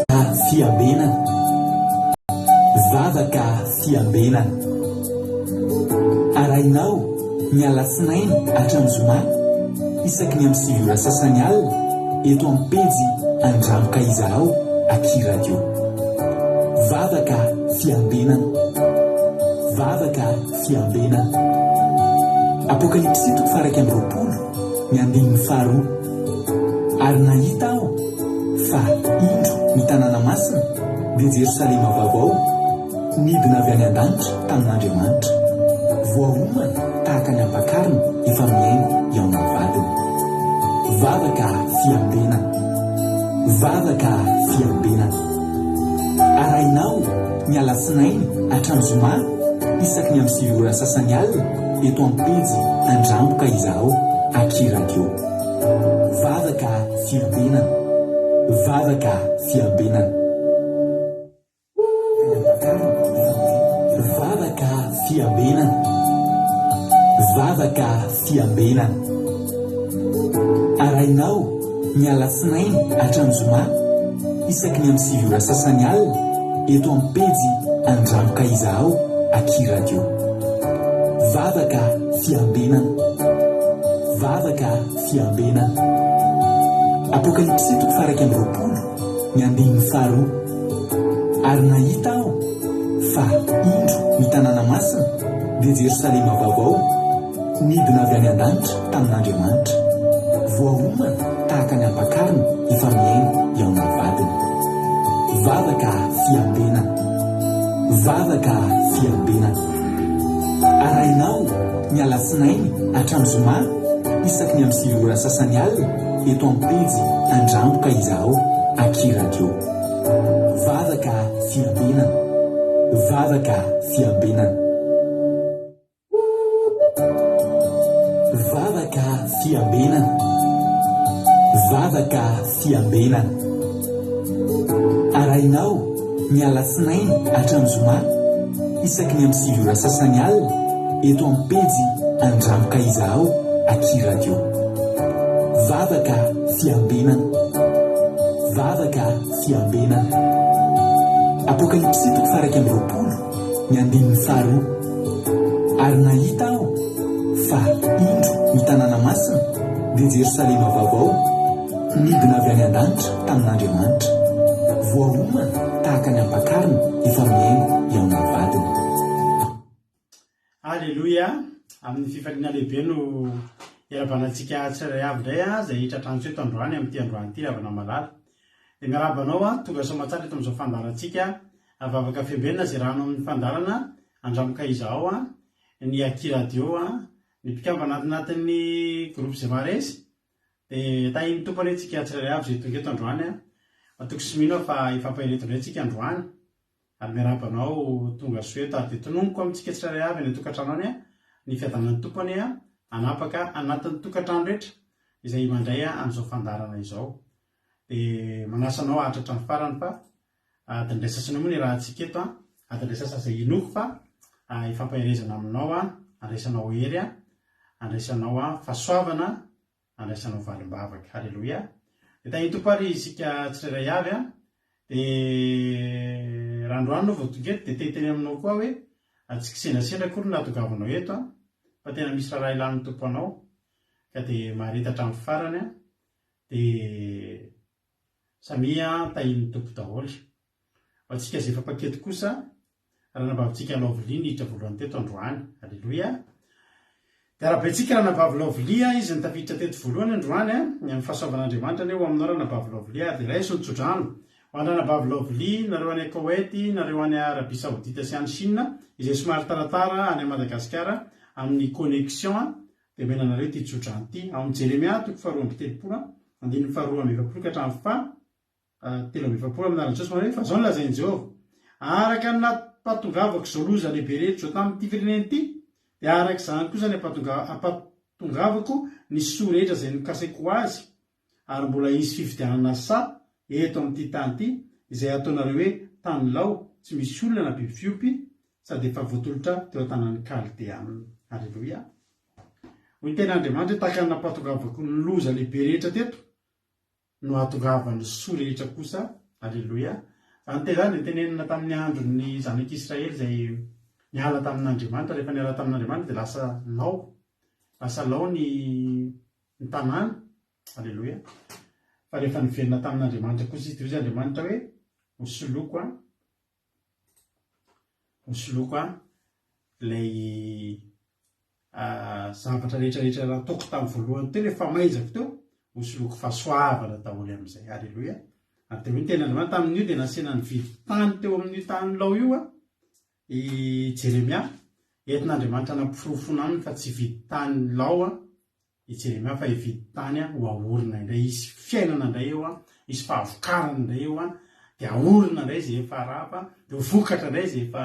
Fiambenana. Vavaka fiambenana. Arahinao ny alatsinainy hatramin'ny zoma isaky ny amin'ny 9 ora sasany alina eto amin'ny pejy Andramoka Izahao aty Radio. Vavaka fiambenana. Vavaka fiambenana. Apokalypsy toko faha 21 ny andininy faharoa. Ary nahita aho fa, indro, ny tanàna masina, dia Jerosalema vaovao, nidina avy any an-danitra tamin'Andriamanitra, voaomana tahaka ny ampakarina efa mihaino hihaona amin'ny vadiny. Vavaka fiambenana. Vavaka fiambenana. Arahinao ny alatsinainy hatramin'ny zoma isaky ny amin'ny 9 ora sasany alina eto amin'ny pejy Andramboka Izahao Aky Radio. Vavaka fiambenana. Vavaka fiambenana. Vavaka fiambenana. Vavaka fiambenana. Arahinao ny alatsinainy hatramin'ny zoma isaky ny amin'ny 9 ora sasany alina eto amin'ny pejy Andramoka Izahao aky Radio. Vavaka fiambenana. Vavaka fiambenana. Apokalypsy toko faha 21 ny andininy faharoa. Ary nahita aho fa, indro, ny tanàna masina, dia Jerosalema vaovao, nidina avy any an-danitra tamin'Andriamanitra, voaomana tahaka ny ampakarina efa mihaino hihaona amin'ny vadiny. Vavaka fiambenana. Vavaka fiambenana. Arahinao ny alatsinainy hatramin'ny zoma isaky ny amin'ny 9 ora sasany alina eto amin'ny pejy Andramboka Izahao Aky Radio. Vavaka fiambenana. Vavaka fiambenana. Vavaka fiambenana. Vavaka fiambenana. Arahinao ny alatsinainy hatramin'ny zoma isaky ny amin'ny 9 ora sasany alina eto amin'ny pejy Andramoka Izahao aty Radio. Vavaka fiambenana. Vavaka fiambenana. Apokalypsy toko faha 21 ny andininy faharoa. Ary nahita aho fa, indro, ny tanàna masina, dia Jerosalema vaovao, nidina avy any an-danitra tamin'Andriamanitra, voaomana tahaka ny ampakarina efa mihaingo hihaona amin'ny vadiny. Aleloia! Amin'ny fifaliana lehibe no iarahabana antsika tsirairay avy indray izay tratrantsika eto androany amin'ity androany ity ry havana malala. Dia miarahaba anao aho, tonga soamantsara eto amin'izao fandaharantsika Vavaka Fiambenana izay rano amin'ny fandaharana Andramoka Izahao, ny Aky Radio, ny mpikambana anatin'ny groupe Zemares. Dia tahin'ny Tompo anie tsika tsirairay avy izay tonga eto androany. Matoky sy mino aho fa hifampahery eto indray tsika androany. Ary miarahaba anao tonga soa eto ary dia tononiko amintsika tsirairay avy any an-tokantrano any ny fiadanan'ny Tompo anie hanapaka anatin'ny tokantrano rehetra izay mandray an'izao fandaharana izao. Dia manasa anao haharitra hatramin'ny farany fa adiny iray sasany eo moa ny iarahantsika eto an, adiny iray sasany izay inoako fa hifampaherezana aminao an, handraisanao hery an, handraisanao fahasoavana, handraisanao valim-bavaka. Haleloia. Dia tahin'ny Tompo ary isika tsirairay avy an. Dia raha androany anao vao tonga eto dia te hiteny aminao koa aho hoe tsy kisendrasendra akory no nahatongavanao eto an, fa tena misy raharaha ilan'ny Tompo anao ka dia mahareta hatramin'ny farany an. Dia samia tahin'ny Tompo daholo. Ho antsika izay efa mpaketo kosa, ranabavintsika Lovely niditra voalohany teto androany. Aleloia. Dia arahabaintsika ranabavy Lovely, izy no tafiditra teto voalohany androany. Ny amin'ny fahasoavan'Andriamanitra anie ho aminao ranabavy Lovely ary dia raiso ny tsodrano. Ho an-dranabavy Lovely, nareo any Koweït, nareo any Arabie Saoudite sy any Chine, izay somary taratara any Madagasikara amin'ny connexion, Dia omena anareo ity tsodrano ity. Ao amin'ny Jeremia toko faharoa 32, andininy faharoa amby efapolo ka hatramin'ny faha 43, amin'ny anaran'i Jesosy manao hoe, Fa izao no lazain'i Jehovah, Araka ny nampatongavako izao loza lehibe rehetra izao tamin'ity firenena ity, dia araka izany kosa ny hampatongavako ny soa rehetra izay nokasaiko ho azy, ary mbola hisy fifidianana saha eto amin'ity tany ity, izay hataonareo hoe tany lao, tsy misy olona na biby fiompy, sady efa voatolotra teo an-tanan'ny Kaldeana. Aleloia! Hoy ny Tenin'Andriamanitra hoe, Tahaka ny nampahatongavako ny loza lehibe rehetra teto, no hahatongavan'ny soa rehetra kosa Aleloia. Izany teny izany dia tenenina tamin'ny andron'ny zanak'Israely izay niala tamin'Andriamanitra. Rehefa niala tamin'Andriamanitra dia lasa lao. Lasa lao ny ny tanàna. Aleloia. Fa rehefa niverina tamin'Andriamanitra kosa izy dia hoy izy Andriamanitra hoe hosoloiko an, hosoloiko an ilay zavatra rehetra rehetra nataoko tamin'ny voalohany teo, ilay famaizako teo, hosoloiko fahasoavana daholo amin'izay. Aleloia. Ary dia hoy ny tenin'Andriamanitra tamin'io dia nasiana nividy tany teo amin'io tany lao io an, i Jeremia, entin'Andriamanitra nampiforofoana aminy fa tsy hividy tany lao an, i Jeremia fa hividy tany ho aorina indray, hisy fiainana indray eo, hisy fahavokarana indray eo, dia haorina indray izay efa rava, dia ho vokatra indray izay efa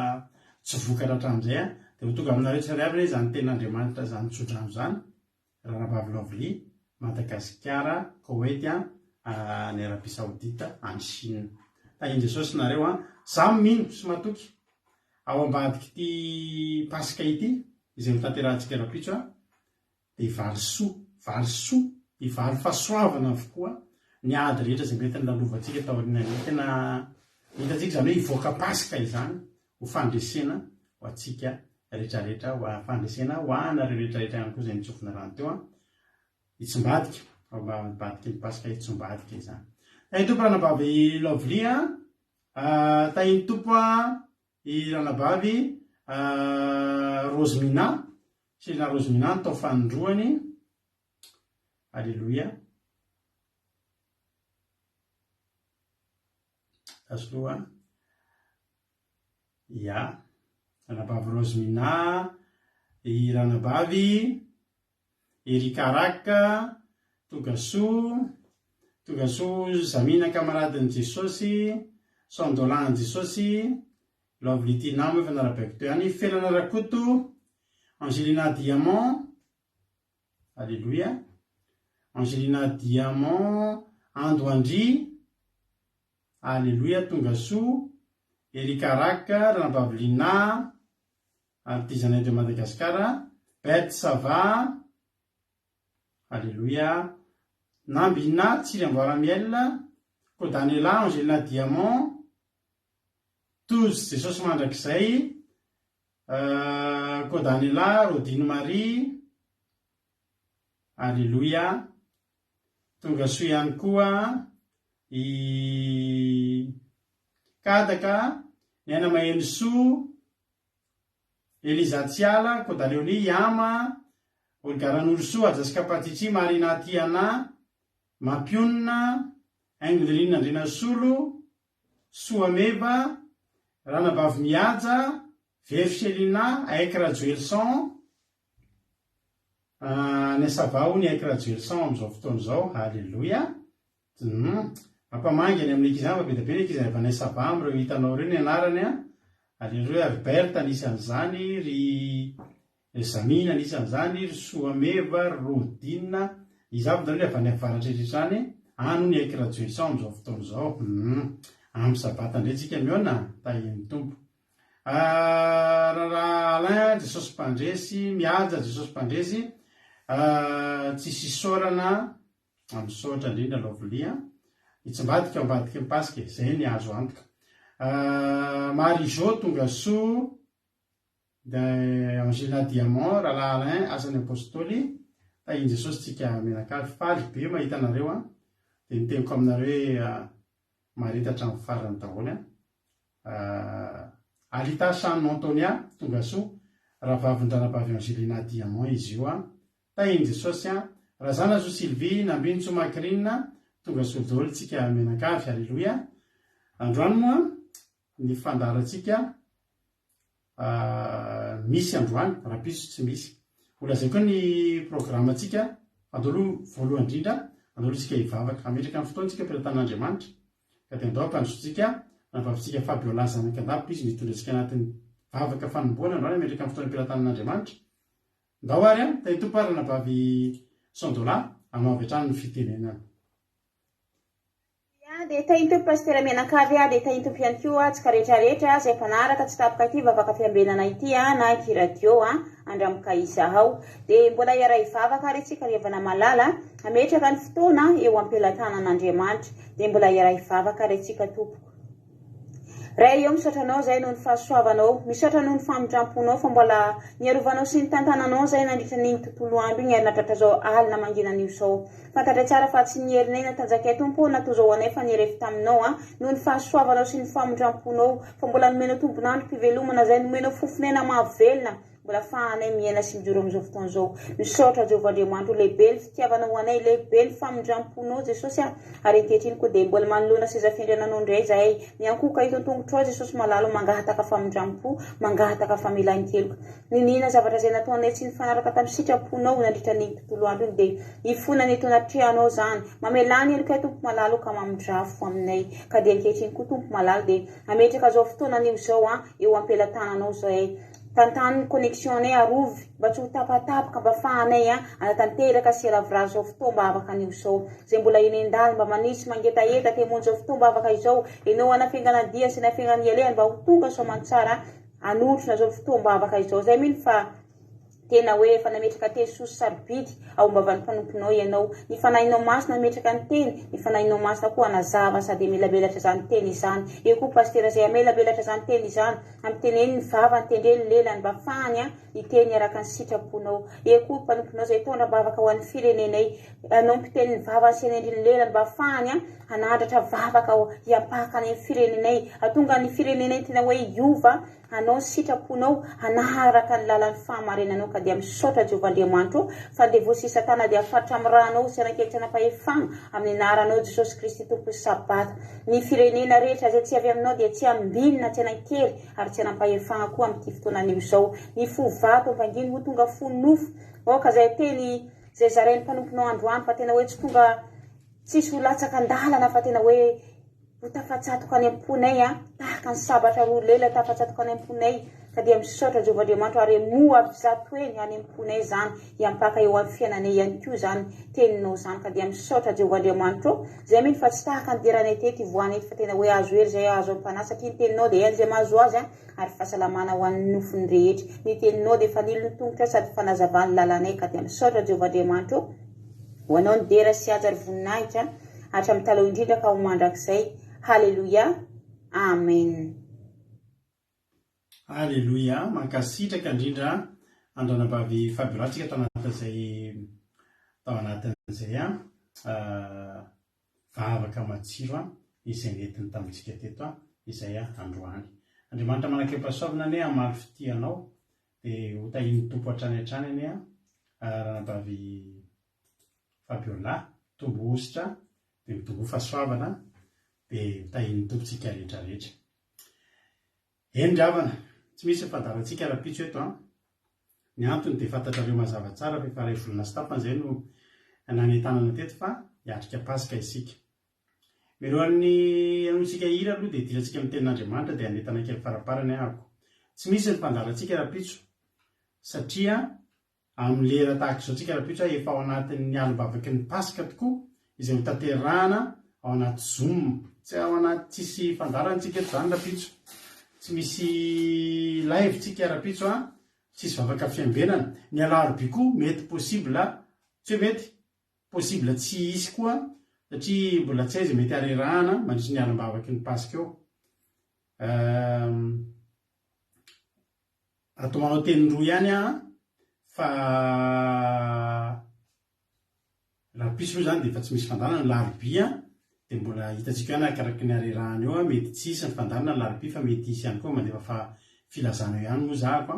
tsy vokatra hatramin'izay, dia ho tonga aminareo tsirairay avy anie izany tenin'Andriamanitra izany tsodrano izany, Ranabavy Lovely, Madagasikara, Koety, any Arabie Saoudite, any Chine. Tahin'i Jesosy nareo an! Za mino sy matoky ao ambadik'ity Paska ity izay ho tanterahantsika rahampitso an! dia valisoa, valisoa, hivaly fahasoavana avokoa ny ady rehetra izay mety nolalovantsika taorianan'io. Tena hitantsika izany hoe hivoaka Paska izany ho fandresena ho antsika rehetrarehetra, ho fandresena ho anareo rehetrarehetra ihany koa izay nitsofina rano teo an. Hitsimbadika, ao ambadiky ny Paska hitsimbadika izany. Tahin'ny Tompo Ranabavy Lovely an, tahin'ny Tompo an, i Ranabavy Rosemina, Selina Rosemina ny tao fanindroany. Aleloia. Tasoloa. Ya. Ranabavy Rosemina, i Ranabavy Erika Rak, Tongasoa, Tongasoa Zamina kamaradin'i Jesosy, Sandola an'i Jesosy, Lovely Tina moa efa narabaiko teo ihany, Felana Rakoto, Angelina Diamant, Aleloia, Angelina Diamant, Ando Andry, Aleloia, Tongasoa, Erika Rak, Ranabavy Lina, Artisanat de Madagascar, Beth ça va, Alléluia, Nambina, Tsiry Amboara Miel, Kodanela, Angelina Diamant, Tojo Jesosy Mandrakizay, Kodanela, Rodine Marie, Alléluia, Tonga soa ihany koa i Kadaka, Niaina Mahenosoa, Eliza Tsiala, Kodaleonie, Yama, Olga Ranorosoa, Jessica Patici, Marina Tiana, Mampionona, Haingonirina Andrianasolo, Soameva, Ranabavy Mihaja, Vero Chelina, Aiky Rajoelison, any Sava hono i Aiky Rajoelison amin'izao fotoana izao, Aleloia. Humm. Mampamangy any amin'ny ankizy any fa be dia be ny ankizy avy any Sava amin'ireo hitanao ireo ny anarany an. Aleloia, ry Berthe anisan'izany, ry ry Zamina anisan'izany, ry Soameva, ry Rodina, iza avy daholo ny avy any avaratra rehetra any, any hono i Aiky Rajoelison amin'izao fotoana izao. Humm. Amin'ny sabata indray tsika mihaona, tahian'ny Tompo. Ah, Raharaha Alain, Jesosy Mpandresy, Mihaja, Jesosy Mpandresy, ah, tsisy isaorana. Ah, misaotra indrindra Lovely a. Hitsimbadika ao ambadiky ny Paska e, zay ny azo antoka. Ah, Marie Jo tonga soa, de Angela Diamant, Rahalahy Alain, Asan'ny Apostoly, tahin'i Jesosy tsika mianakavy, faly be mahita anareo a. Dia ny teniko aminareo hoe mahareta hatramin'ny farany daholo a. Ah, Alita Chan Antonia, tonga soa, rahavavin-dranabavy Angelina Diamant izy io a. Tahin'i Jesosy an! Razanazo Sylvie, Nambinintsoa Macrine, tonga soa daholo tsika mianakavy, Aleloia! Androany moa ny fandaharantsika misy androany, rahampitso tsy misy. Ho lazaiko eo ny programantsika, andao aloha voalohany indrindra, andao aloha tsika hivavaka, hametraka ny fotoantsika am-pelatanan'Andriamanitra, ka dia andao hampandrosoantsika rahavavintsika Fabiola Zanakandampo izy no hitondra antsika anatin'ny vavaka fanombohana androany, hametraka ny fotoana am-pelatanan'Andriamanitra. Ndao ary an, tahin'ny Tompo ary Ranabavy Sandola, hanao avy hatrany ny fitenenana. Ia, dia tahin'ny Tompo Pasitera mianakavy a, dia tahin'ny Tompo ihany koa antsika rehetra rehetra izay mpanaraka tsy tapaka ity vavaka fiambenana ity a, na ity radio a. Andramoka izahao. Dia mbola hiara-hivavaka ary isika ry havana malala, hametraka ny fotoana eo am-pelatanan'Andriamanitra. Dia mbola hiara-hivavaka ary isika tompoko. Ray ô, misaotra Anao izahay noho ny fahasoavanao, misaotra noho ny famindram-ponao fa mbola niarovanao sy nitantananao izahay nandritra an'iny tontolo andro iny ary nahatratra izao alina mangina anio izao. Fantatray tsara fa tsy ny herinay na tanjakay Tompo ô natao izao ho anay fa nirefy taminao an, noho ny fahasoavanao sy ny famindram-ponao fa mbola nomenao tombon'androm-pivelomana izay nomenao fofon'aina mahavelona Mbola afahanay miaina sy mijoro amin'izao fotoana izao. Misaotra Jehovah Andriamanitra o, lehibe ny fitiavanao ho anay, lehibe ny famindram-ponao Jesosy a! Ary ankehitriny koa dia mbola manoloana seza fiandriananao indray izahay, miankohoka eto an-tongotrao Jesosy malala o, mangahataka famindram-po, mangahataka famelan-keloka. Niniana zavatra izay nataonay tsy nifanaraka tamin'ny sitraponao nandritra an'iny tontolo andro iny dia ifonana eto anatrehanao izany. Mamelà ny helokay Tompo malala o ka mamindrafo aminay. Ka dia ankehitriny koa Tompo malala dia hametraka izao fotoana anio izao an eo am-pelatananao izahay. Tantano ny connexion nay arovy mba tsy ho tapatapaka mba afahanay hanatanteraka sy hialavorary izao fotoam-bavaka anio izao. Izay mbola eny an-dalana mba maniry sy mangetaheta te hamonjy izao fotoam-bavaka izao, ianao hanafengana ny dia sy hanafengana ny alehany mba ho tonga soamantsara hanotrona izao fotoam-bavaka izao. Izay mino fa tena hoe efa nametraka teny soa sy sarobidy ao am-bavan'ny mpanomponao ianao. Ny Fanahinao Masina nametraka ny teny, ny Fanahinao Masina koa hanazava sady hamelabelatra izany teny izany. Eo koa Pasitera izay hamelabelatra izany teny izany. Ampiteneno ny vavany, tendreno ny lelany mba afahany hiteny araka ny sitraponao. Eo koa mpanomponao izay hitondra am-bavaka ho an'ny firenenay. Anao mpiteny ny vavany sy hanendry ny lelany mba afahany hanandratra vavaka hiampaka any amin'ny firenenay. Hahatonga ny firenenay tena hoe hiova hanao ny sitraponao, hanaraka ny lalan'ny fahamarinanao. Ka dia misaotra Jehovah Andriamanitro ô, fa ny devoly sy Satana dia hafaritra amin'ny ranao sy hanan-kery tsy hanam-pahefana amin'ny anaranao Jesosy Kristy Tompon'ny Sabata. Ny firenena rehetra izay tsy avy aminao dia tsy ambinina, tsy hanan-kery ary tsy hanam-pahefana koa amin'ity fotoana anio izao. Ny fo vato ampangino ho tonga fo nofo. Aoka izay teny izay zarain'ny mpanomponao androany fa tena hoe tsy tonga tsisy ho latsaka an-dalana fa tena hoe ho tafatsatoka any am-ponay an, tahaka ny sabatra roa lela tafatsatoka any am-ponay. Ka dia misaotra Jehovah Andriamanitra ary moa avy zato heny any am-ponay izany hiampaka eo amin'ny fiainanay ihany koa izany teninao izany ka dia misaotra Jehovah Andriamanitra ô izay mino fa tsy tahaka ny diranay teto ivoahana eto fa tena hoe azo hery izay azo am-panahy satria ny teninao dia hain'izay mahazo azy an ary fahasalamana ho an'ny nofony rehetra ny teninao dia fanilo ny tongotray sady fanazavan'ny lalanay ka dia misaotra Jehovah Andriamanitra ô ho anao ny dera sy haja ary voninahitra hatramin'ny taloha indrindra ka ho mandrakizay haleloia amen. Aleloia, mankasitraka indrindra an-dRanabavy Fabiola tsika tao anatin'izay tao anatin'izay an vavaka matsiro an izay nentiny tamintsika teto an izay an androany. Andriamanitra manan-kerim-pahasoavana anie hamaly fitia anao dia ho tahian'ny Tompo hatrany hatrany anie an Ranabavy Fabiola, mitombo hosotra dia mitomboa fahasoavana dia ho tahian'ny Tompo tsika rehetra rehetra. Eny ry havana, tsy misy ny fandaharantsika rahampitso eto an! Ny antony dia fantatrareo mazava tsara fa efa iray volana sy tapany izay no nanentanana teto fa hiatrika Paska isika. Mialohan'ny hanohintsika hira aloha dia hidirantsika amin'ny tenin'Andriamanitra dia hanentana kely faraparany ahako. Tsy misy ny fandaharantsika rahampitso satria Amin'ny lera tahaka izao tsika rahampitso efa ao anatin'ny alim-bavaky ny Paska tokoa izay ho tanterahana ao anaty Zoom. Tsy ao anaty tsisy fandaharana tsika eto izany rahampitso. Tsy misy live tsika rahampitso an, tsisy vavaka fiambenana. Ny alarobia koa mety possible, tsy hoe mety, possible tsy hisy koa satria mbola tsy hay izay mety harerahana mandritry ny alim-bavaky ny Paska eo. Ato manao teny roa ihany aho fa rahampitso moa izany dia efa tsy misy fandaharana, ny larobia dia mbola hitantsika ihany arakaraky ny harerahana eo, mety tsy hisy ny fandaharana ny larobia fa mety hisy ihany koa, mandefa fa filazana eo ihany moa zahako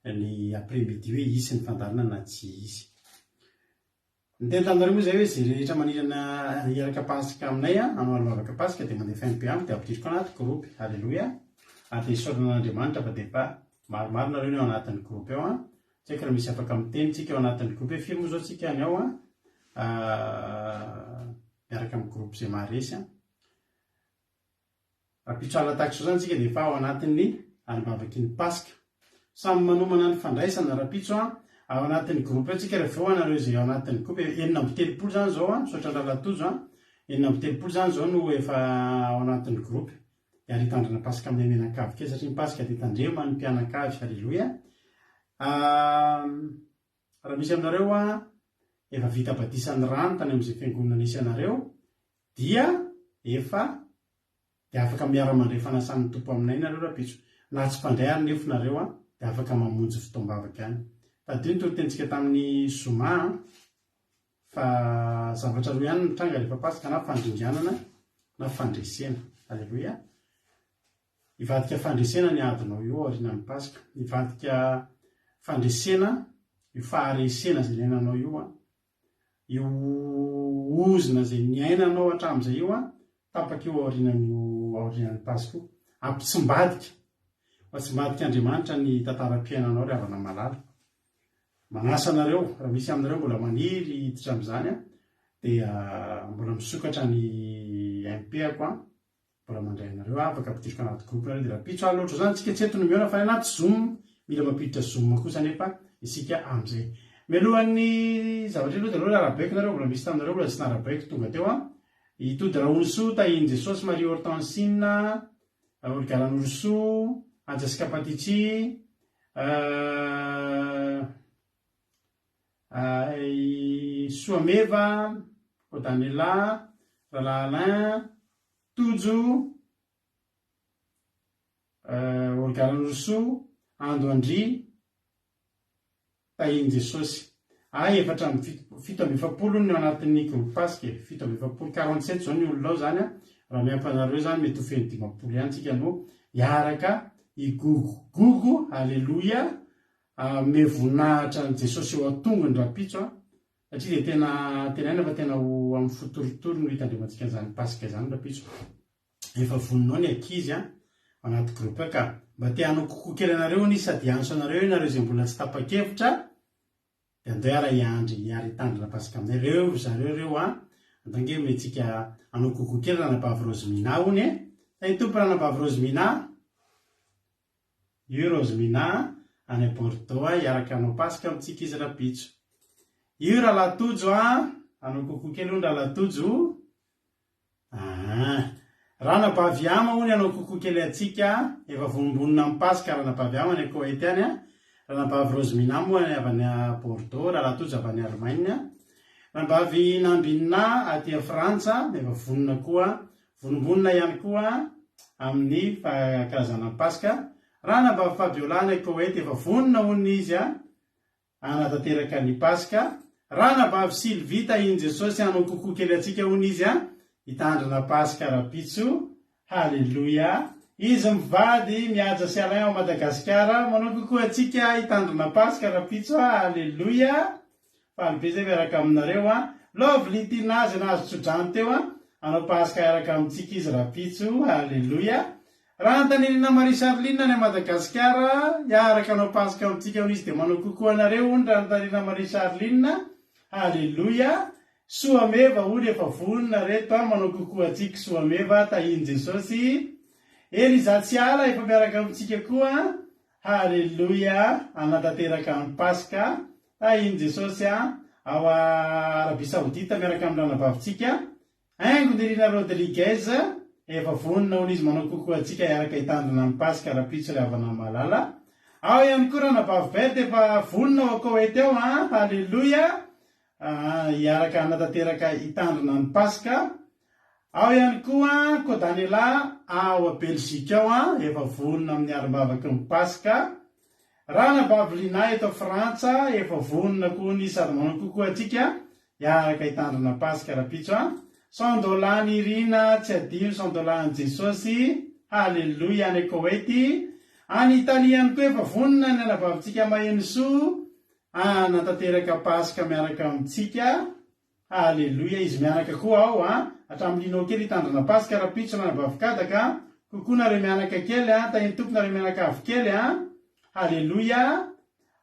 ny après midi hoe hisy ny fandaharana na tsy hisy. Niteny taminareo moa izay hoe izay rehetra manirana hiaraka Paska aminay hanao alim-bavaka Paska dia mandefa MP amiko dia ampidiriko anaty groupe. Aleloia. Ary dia isaorana an'Andriamanitra fa dia efa maromaro nareo ny ao anatin'ny groupe ao an. Tsy haiko raha misy afaka miteny tsika ao anatin'ny groupe hoe firy moa izao tsika any ao an. Miaraka amin'ny groupe izay maharesy an. Rahampitso alina tahaka izao izany isika dia efa ao anatin'ny alim-bavaky ny Paska. Samy manomana ny fandraisana rahampitso an, ao anatin'ny groupe ao tsika rehefa eo anareo izay ao anatin'ny groupe, 36 izany izao an, misaotra an-dRahalahy Tojo an, 36 izany izao no efa ao anatin'ny groupe. Dia ary hitandrina Paska aminay mianakavy kely satria ny Paska dia tandreman'ny mpianakavy, Aleloia. Raha misy aminareo efa vita batisan'ny rano tany amin'izay fiangonana nisy anareo dia efa dia afaka miara-mandray fanasan'ny Tompo aminay nareo rahampitso. Na tsy mpandray ary nefo nareo dia afaka mamonjy fotoam-bavaka ihany. Tadidio ny toritenintsika tamin'ny zoma fa zavatra roa ihany no mitranga rehefa Paska na fandringanana na fandresena. Aleloia. Hivadika fandresena ny adinao io aorianan'ny Paska. Hivadika fandresena io faharesena izay niainanao io an. Io ozona izay niainanao hatramin'izay io an, tapaka io aorianan'io aorianan'ny Paska io. Hampitsimbadika, ho atsimbadik'Andriamanitra ny tantaram-piainanao ry havana malala. Manasa anareo, raha misy aminareo mbola maniry hiditra amin'izany an, dia mbola misokatra ny MP-ako an. Mbola mandray anareo aho, afaka ampidiriko anaty groupe nareo dia rahampitso alina ohatr'izany tsika tsy eto no mihaona fa any anaty zoom, mila mampiditra zoom kosa anefa isika amin'izay. Mialohan'ny zavatra aloha dia aleo arahabaiko nareo, mbola misy taminareo mbola tsy narahabaiko tonga teo an. I Tody Rahonisoa, Tahian'i Jesosy, Marie Hortensine, Olga Ranorosoa, Anja Scapatici, I Soameva, Odanela, Rahalahy Alain, Tojo, Olga Ranorosoa, Ando Andria, Tahian'i Jesosy. Hay 74 no anatin'ny groupe Paska e, 47, 47 izao ny olona ao izany an, raha miampy anareo izany mety ho feno 50 ihany tsika no hiaraka higogogogo, aleloia, Hanome voninahitra an'i Jesosy eo an-tongony rahampitso an, satria dia tena antenaina fa tena ho amin'ny fo torotoro no hitandremantsika an'izany Paska izany rahampitso. Efa vonona ao ny ankizy an, ao anaty groupe ao ka. Mba te hanao coucou kely anareo hono izy sady hiantso anareo ianareo izay mbola tsy tapa-kevitra dia andao hiara hiandry hiara hitandrina Paska aminay. Ireo ry zareo ireo an, andao ange omentsika hanao coucou kely Ranabavy Rosemina hono e. Tahin'ny Tompo Ranabavy Rosemina. Io Rosemina a, any Bordeaux a, hiaraka hanao Paska amintsika izy rapitso. Io Rahalahy Tojo a, hanao coucou kely hono Rahalahy Tojo. Aa. Ranabavy Ama hono hanao coucou kely antsika, efa vonombonona amin'ny Paska Ranabavy Ama any Koety any a. Ranabavy Rosemina moa any avy any Bordeaux, Rahalahy Tojo avy any Allemagne. Ranabavy Nambinina aty Frantsa, efa vonona koa. Vonombonona ihany koa amin'ny fankalazana ny Paska. Ranabavy Fabiola any Koety efa vonona hono izy hanatanteraka ny Paska. Ranabavy Sylvie tahin'i Jesosy hanao coucou kely antsika hono izy hitandrina Paska rapitso. Haleloia. Izy mivady Mihaja sy Alain ao Madagasikara manao coucou antsika hitandrina Paska rapitso. Haleloia. Faly be zay miaraka aminareo an! Lovely Tina zay nahazo tsodrano teo an! Hanao paska hiaraka amintsika izy rapitso, Haleloia! Rahantanirina Marie Charline any Madagasikara, hiaraka hanao paska amintsika hono izy dia manao coucou anareo hono Rahantanirina Marie Charline, Haleloia! Soameva hono efa vonona reto an, manao coucou antsika Soameva, tahin'i Jesosy! Eliza Tsiala efa miaraka amintsika koa an! Haleloia! Hanatanteraka ny paska, Tahin'i Jesosy a! Ao Arabie Saoudite miaraka amin'ny ranabavitsika Haingo Nirina Rodriguez efa vonona hono izy manao coucou antsika hiaraka hitandrina ny Paska rapitso ry havana malala. Ao ihany koa ranabavy Beth efa vonona ao Koety ao a! Haleloia! Hiaraka hanatanteraka hitandrina ny Paska. Ao ihany koa Kodanela ao Belgique ao a! Efa vonona amin'ny arim-bavaky ny Paska. Ranabavy Lina eto Frantsa efa vonona koa ny sady manao coucou antsika hiaraka hitandrina Paska rapitso a! Sandola Nirina tsy adino Sandola an'i Jesosy Haleloia any Koety any Italie ihany koa efa vonona ny anabavintsika Mahenosoa hanatanteraka Paska miaraka amintsika Haleloia izy mianaka koa ao a! Hatramin'ny Lino kely hitandrina Paska rapitso ranabavy Kadaka a! Coucou nareo mianaka kely a! Tahin'ny Tompo nareo mianakavy kely a! Haleloia!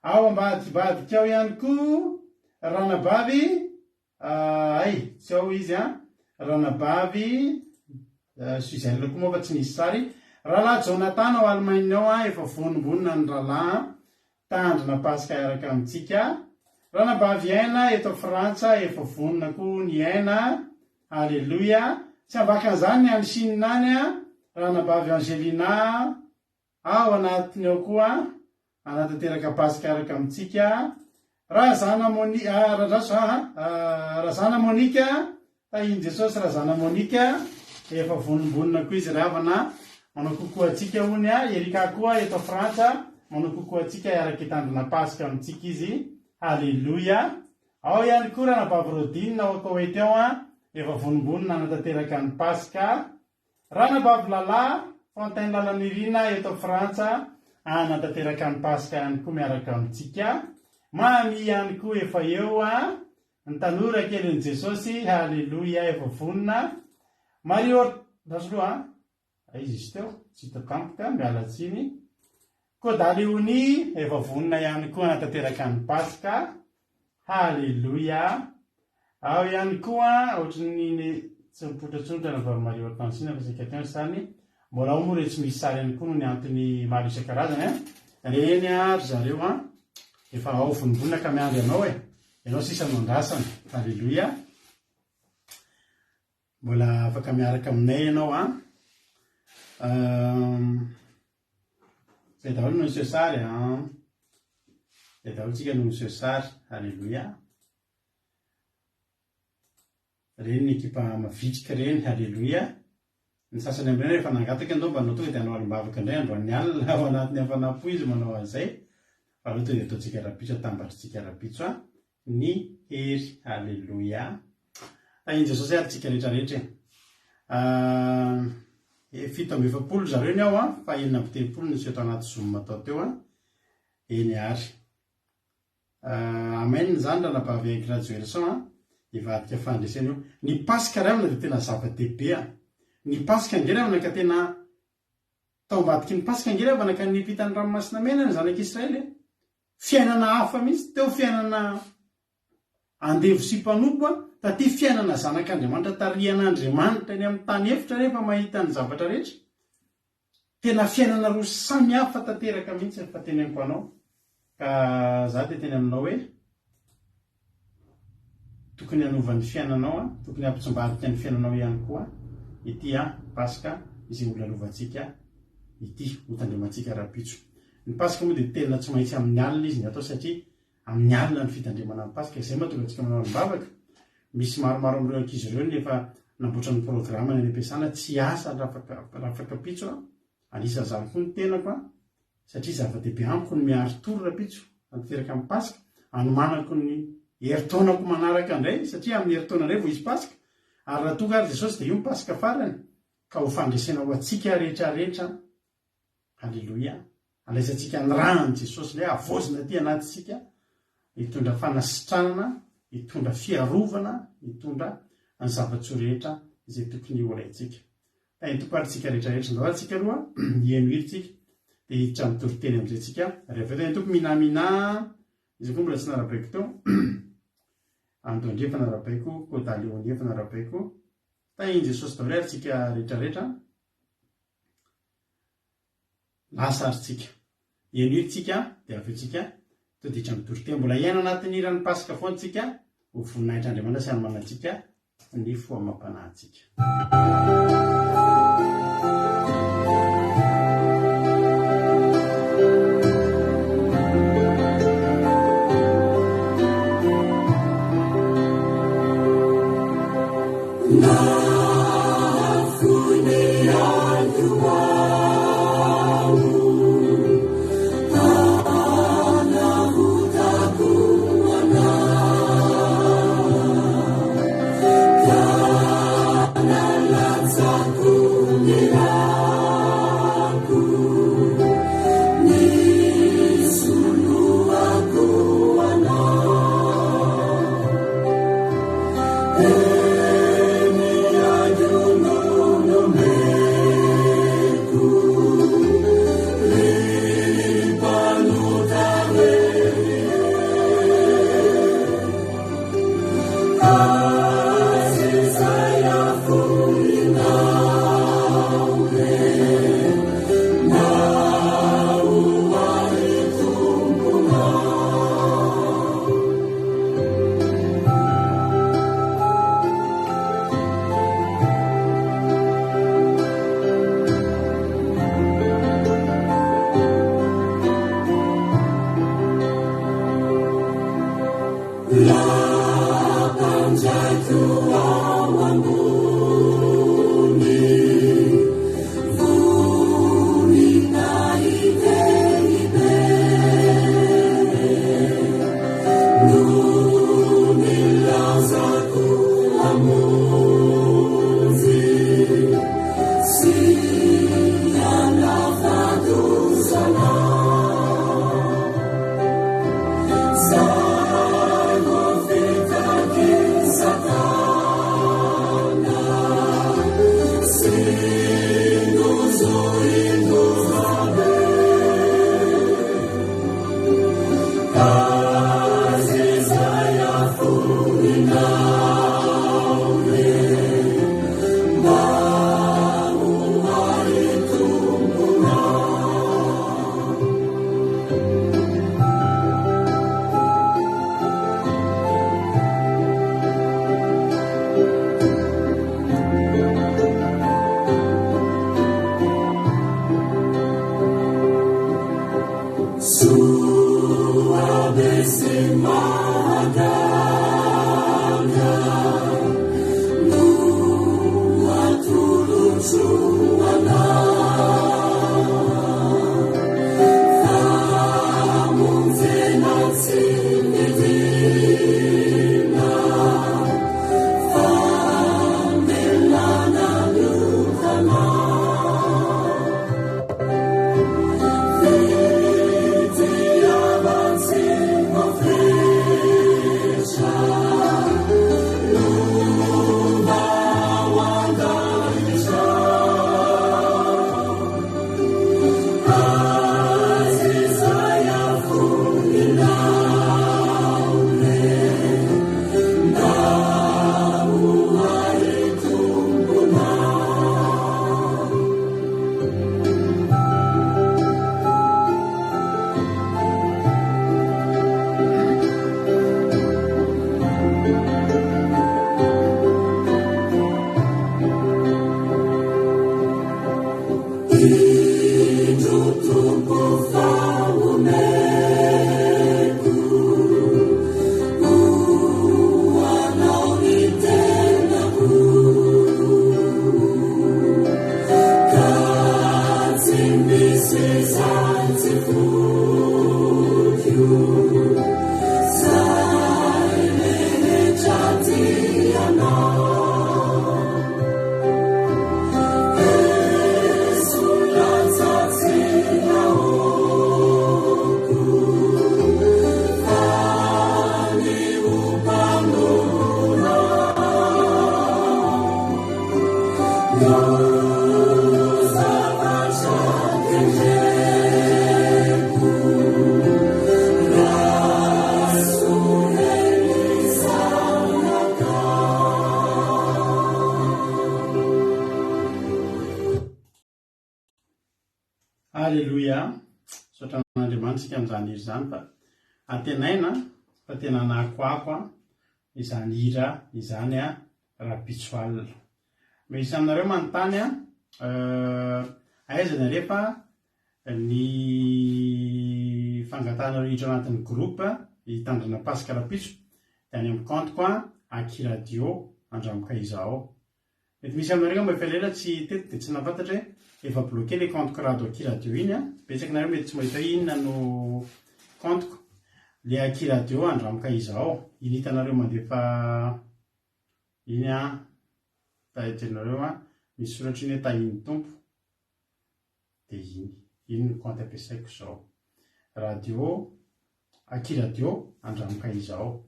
Ao ambadibadika ao ihany koa ranabavy hay tsy ao izy a! Ranabavy Suzelle koa moa fa tsy nisy sary. Rahalahy Jonathan ao Allemagne ao a! Efa vonombonona ny rahalahy a! Tandrina Paska hiaraka amintsika. Ranabavy Aina eto Frantsa efa vonona koa ny Aina. Aleloia. Tsy ambakan'izany ny any Chine any a. Ranabavy Angelina ao anatiny ao koa. Hanatanteraka Paska araka amintsika. Razana Moni, ah, Randraso ah, ah, Razana Monica, tahin'i Jesosy Razana Monica, efa vonombonona koa izy ry havana, manao coucou antsika hono ah, Erika koa eto Frantsa, manao coucou antsika hiaraka hitandrina Paska amintsika izy, Haleloia. Ao ihany koa Ranabavy Rodine ao Koweït ao ah, efa vonombonona hanatanteraka ny Paska. Ranabavy Lala, Fontaine Lalanirina eto Frantsa, hanatanteraka ny Paska ihany koa miaraka amintsika. Mamy ihany koa efa eo a! Ny tanora kelin'i Jesosy, Haleloia, efa vonona. Marie Hort, andraso aloha a! Aiza izy teo? Tsy hita tampoka, miala tsiny. Koda Leonie, efa vonona ihany koa hanatanteraka ny Paska. Haleloia! Ao ihany koa, ohatran'ny ny tsy mipoitra intsony ny Ranabavy Marie Hortensine fa saika teo ny sariny. Mbola ao moa ireo tsy misy sary ihany koa noho ny antony maro isan-karazany an! Reny an ry zareo an! Efa ao vonombonona ka miandry anao e! Ianao sisa no andrasana. Haleloia! Mbola afaka miaraka aminay ianao an! Zay daholo no niseho sary an! Zay daholo tsika no niseho sary. Alléluia. Reny ny ekipa mavitrika reny. Alléluia. Ny sasany amin'ireny rehefa nangataka ianao mba hanao tonga dia hanao alim-bavaka indray androany alina ao anatin'ny hafanam-po izy manao an'izay. Fa aleo tonga dia ataontsika rahampitso atambatritsika rahampitso an! Ny hery. Aleloia. Tahin'i Jesosy ary tsika rehetra rehetra e. 47 zareo ny ao an, fa 36 nisy eto anaty zoom tao teo an. Eny ary. Amen izany ranabavy Hainky Rajoelison an. Hivadika fandresena io. Ny Paska ry havana dia tena zava-dehibe an. Ny Paska ange ry havana ka tena tao ambadiky ny Paska ange ry havana ka niampita ny ranomasina mena ny zanak'Israely e. Fiainana hafa mihitsy, teo fiainana andevo sy mpanompo a, taty fiainana zanak'Andriamanitra tarihan'Andriamanitra eny amin'ny tany efitra nefa mahita ny zavatra rehetra. Tena fiainana roa samy hafa tanteraka mihitsy ny fateneniko anao. Ka za dia teny aminao hoe tokony hanova ny fiainanao a, tokony hampitsimbadika ny fiainanao ihany koa ity a Paska izay holalovantsika ity, hotandremantsika rahampitso. Ny Paska moa dia tena tsy maintsy amin'ny alina izy ny atao satria amin'ny alina ny fitandremana ny Paska. Izay mahatonga antsika manao alim-bavaka. Misy maromaro amin'ireo ankizy ireo ny efa namboatra ny programany any am-piasana tsy hiasa rafakapitso. Anisan'izany koa ny tenako satria zava-dehibe amiko ny miari-tory rahampitso tanteraka ny Paska, hanomanako ny herintaonako manaraka indray satria amin'ny herintaona indray vao hisy Paska. Ary raha tonga ary Jesosy dia io ny Paska farany ka ho fandresena ho antsika rehetra rehetra. Aleloia! Andraisantsika ny ràn'i Jesosy ilay havaozina aty anatintsika, hitondra fanasitranana, hitondra fiarovana, hitondra ny zava-tsoa rehetra izay tokony holaintsika. Tahin'ny Tompo ary tsika rehetra rehetra. Ndao ary tsika aloha hiheno hira tsika, dia hiditra amin'ny toriteny amin'izay tsika. Rehefa avy eo tahin'ny Tompo minamina, izy koa mbola tsy narabaiko teo. Ando Andria efa narabaiko, Koda Leonie efa narabaiko. Tahin'i Jesosy daholo ary tsika rehetra rehetra. Lasa ary tsika. Henoy tsika dia avy eo tsika toditra amin'ny toriteny. Mbola hiaina anatin'ny hiran'ny Paska foana tsika ho voninahitr'Andriamanitra sy hanomanantsika ny fo amam-panahintsika. Indro Tompo fa omeko ho Anao ny tenako Ka tsy misy izay tsy foiko Zay rehetra tianao Aleloia! Misaotra an'Andriamanitra isika amin'izany hira izany fa antenaina fa tena nahakoako izany hira izany rahampitso alina. Misy aminareo manontany aiza ny alefa ny fangatahanareo hiditra anatin'ny groupe hitandrina Paska rahampitso dia any amin'ny compte-ko Aky Radio Andramoka Izao. Mety misy aminareo angamba efa elaela tsy teto dia tsy nahafantatra hoe efa bloqué le compte-ko Rado Aky Radio iny an. Betsaka nareo mety tsy mahita hoe inona no compte-ko. Le Aky Radio Andramoka Izao. Iny hitanareo mandefa iny an, tahirinareo an, misy soratra iny hoe tahin'ny Tompo. Dia iny. Iny no compte ampiasaiko izao. Radio, Aky Radio, andramoka izao.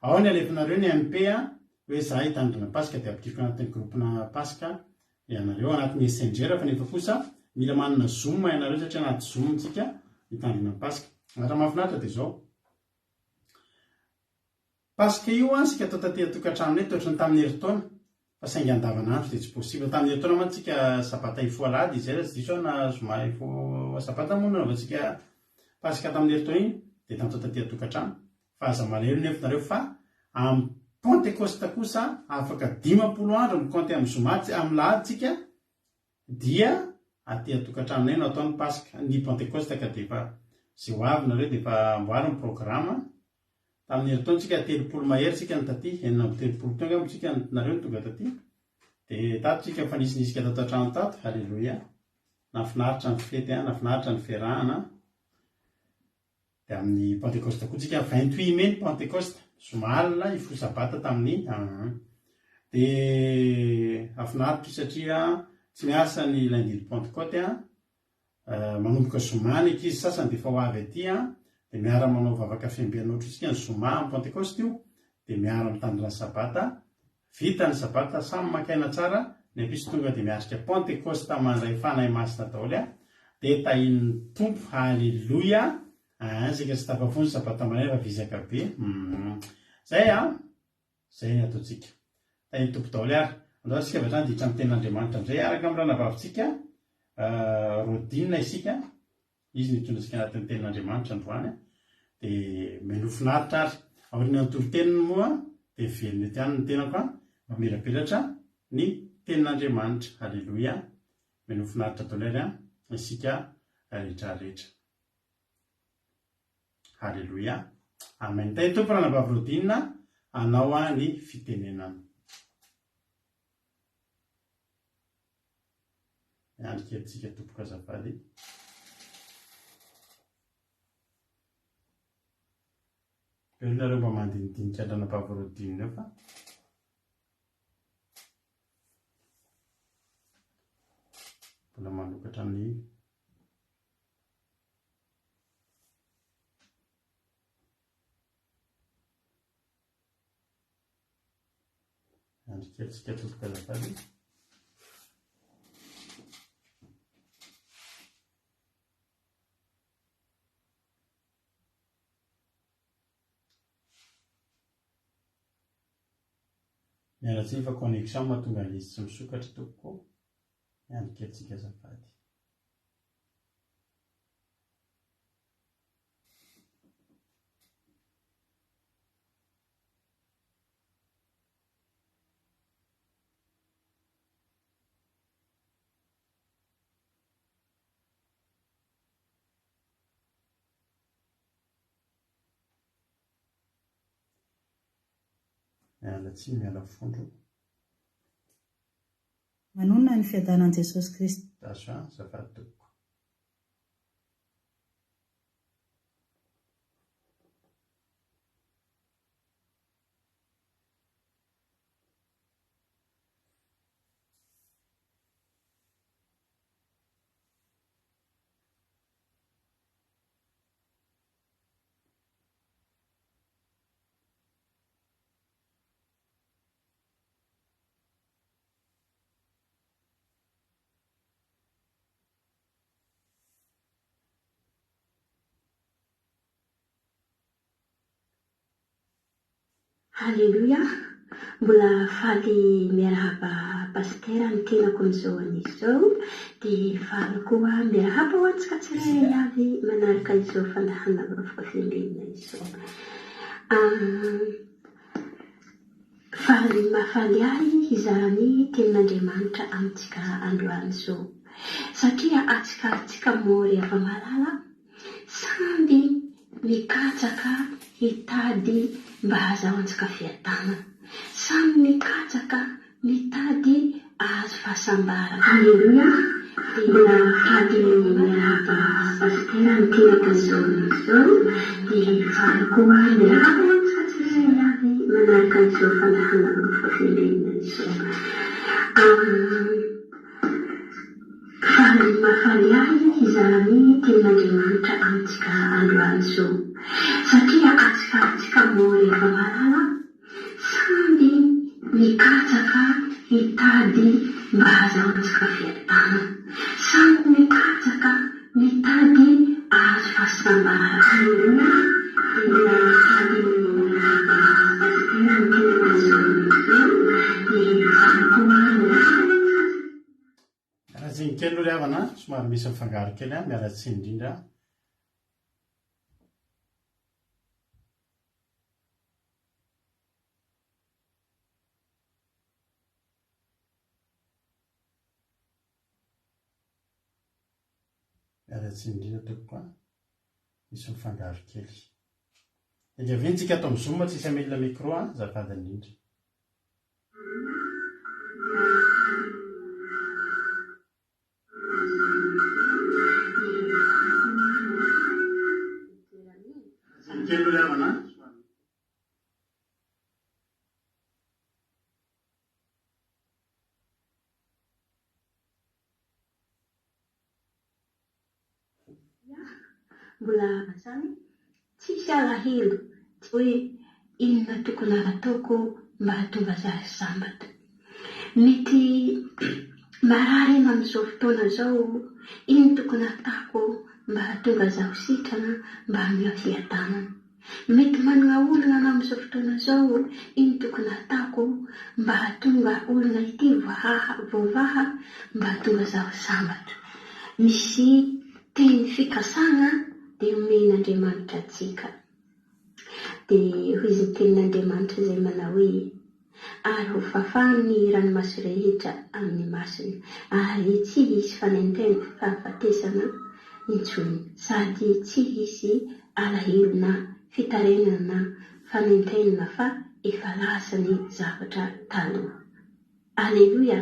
Ao ny alefanareo ny MP a, hoe za hitandrina Paska dia ampidiriko anatin'ny groupe-na Paska ianareo, anatin'ny Messenger fa nefa kosa mila manana Zoom ianareo satria anaty Zoom tsika hitandrina Paska. Raha mahafinaritra dia izao. Paska io an sika atao taty an-tokantranonay toa ohatran'ny tamin'ny herintaona fa saingy andavanandro dia tsy possible. Tamin'ny herintaona mantsy tsika sabata hifoha alahady izay raha tsy diso aho na zoma hifoha sabata moa no nanaovantsika Paska tamin'ny herintaona iny dia natao taty an-tokantrano. Fa aza malahelo nefa nareo fa amin'ny Pentekosta kosa afaka 50 andro mi-compter amin'ny zoma amin'ny lahady tsika dia aty an-tokantranonay no atao ny Paska ny Pentekosta ka dia efa izay ho avy nareo dia efa amboary ny programa. Tamin'ny herintaona tsika 30 mahery tsika no taty, 36 teo angamba tsika nareo no tonga taty. Dia tato tsika efa nisinisika tato an-trano tato, haleloia. Nahafinaritra ny fety an, nahafinaritra ny fiarahana. Dia amin'ny Pentekosta koa tsika, 28 mai ny Pentekosta, zoma alina hifoha sabata tamin'ny aa. Dia hafinaritra io satria tsy miasa ny lundi de Pentecote an. Manomboka zoma ny ankizy sasany dia efa ho avy aty an, dia miara manao vavaka fiambenana ohatry isika ny zoma amin'ny Pentekosta io, dia miara mitandrina ny sabata, vita ny sabata samy maka aina tsara, ny ampitso tonga dia miatrika Pentekosta mandray Fanahy Masina daholo an, dia tahian'ny Tompo, haleloia, aa isika tsy tafafoha ny sabata maraina fa vizaka be, humm zay an. Izay ny ataontsika. Tahin'ny Tompo daholo ary. Andao isika avy hatrany ditra amin'ny tenin'Andriamanitra indray araka amin'ny ranavavintsika Rodine isika. Izy no hitondra antsika anatin'ny tenin'Andriamanitra androany. Dia menoa finaritra ary. Aorian'ny toriteniny moa dia miverina eto ihany ny tenako mamelabelatra ny tenin'Andriamanitra. Aleloia. Menoa finaritra daholo ary isika rehetra rehetra. Haleloia. Amen. Tahin'ny Tompo Ranabavy Rodina anao aho ny fitenenana. Miandry kely tsika tompoko azafady. Eo nareo mba mandinidinika an-dRanabavy Rodina eo fa. Mbola manokatra ny Andry kely tsika tompoko azafady. Miala tsiny fa connexion mahatonga an'izy tsy misokatra tompoko. Miandry kely tsika azafady. Miala tsiny, miala fondro. Manonona ny fiadanan'i Jesosy Kristy. Daso an, azafady tompoko. Haleloia! Mbola faly miarahaba Pasitera ny tenako amin'izao anio izao, dia faly koa miarahaba ho antsika tsirairay avy manaraka izao fandaharana Vavolombelona izao. Faly mahafaly ahy hizara ny tenin'Andriamanitra amintsika androany izao. Satria atsikarintsika moa ry hava-malala, samby mikatsaka hitady mba hahazahoantsika fiadanana. Samy mikatsaka Mitady ahazo fahasambarana. Aleloia! Mbola faly miarahaba Pasitera ny tenako amin'izao anio izao dia faly koa miarahaba ho antsika tsirairay avy manaraka izao fandaharana Vavolombelona izao. Faly mahafaly ahy hizara ny tenin'Andriamanitra amintsika androany izao satria atsikarintsika moa rehefa mahalala Samby mikatsaka hitady mba hahazahoantsika fiadanana. Samy mikatsaka mitady ahazo fahasambarana. Aleloia, mbola faly miarahaba Pasitera ny tenako amin'izao anio izao, dia faly koa miarahaba antsika. Miala tsiny kely aloha ry havana a, somary misy mifangaro kely an, miala tsiny indrindra. Miala tsiny indrindra tompoko a, misy mifangaro kely. Engaviantsika tsika ato amin'ny zoom tsisy hamelona micro a, azafady indrindra. Kely aloha ry havana a. Mbola zany tsisy alahelo hoe inona tokony hataoko mba hahatonga za sambatra. Mety marary enao amin'izao fotoana izao, ino tokony hatako mba hahatonga za ho sitrana mba hanana fiadanana. Mety manana olana anao amin'izao fotoana izao, ino tokony hatako mba hahatonga olona ity voahaha voavaha mba hahatonga zaho sambatra. Misy teny fikasana dia omen'Andriamanitra antsika. Dia hoy izy ny tenin'Andriamanitra izay manao hoe, Ary ho fafany ny ranomaso rehetra amin'ny masony, ary tsy hisy fanentena fahafatesana intsony, sady tsy hisy alahelo na fitarainana na fanentenana fa efa lasa ny zavatra taloha. Aleloia!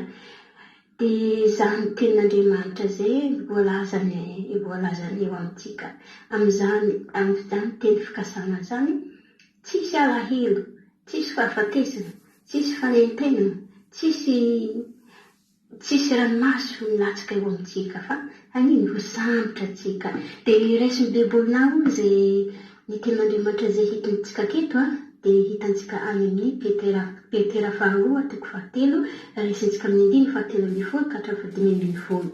Dia izany tenin'Andriamanitra izay voalazany voalazany eo amintsika amin'izany amin'izany teny fikasana izany, tsisy alahelo, tsisy fahafatesana, tsisy fanentenana, tsisy tsisy ranomaso milatsaka eo amintsika fa anio ho sambatra tsika. Dia raisin'ny baibolinao izay ny tenin'Andriamanitra izay hitantsika aketo a, dia hitantsika any amin'ny Petera Petera faharoa toko fahatelo, raisintsika amin'ny andininy fahatelo ambinifolo ka hatramin'ny fahadimy ambinifolo.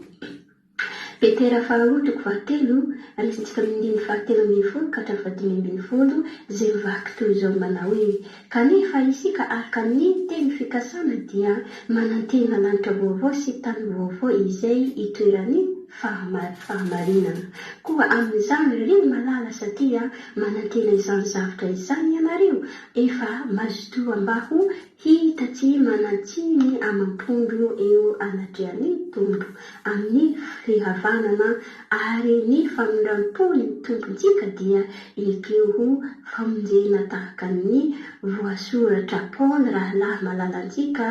Petera faharoa toko fahatelo, raisintsika amin'ny andininy fahatelo ambinifolo ka hatramin'ny fahadimy ambinifolo, izay mivaky toy izao manao hoe, Kanefa isika araka ny teny fikasana dia manantena lanitra vaovao sy tany vaovao izay itoeran'ny. fahamarinana. Koa amin'izany, ry malala, satria manantena izany zavtra izany ianareo, efa mazotoa mba ho hita tsy manan-tsiny amam-pondro eo anatrehan'ny Tompo, amin'ny fihavanana, ary ny famindram-pon'ny Tompontsika dia ekeo ho famonjena tahaka ny voasoratra Paoly rahalahy malalantsika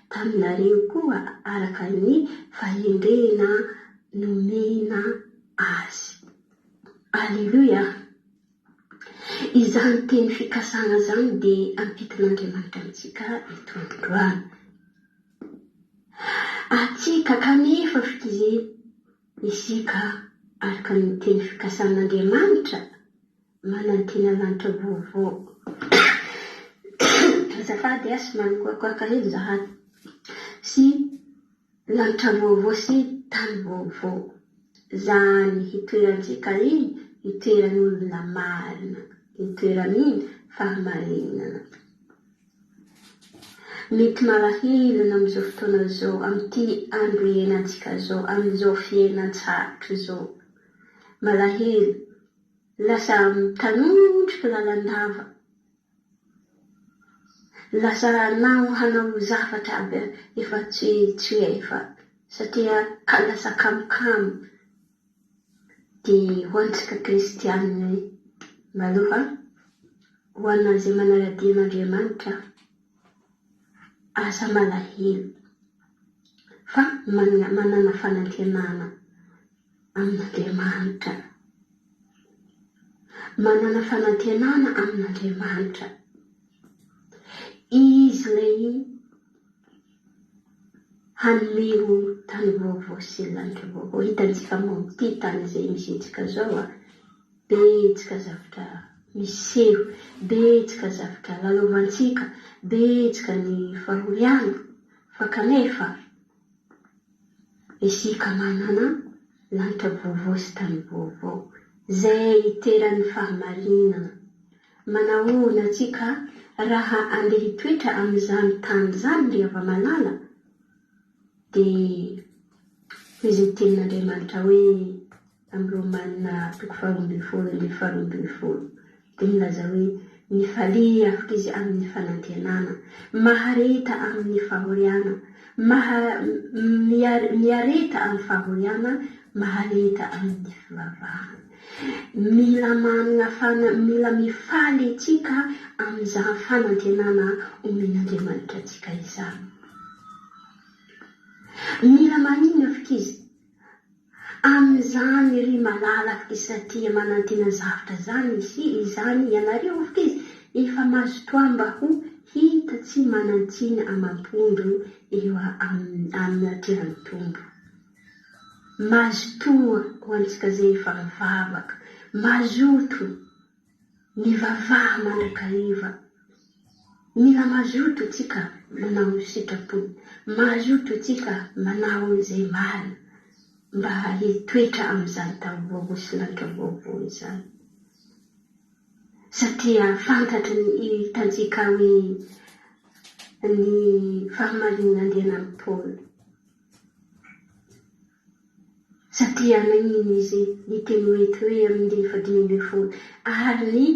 taminareo koa araka ny fahendrena nomena azy. Aleloia! Izany teny fikasana izany dia ampitin'Andriamanitra amintsika eto androany. Antsika kanefa fikizy isika araka ny teny fikasan'Andriamanitra manantena lanitra vaovao. Azafady a, somary mikoakoaka hely zahay. Sy lanitra vaovao sy tany vaovao. Zany hitoerantsika iny, hitoeran'olona marina, hitoeran'iny fahamarinana. Mety malahelo amin'izao fotoana izao, amin'ity andro iainantsika izao, amin'izao fiainan-tsarotra izao. Malahelo. Lasa mitanondrika lalandava. Lasa hanao hanao zavatra aby efa tsy tsy efa satria lasa kamokamo. Dia ho antsika kristianina maloha, ho an'izay manara-dia an'Andriamanitra, aza malahelo fa manana fanantenana amin'Andriamanitra. Manana fanantenana amin'Andriamanitra. Izy ilay hanome ho tany vaovao sy lanitra vaovao. Hitantsika moa amin'ity tany izay misy antsika izao, betsaka zavatra miseho, betsaka zavatra lalovantsika, betsaka ny fahoriana, fa kanefa isika manana lanitra vaovao sy tany vaovao, izay iteran'ny fahamarinana. Manahoana antsika raha andeha hitoetra amin'izany tany izany ry hava-malala? Dia hoy izy ny tenin'Andriamanitra hoe amin'ny Romana toko faharoambinifolo andininy faharoambinifolo dia milaza hoe mifalia afaka izy amin'ny fanantenana, mahareta amin'ny fahoriana, maha, miareta amin'ny fahoriana, mahareta amin'ny fivavahana. Mila manana fana, mila mifaly antsika amin'izany fanantenana omen'Andriamanitra antsika izany. Mila maninona afaka izy? Amin'izany ry malala afaka izy satria manantena zavtra izany izy, izany ianareo afaka izy efa mazotoa mba ho hita tsy manan-tsiny amam-pondro eo amin'ny atrehan'ny Tompo. Mazotoa ho antsika izay efa mivavaka. Mazoto mivavaha mandrakariva. Mila mazoto tsika manao ny sitrapony. Mazoto tsika manao izay marina mba hitoetra amin'izany tany vaovao sy lanitra vaovao izany. Satria fantatry ny hitantsika hoe ny fahamarinan'Andrianan'i Paoly. Satria nagnino izy niteny hoe hoe amin'ny andininy fahadimy ambin'ny folo, Ary ny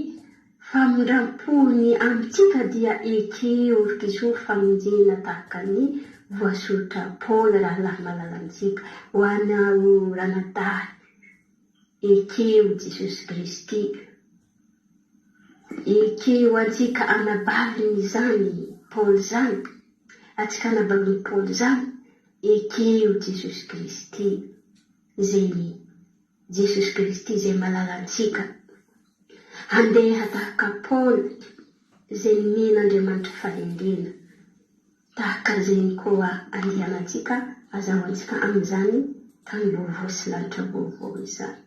famindram-pony amintsika dia ekeo ry kisoa famonjena tahaka ny voasoritra Paoly rahalahy malalantsika, ho anao ranadahy, ekeo Jesosy Kristy, ekeo antsika anabaviny izany Paoly izany, antsika anabavin'i Paoly izany, Ekeo Jesosy Kristy izay ny Jesosy Kristy izay malala antsika. Handeha tahaka Paoly izay nomen'Andriamanitra fahendrena. Tahaka izay koa andehanantsika azahoantsika amin'izany tany vaovao sy lanitra vaovao izany.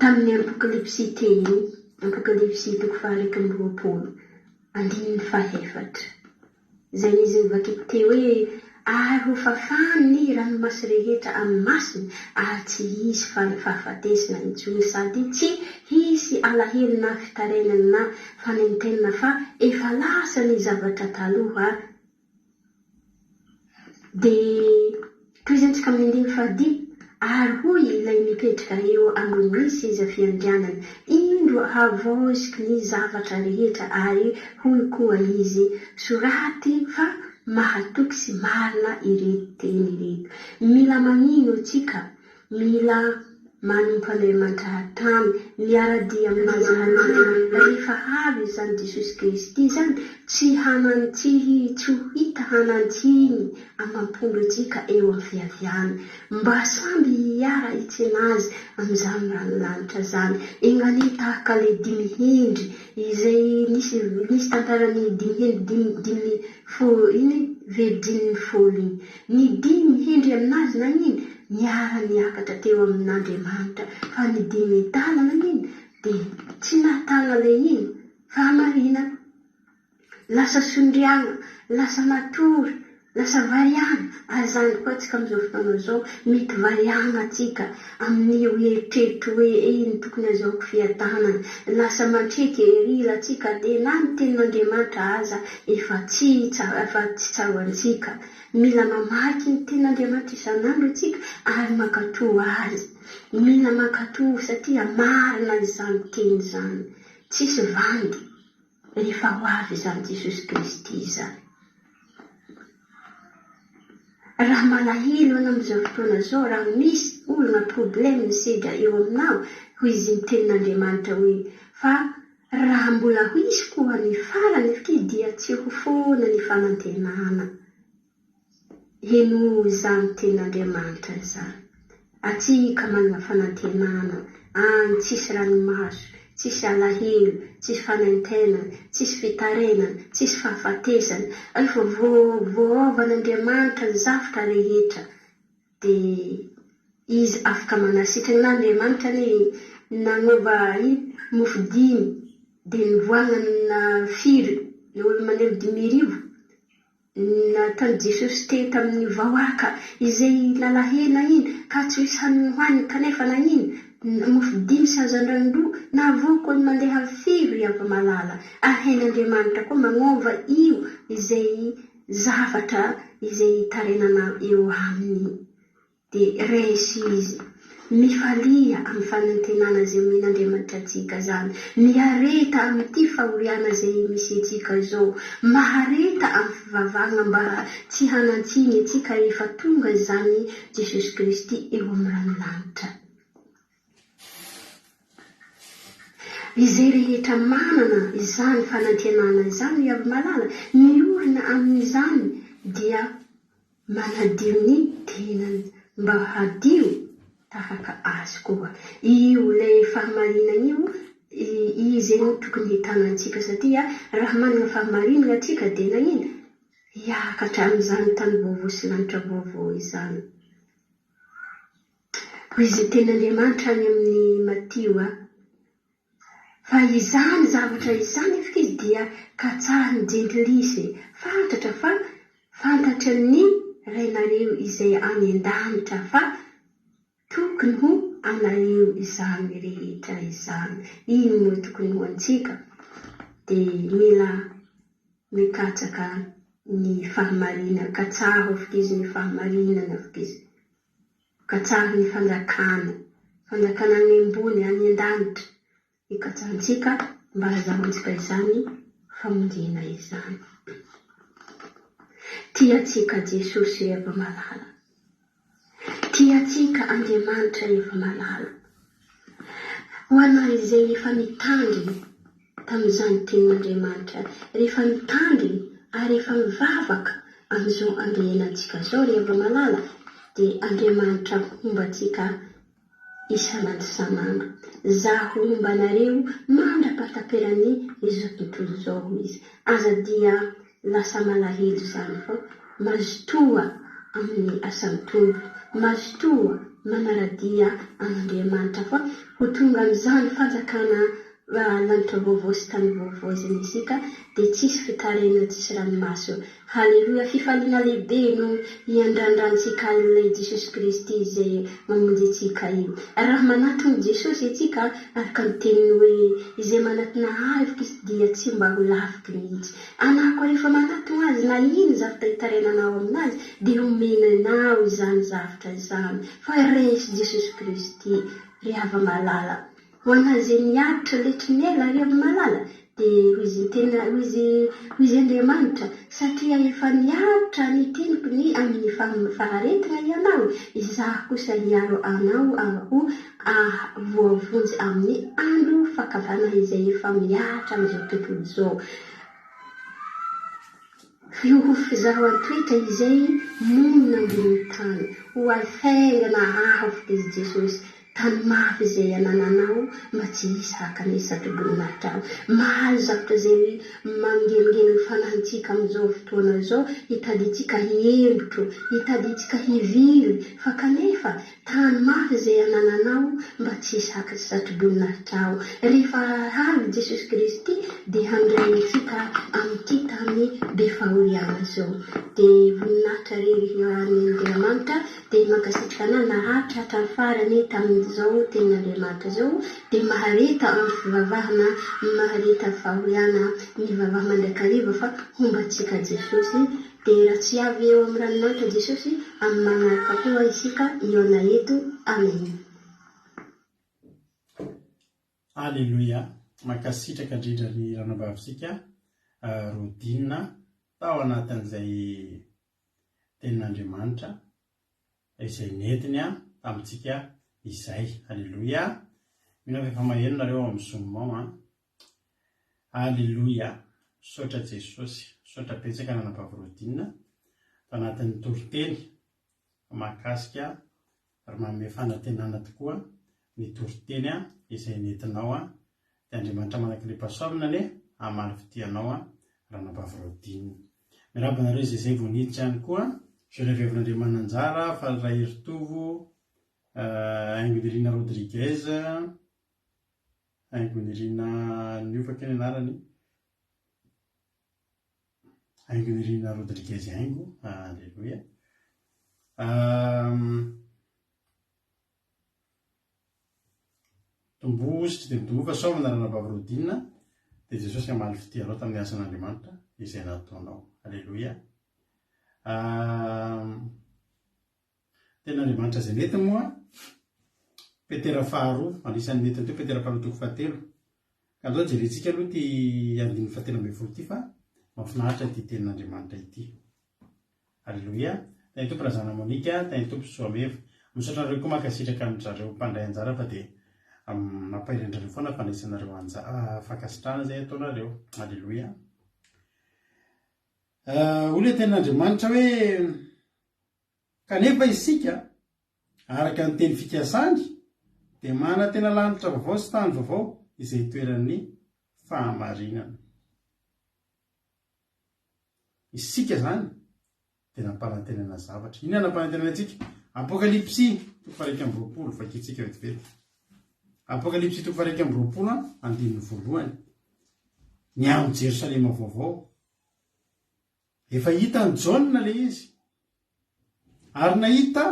Tamin'ny Apokalypsy teny, Apokalypsy toko faha-21, andininy fahefatra. Izay izy novakiko teo hoe, Ary ho fafany ny ranomaso rehetra amin'ny masony, ary tsy hisy fahafatesana intsony, sady tsy hisy alahelo na fitarainana na fanaintainana, fa efa lasa ny zavatra taloha. Dia tohizantsika amin'ny andininy fahadimy. Ary hoy ilay mipetraka eo ambonin'ny seza fiandrianana, Indro havaoziko ny zavatra rehetra ary hoy koa izy, Soraty fa mahatoky sy marina ireto teny ireto. Mila magnino tsika? Mila manompo Andriamanitra hatrany, miara-dia aminazy hatrany, rehefa avy izany Jesosy Kristy izany, tsy hanan-tsy tsy ho hita hanan-tsiny amam-pondro antsika eo amin'ny fiaviany. Mba samby hiara hitsena azy amin'izany ranolanitra izany. Enganie tahaka ilay dimy hendry izay nisy nisy tantaran'ny dimy hendry dimy dimy fo iny virjiny folo iny. Ny dimy hendry aminazy nagnino? Niara niakatra teo amin'Andriamanitra fa ny dimy adala nagnino? Dia tsy nahatagna ilay ino? Fahamarinana. Lasa sondriagna, lasa matory, lasa variagna, ary izany koa antsika amin'izao fotoana izao, mety variagna antsika amin'io eritreritro hoe ino tokony azahoako fiadanana, lasa mandriaka ery ila antsika dia na ny tenin'Andriamanitra aza efa tsy efa tsy tsaroantsika. Mila mamaky ny tenin'Andriamanitra isan'andro antsika ary mankatò azy. Mila mankatò satria marina izany teny izany, tsisy vandy. Rehefa ho avy izany Jesosy Kristy izany. Raha malahelo ianao amin'izao fotoana izao, raha misy olana, problème misedra eo aminao, hoy izy ny tenin'Andriamanitra hoe, fa raha mbola hisy koa ny farany dia tsy ho foana ny fanantenana. Henoy izany tenin'Andriamanitra izany. Atsika manana fanantenana, any tsisy ranomaso, tsisy alahelo, tsisy fanaintainana, tsisy fitarainana, tsisy fahafatesana. Efa voaovan'Andriamanitra ny zavtra rehetra dia Izy afaka manasitrana. Na Andriamanitra anie nagnova mofo dimy dia nivoagnana firy ny olo mandeha 5000. Nataon'i Jesosy teny tamin'ny vahoaka izay nalahelo iny ka tsy misy haniny hohaniny kanefa nagnino? Mofo dimy sy hazandrano roa nahavoky olo mandeha firy ry hava-malala ary hain'Andriamanitra koa magnova io izay zavatra izay itarenana eo aminy. Dia resy izy. Mifalia amin'ny fanantenana izay omen'Andriamanitra antsika izany. Miareta amin'ity fahoriana izay misy antsika izao. Mahareta amin'ny fivavahana mba tsy hanan-tsiny antsika rehefa tonga izany Jesosy Kristy eo amin'ny ranolanitra. Izay rehetra manana izany fanantenana izany ry hava-malala, miorina amin'izany dia Manadio ny tenany mba hadio tahaka azy koa. Io ilay fahamarinana io, izy no tokony hitanantsika satria raha manana fahamarinana tsika dia nagnino? Hiakatra amin'izany tany vaovao sy lanitra vaovao izany. Hoy izy tenin'Andriamanitra any amin'ny Matio a. Fa izany zavatra izany anefa izy dia katsahin'ny jentilisa e! Fantatra fa fantatry ny Rainareo izay any an-danitra fa tokony ho anareo izany rehetra izany. Ino moa tokony ho antsika? Dia mila mikatsaka ny fahamarinana, katsaho fikizy ny fahamarinana fikizy. Katsaho ny fanjakana, fanjakana any ambony, any an-danitra, hikatsahantsika mba hazahoantsika izany famonjena izany. Tia antsika Jesosy ry hava-malala. Tia antsika Andriamanitra ry hava-malala. Ho anay izay efa nitandrina tamin'izany tenin'Andriamanitra, rehefa mitandrina ary efa mivavaka amin'izao andro iainantsika izao ry hava-malala dia Andriamanitra homba antsika isan'andro isan'andro. Zaho homba anareo mandra-pahataperan'ny izao tontolo izao hoy Izy. Aza dia lasa malahelo izany fa mazotoa amin'ny asan'ny Tompo, mazotoa manara-dia an'Andriamanitra fa ho tonga amin'izany fanjakana. Lanitra vaovao sy tany vaovao izay misy ka dia tsisy fitarainana tsisy ranomaso. Haleloia fifaliana lehibe no hiandrandrantsika ilay Jesosy Kristy izay mamonjy antsika io. Raha manatona Jesosy antsika araka ny teniny hoe izay manatona ahy dia tsy mba ho laviko mihitsy. Anah koa rehefa manatona azy na ino zavtra hitarainanao aminazy dia omeny anao izany zavtra izany fa resy Jesosy Kristy ry hava-malala. Ho anà izay niaritra letry ny ela ry hava-malala dia hoy izy tena hoy izy hoy izy Andriamanitra satria efa niaritra ny teniko ny amin'ny faharetana ianao izaho kosa hiaro anao ho voavonjy amin'ny andro fakavana izay efa mihatra amin'izao tontolo izao. Ho fizahoan-toetra izay monina ambonin'ny tany. Ho avy faingana avotra izy Jesosy. Tany mafy izay anananao mba tsy hisy haka ny satroboninahitra. Mahazo zavatra izay mangelingely ny fanahintsika amin'izao fotoana izao, hitady antsika hihembotro, hitady antsika hivily, fa kanefa Tany mafy izay anananao mba tsy hisy haka sy satroboninahitra Rehefa avy Jesosy Kristy dia handray antsika amin'ity tany be fahoriana izao. Dia voninahitra rery ho an'i Andriamanitra. Dia mankasitraka anah naharitra hatramin'ny farany tamin'izao tenin'Andriamanitra izao. Dia mahareta amin'ny fivavahana, mahareta fahoriana, mivavaha mandrakariva fa homba antsika Jesosy. Dia raha tsy avy eo amin'ny ranomanitra Jesosy, amin'ny manaraka koa isika hihaona eto. Amen. Aleloia! Mankasitraka indrindra ny ranambavintsika Rodina tao anatin'izay tenin'Andriamanitra izay nentiny tamintsika izay. Aleloia! Mino aho fa efa maheno nareo ao amin'ny Zoom ao an! Aleloia! Misaotra Jesosy, misaotra betsaka Ranabavy Rodina tao anatin'ny toriteny mahakasika ary manome fanantenana tokoa ny toriteny izay nentinao dia Andriamanitra manakilem-pahasoavana anie hamaly fitia anao Ranabavy Rodina. Miarahaba anareo izay izay vao niditra ihany koa, Geneviève Randriamananjara, Faly Raheritovo, Haingonirina Rodriguez, Haingonirina niova kay ny anarany. Haingonirina Rodriguez Haingo, aleloia. Tomboho sy tsy dia mitomboa fa sao amin'ny anarana Bavy Rodina dia Jesosy hamaly fitia anao tamin'ny asan'Andriamanitra izay nataonao. Aleloia. Tenin'Andriamanitra izay nentiny moa, Petera faharoa, anisan'ny nentiny teo Petera faharoa toko fahatelo. Ka andao jerentsika aloha ity andininy fahatelo ambin'ny folo ity fa mahafinaritra ity tenin'Andriamanitra ity. Aleloia. Tahin'ny Tompo Razana Monica, tahin'ny Tompo Soameva. Misaotra anareo koa mankasitraka an-dry zareo mpandray anjara fa dia mampahery an-dry zareo foana fandraisanareo anja- fankasitrahana izay ataonareo. Aleloia. Hoy ilay tenin'Andriamanitra hoe Kanefa isika, araka ny teny fikasany, dia manantena lanitra vaovao sy tany vaovao izay itoeran'ny fahamarinana. Isika izany dia nampanantenana zavatra. Inona nampanantenana antsika? Apokalypsy toko faha-21, vakintsika vetivety. Apokalypsy toko faha-21, andininy voalohany. Ny amin'i Jerosalema vaovao. Efa hitan'i Jaona ilay izy. Ary nahita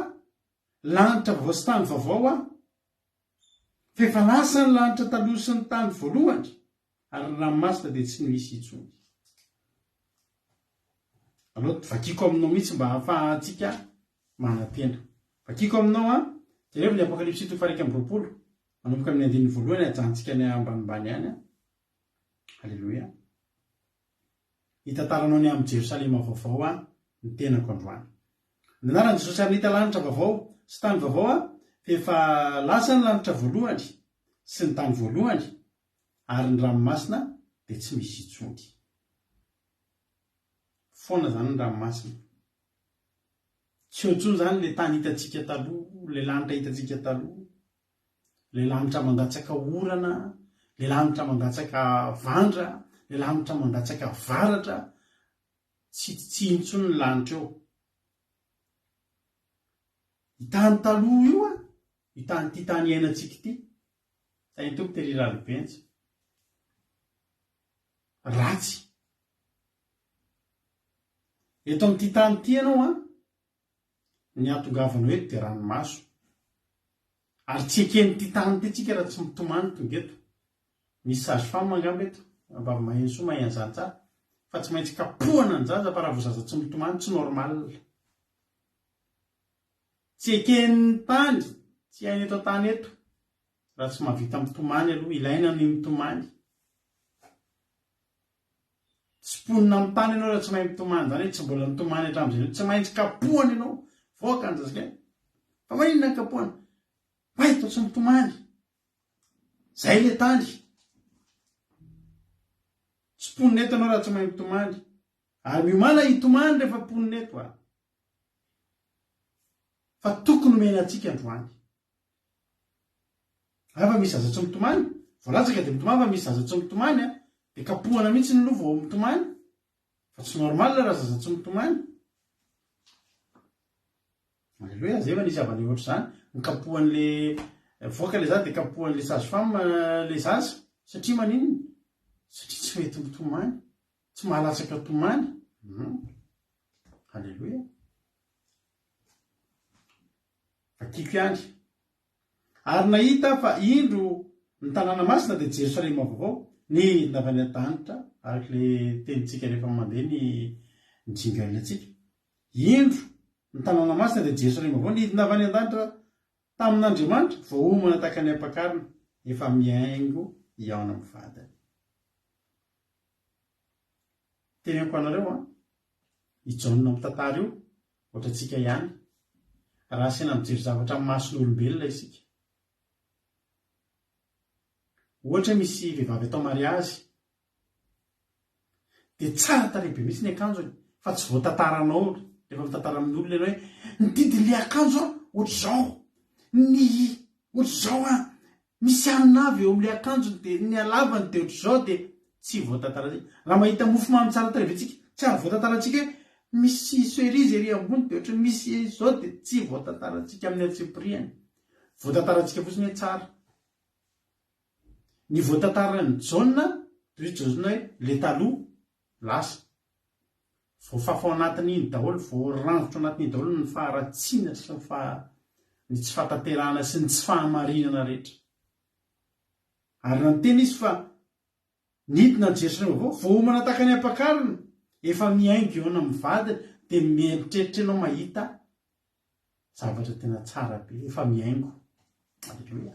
lanitra vaovao sy tany vaovao aho. Fa efa lasa ny lanitra taloha sy ny tany voalohany, ary ny ranomasina dia tsy nisy intsony. Aleo vakiko aminao mihitsy mba hahafahantsika manantena. Vakiko aminao an, jerevo ny Apokalypsy toko faha-21, manomboka amin'ny andininy voalohany, ajanontsika any ambanimbany any an. Aleloia. Hitantaranao ny amin'i Jerosalema vaovao aho ny tenako androany. Ny anaran'i Jesosy ary nahita lanitra vaovao sy tany vaovao aho fa efa lasa ny lanitra voalohany sy ny tany voalohany ary ny ranomasina dia tsy misy intsony. Foana izany ny ranomasina. Tsy eo intsony izany ilay tany hitantsika taloha, ilay lanitra hitantsika taloha. Ilay lanitra mandatsaka orana, ilay lanitra mandatsaka vandra, ilay lanitra mandatsaka varatra, tsy tsy intsony ny lanitra eo. Io tany taloha io an, io tany ity tany iainantsika ity. Tahin'ny Tompo tery Ralibenja. Ratsy. Eto amin'ity tany ity ianao an, ny hahatongavanao eto dia ranomaso. Ary tsy eken'ity tany ity tsika raha tsy mitomany tonga eto. Misy sage femme angamba eto, vavy maheno soa mahay an'izany tsara, fa tsy maintsy kapohana ny zaza fa raha vao zaza tsy mitomany tsy normal. Tsy eken'ny tany, tsy hainy eto an-tany eto raha tsy mahavita mitomany aloha, ilaina ny mitomany. Tsy mponina amin'ny tany ianao raha tsy mahay mitomany izany hoe tsy mbola nitomany hatramin'izay, tsy maintsy kapohana ianao, voaka ny zazakely. Fa maninona ny kapohana? Hay toa tsy mitomany. Zay le tany. Tsy mponina eto ianao raha tsy mahay mitomany. Ary miomàna hitomany rehefa mponina eto a. Fa tokony omena antsika androany. Hay fa misy zaza tsy mitomany. Vao latsaka dia mitomany fa misy zaza tsy mitomany a. Dia kapohana mihitsy ny loha vao mitomany. Fa tsy normal raha zaza tsy mitomany. Alléluia, zay efa nisy havana ohatr'izany, nikapohan'le voaka le zaza dia kapohan'le sage femme le zaza, satria maninona? Satria tsy mety mitomany, tsy mahalatsaka tomany. Hum. Alléluia. Vakiko ihany. Ary nahita aho fa indro ny tanàna masina dia Jerosalema vaovao, nidina avy any an-danitra, araka ilay tenintsika rehefa mandeha ny ny jingle antsika. Indro ny tanàna masina dia Jerosalema vaovao, nidina avy any an-danitra tamin'Andriamanitra, voaomana tahaka ny ampakarina, efa mihaingo hihaona amin'ny vadiny. Teneniko anareo an, i Jaona mitantara io, ohatrantsika ihany, raha asaina mijery zavatra amin'ny mason'olombelona isika. Ohatra hoe misy vehivavy atao mariazy, dia tsara tarehy be mihitsy ny akanjony, fa tsy voatantaranao rehefa mitantara amin'olona ianao hoe ny didin'ilay akanjo an, ohatr'izao, ny ohatr'izao an, Misy hanina avy eo amin'ilay akanjony dia ny halavany dia ohatr'izao dia tsy voatantarantsika. Raha mahita mofomamy tsara tarehy ve tsika? Tsy ary voatantarantsika hoe misy cerise ery ambony dia ohatran'ny misy izao dia tsy voatantarantsika amin'ny antsipiriany. Voatantarantsika fotsiny hoe tsara. Ny voatantaran'i Jaona dia hoy Jaona hoe ilay taloha lasa. Voafafa ao anatin'iny daholo, voarangotra ao anatin'iny daholo ny faharatsiana sy ny faha, ny tsy fahatanterahana sy ny tsy fahamarinana rehetra. Ary raha niteny izy fa nidina ny Jerosalema vaovao, voaomana tahaka ny ampakarina, efa mihaingo hihaona amin'ny vadiny, dia mieritreritra ianao mahita zavatra tena tsara be, efa mihaingo. Aleloia.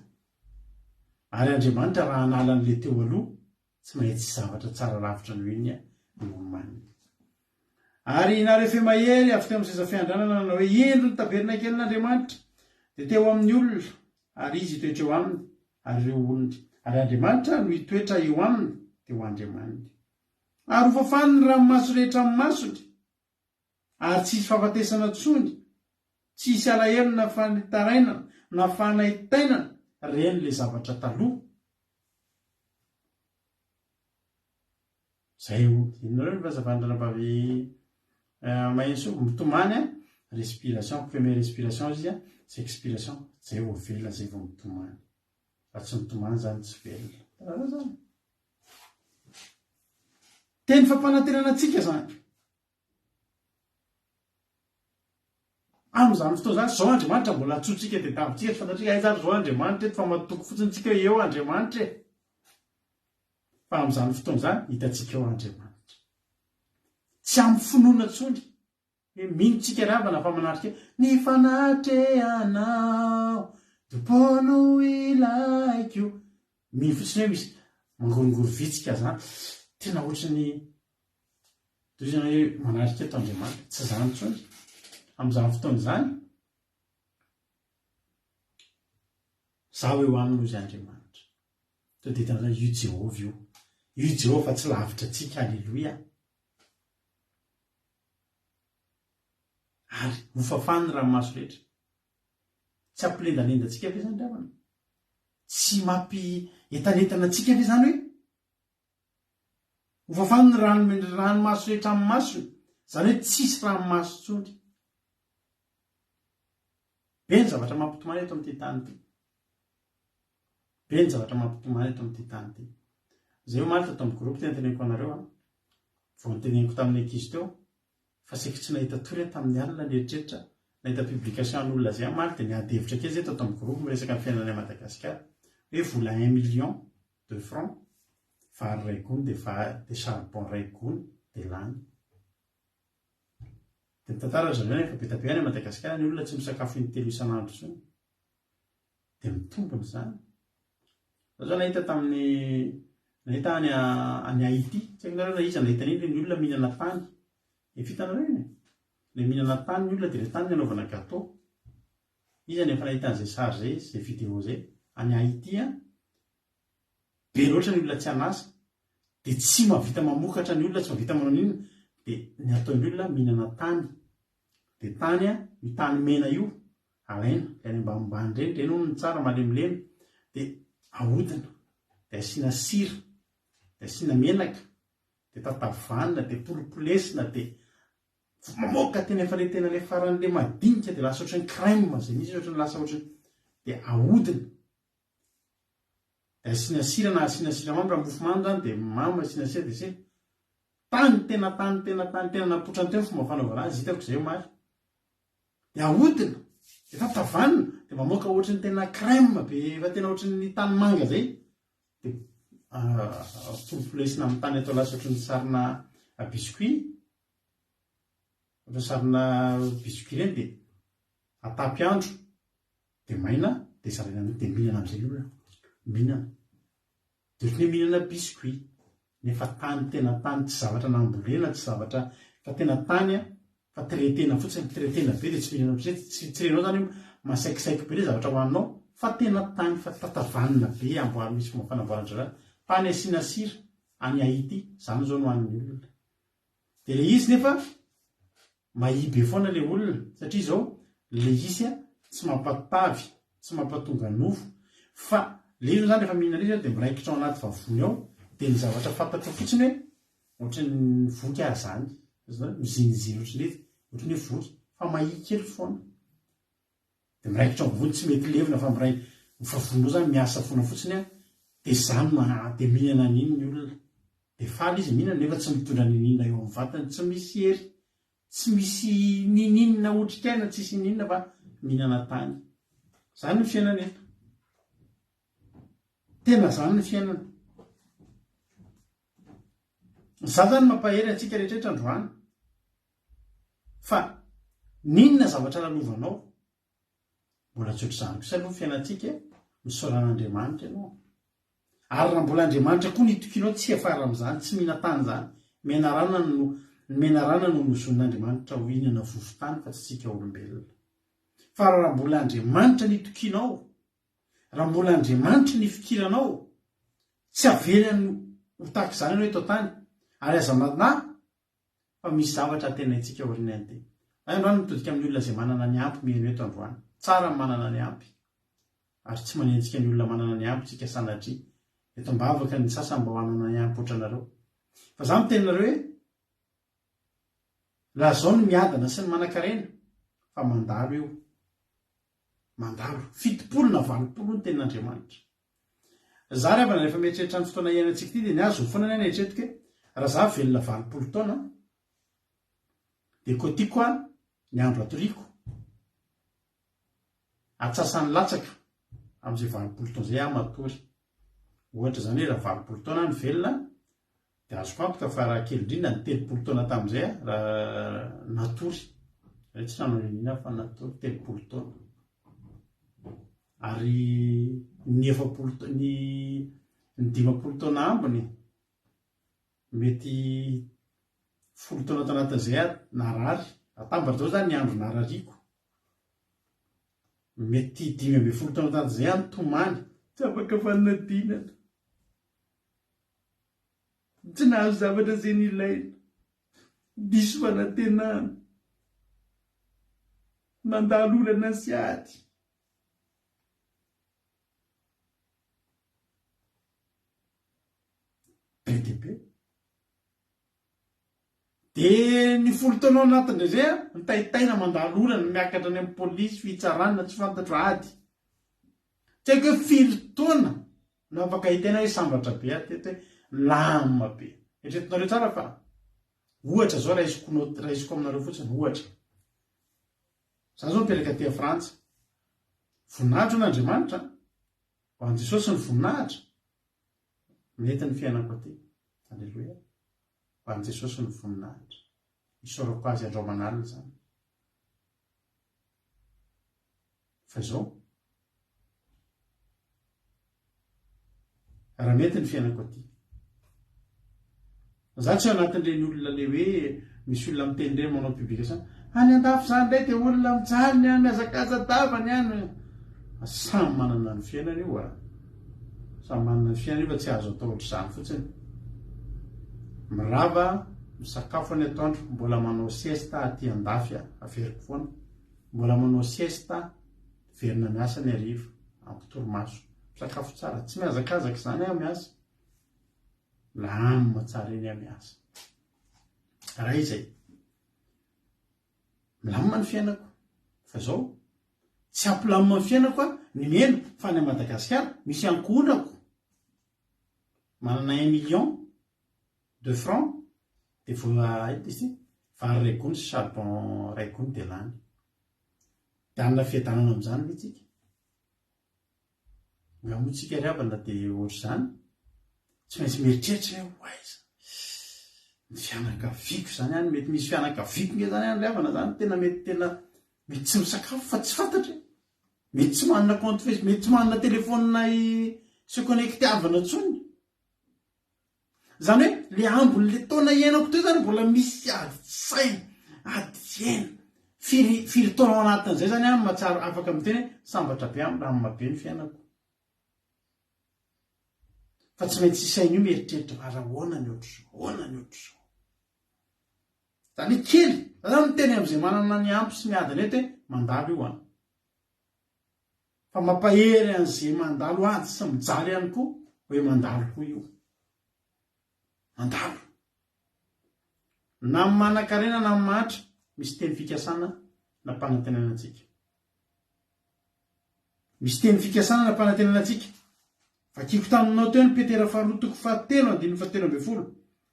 Ary Andriamanitra raha hanala an'ilay teo aloha, Tsy maintsy zavatra tsara lavitra noho iny no omaniny. Ary narefe mahery avy teo amin'ny seza fiandranana nanao hoe, Indro ny tabernakelin'Andriamanitra dia teo amin'ny olona, ary Izy hitoetra eo aminy, ary ireo olony, ary Andriamanitra no hitoetra eo aminy, dia ho Andriamaniny. Ary hofafany ny ranomaso rehetra amin'ny masony. Ary tsy hisy fahafatesana intsony, tsy hisy alahelo na fanitarainana na fanaintainana, reny le zavatra taloha. Zay o, inona reo ny fahazavan'ny ranabavy Mahensoa, mitomany an, respiration, première respiration izy an, zay expiration, zay vao velona, zay vao mitomany. Raha tsy mitomany zany tsy velona. Hitanareo zany? Teny fampanantenana antsika zany. Amin'izany fotoana izany, izao Andriamanitra mbola antsointsika dia davintsika tsy fantatsika aiza ary izao Andriamanitra eto fa matoky fotsiny tsika hoe eo Andriamanitra e. Fa amin'izany fotoana izany hitantsika eo Andriamanitra. Tsy amin'ny finoana intsony. Hoe mino tsika ry havana fa manatrika eo. Ny fanatrehanao Tompo no ilaiko. Mino fotsiny hoe misy mangorongoro vitsika zany. Tena ohatry ny tohizana hoe manatrika eto Andriamanitra. Tsy izany intsony. Amin'izany fotoana izany, zaho eo aminy hoy Andriamanitra. Sao dia hitanareo io Jehovah io. Io Jehovah fa tsy lavitra antsika. Aleloia. Ary hofafany ny ranomaso rehetra. Tsy hampilendalenda antsika ve izany ry havana? Tsy mampientanentana antsika ve izany hoe hofafany ny rano ranomaso rehetra amin'ny masony? Izany hoe tsisy ranomaso intsony. Be ny zavatra mampitomany eto amin'ity tany ity. Be ny zavatra mampitomany eto amin'ity tany ity. Izay omaly tato amin'ny groupe tena teneniko anareo an, vao noteneniko tamin'ny ankizy teo fa saika tsy nahita tory aho tamin'ny alina nieritreritra nahita publication an'olona izay omaly dia niady hevitra kely izay tato amin'ny groupe miresaka ny fiainana any Madagasikara hoe vola un million de francs vary iray gony dia vary dia charbon iray gony dia lany. Dia mitantara ry zareo nefa be dia be any Madagasikara ny olona tsy misakafo intelo isan'andro intsony. Dia mitombina izany. Za zao nahita tamin'ny nahita any any Haiti, tsy haiko nareo na iza nahita an'iny ny olona mihinana tany. Efa hitanareo iny e? Ilay mihinana tany ny olona dia ilay tany ny anaovana gâteau. Iza no efa nahita an'izay sary izay, izay vidéo izay? Any Haiti an, be loatra ny olona tsy an'asa, dia tsy mahavita mamokatra ny olona, tsy mahavita manao n'inona, dia ny ataon'ny olona mihinana tany. Dia tany an, io tany mena io, alaina, ilay any ambanimbany ireny, ireny hono no tsara, malemilemy, dia ahodina, dia asiana sira, dia asiana menaka, dia tatavanina, dia polopolesina, dia mamoaka tena efa ilay tena ilay faran'ilay madinika, dia lasa ohatran'ny crème izay mihitsy, ohatran'ny lasa ohatran'ny, dia ahodina. Dia asiana sira na asiana siramamy raha mofo mamy zany dia mamy asiana sira dia sira. Tany tena tany tena tany tena napotrany teo ny fomba fanaovana azy hitako izay omaly. Dia ahodina, dia tatavanina, dia mamoaka ohatry ny tena crème be efa tena ohatry ny tanimanga izay. Dia polopolesina amin'ny tany atao lasa ohatry ny sarina biscuit. Ohatry ny sarina biscuit ireny dia atapy andro. Dia maina dia zaraina an'io dia mihinana amin'izay ny olona. Mihinana. Dia ohatran'ny hoe mihinana biscuit. Nefa tany tena tany, tsy zavatra nambolena, tsy zavatra fa tena tany an, fa traiter-na fotsiny, traiter-na be dia tsy mihinana ohatr'izay, tsy tsy renao izany hoe masaikisaiky be ilay zavatra hohaninao fa tena tany fa tatavanina be amboary misy fomba fanamboaran-dry zareo. Tany asiana sira any Haiti, izany izao no hanin'ny olona. Dia ilay izy nefa Mahia be foana le olona satria izao le izy tsy mampatavy, tsy mampatonga nofo fa le izy moa zany rehefa mihinana izy dia miraikitra ao anaty vavony ao dia ny zavatra fantatrao fotsiny hoe ohatran'ny voky aho zany, azonao, miziniziny ohatran'ny hoe ohatran'ny hoe voky fa mahia kely foana. Dia miraikitra ao ambony tsy mety levona fa miray ny vavony ao zany miasa foana fotsiny an, dia zany no dia mihinana an'iny ny olona. Dia faly izy mihinana nefa tsy mitondra niniana eo amin'ny vatany, tsy misy hery, tsy misy niniana otrikaina, tsisy niniana fa mihinana tany. Zany ny fiainana eto. Tena zany ny fiainana. Za zany mampahery antsika rehetra androany. Fa n'inona zavatra lalovanao, mbola tsy ohatr'izany kosa aloha ny fiainantsika e, misaora an'Andriamanitra ianao. Ary raha mbola Andriamanitra koa no itokianao tsy hiafara amin'izany, tsy mihinan-tany izany. Menarana no, ny menarana no nozonin'Andriamanitra ho hihinana vovo-tany fa tsy isika olombelona. Fa raha mbola Andriamanitra no itokianao, raha mbola Andriamanitra no ifikiranao, tsy avelany ho tahaka izany ianao eto an-tany. Ary aza manahy fa misy zavatra antenaintsika aoriana an'ity. Za androany mitodika amin'ny olona izay manana ny ampy mihaino eto androany. Tsara ny manana ny ampy. Ary tsy manenjika ny olona manana ny ampy tsika sanatria. Eto am-bavaka ny sasany mba ho hanana ny ampy ohatranareo. Fa za miteny nareo hoe lazao ny miadana sy ny manankarena fa mandalo io. Mandalo. 70 na 80 ny tenin'Andriamanitra. Za ry havana rehefa mieritreritra ny fotoana iainantsika ity dia ny ahy zo foana ny ahy ny eritreretiko hoe raha za velona 80 taona dia kotiko aho ny andro atoriako atsasany latsaka amin'izay 80 taona izay aho matory. Ohatra izany hoe raha 80 taona aho no velona Dia azoko antoka fa raha kely indrindra ny 30 taona tamin'izay aho raha natory, izay tsy nanao n'inona aho fa natory 30 taona. Ary ny 40 ny ny 50 taona ambiny mety folo taona tao anatin'izay aho narary, atambatra daholo izany ny andro narariako. Mety 15 taona tao anatin'izay aho nitomany, tsy afaka fanadinana. Tsy nahazo zavatra izay nilaina. Diso fanantenana. Nandalo olana sy ady. Be dia be. Dia ny folo taona ao anatin'izay izay an, mitaitaina mandalo olana, miakatra any amin'ny polisy, fitsarana, tsy fantatro, ady. Tsy haiko hoe firy taona no afaka hitaina hoe sambatra be aho teto hoe. Milamina be. Eritreretinareo tsara fa ohatra zao raisiko note, raisiko aminareo fotsiny ohatra. Za zao mipetraka aty Frantsa. Voninahitra ho an'Andriamanitra an. Ho an'i Jesosy ny voninahitra. Mety ny fiainako aty. Aleloia. Ho an'i Jesosy ny voninahitra. Isaorako azy andro aman'alina izany. Fa izao, raha mety ny fiainako aty. Za tsy ao anatin'ireny olona le hoe misy olona miteny ireny manao publication, any andafy zany indray dia olona mijaly ny any, mihazakaza-dava ny any. Samy manana ny fiainany io a. Samy manana ny fiainany io fa tsy azo atao ohatr'izany fotsiny. Mirava, misakafo any atoandro, mbola manao sieste aty andafy a, averiko foana. Mbola manao sieste, miverina miasa ny hariva, ampy torimaso. Misakafo tsara, tsy mihazakazaka izany aho miasa. Milamina tsara eny aho miasa. Raha izay. Milamina ny fiainako. Fa izao, tsy hampilamina ny fiainako aho ny miheno fa any Madagasikara misy ankohonako manana un million de francs dia voa inona izy ity? Vary iray gony sy charbon iray gony dia lany. Dia hanana fiadanana amin'izany ve tsika? Nga moa tsika ry havana dia ohatr'izany? Tsy maintsy mieritreritra hoe ho aiza? Ny fianakaviako izany any, mety misy fianakaviako nge izany any ry havana izany, tena mety tena mety tsy misakafo fa tsy fantatra e. Mety tsy manana compte Facebook, mety tsy manana téléphone hi-se connecter-avana intsony. Izany hoe le ambiny le taona iainako teo zany mbola misy ady tsaina, ady aina. Firy firy taona ao anatin'izay zany aho mahatsiaro afaka miteny hoe sambatra be aho, milamina be ny fiainako. Fa tsy maintsy isaina io mieritreritra ary ahoana ny ohatr'izao, ahoana ny ohatr'izao. Izany hoe kely, za zany miteny amin'izay manana ny ampy sy miadana eto hoe mandalo io an. Fa mampahery an'izay mandalo ady sy mijaly ihany koa hoe mandalo koa io. Mandalo. Na amin'ny manan-karena na amin'ny mahantra, misy teny fikasana nampanantenaina antsika. Misy teny fikasana nampanantenaina antsika. Vakiko taminao teo ny Petera faharoa toko fahatelo andininy fahatelo ambin'ny folo.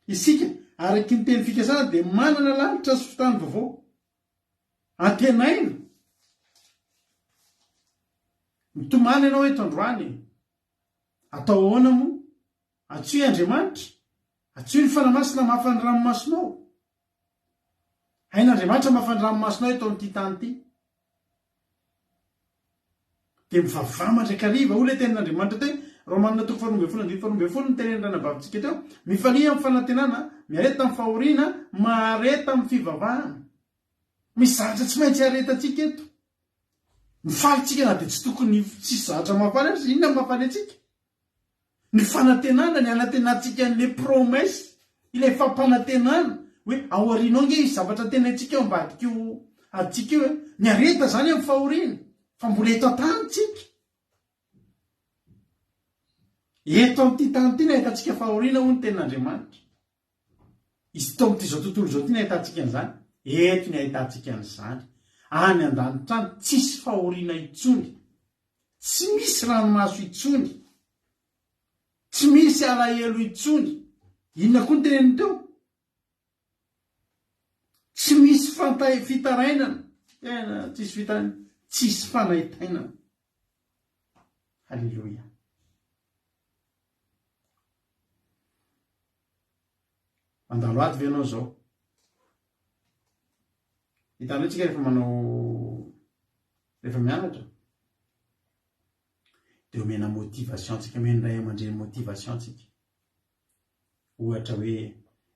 Isika, araky ny teny fikasana dia manana lanitra sy fitany vaovao. Antenaina. Mitomany ianao eto androany e. Atao ahoana moa? Antsoy Andriamanitra. Antsoy ny Fanahy Masina hamafa ny ranomasonao. Hain'Andriamanitra hamafa ny ranomasonao eto amin'ity tany ity. Dia mivavaha mandrakariva. Hoy ilay tenin'Andriamanitra teo, Romana toko faharoa ambin'ny folo andininy faharoa ambin'ny folo no tenenin'ny ranabavitsika teo, Mifalia amin'ny fanantenana, miareta amin'ny fahoriana, mahareta amin'ny fivavahana. Misy zavatra tsy maintsy aretantsika eto. Mifaly tsika na dia tsy tokony tsisy zavatra mahafaly aza. Inona no mahafaly antsika? Ny fanantenana, ny hanantenantsika an'ilay promesse, ilay fampanantenana hoe ao aoriana ao ange hisy zavatra antenaintsika ao ambadik'io adintsika io e. Miareta izany amin'ny fahoriana fa mbola eto an-tany tsika. Eto amin'ity tany ity no ahitantsika fahoriana hoy ny tenin'Andriamanitra. Izy tao amin'ity izao tontolo izao ity no ahitantsika an'izany. Eto ny ahitantsika an'izany. Any an-danitra any tsisy fahoriana intsony. Tsy misy ranomaso intsony. Tsy misy alahelo intsony. Inona koa ny teneniny teo? Tsy misy fitarainana. Tena tsisy fitarainana. Tsisy fanaintainana. Haleloia. Mandalo ady ve ianao izao? Hitanao tsika rehefa manao rehefa mianatra dia omena motivation tsika, omen'ny ray aman-dreny motivation tsika. Ohatra hoe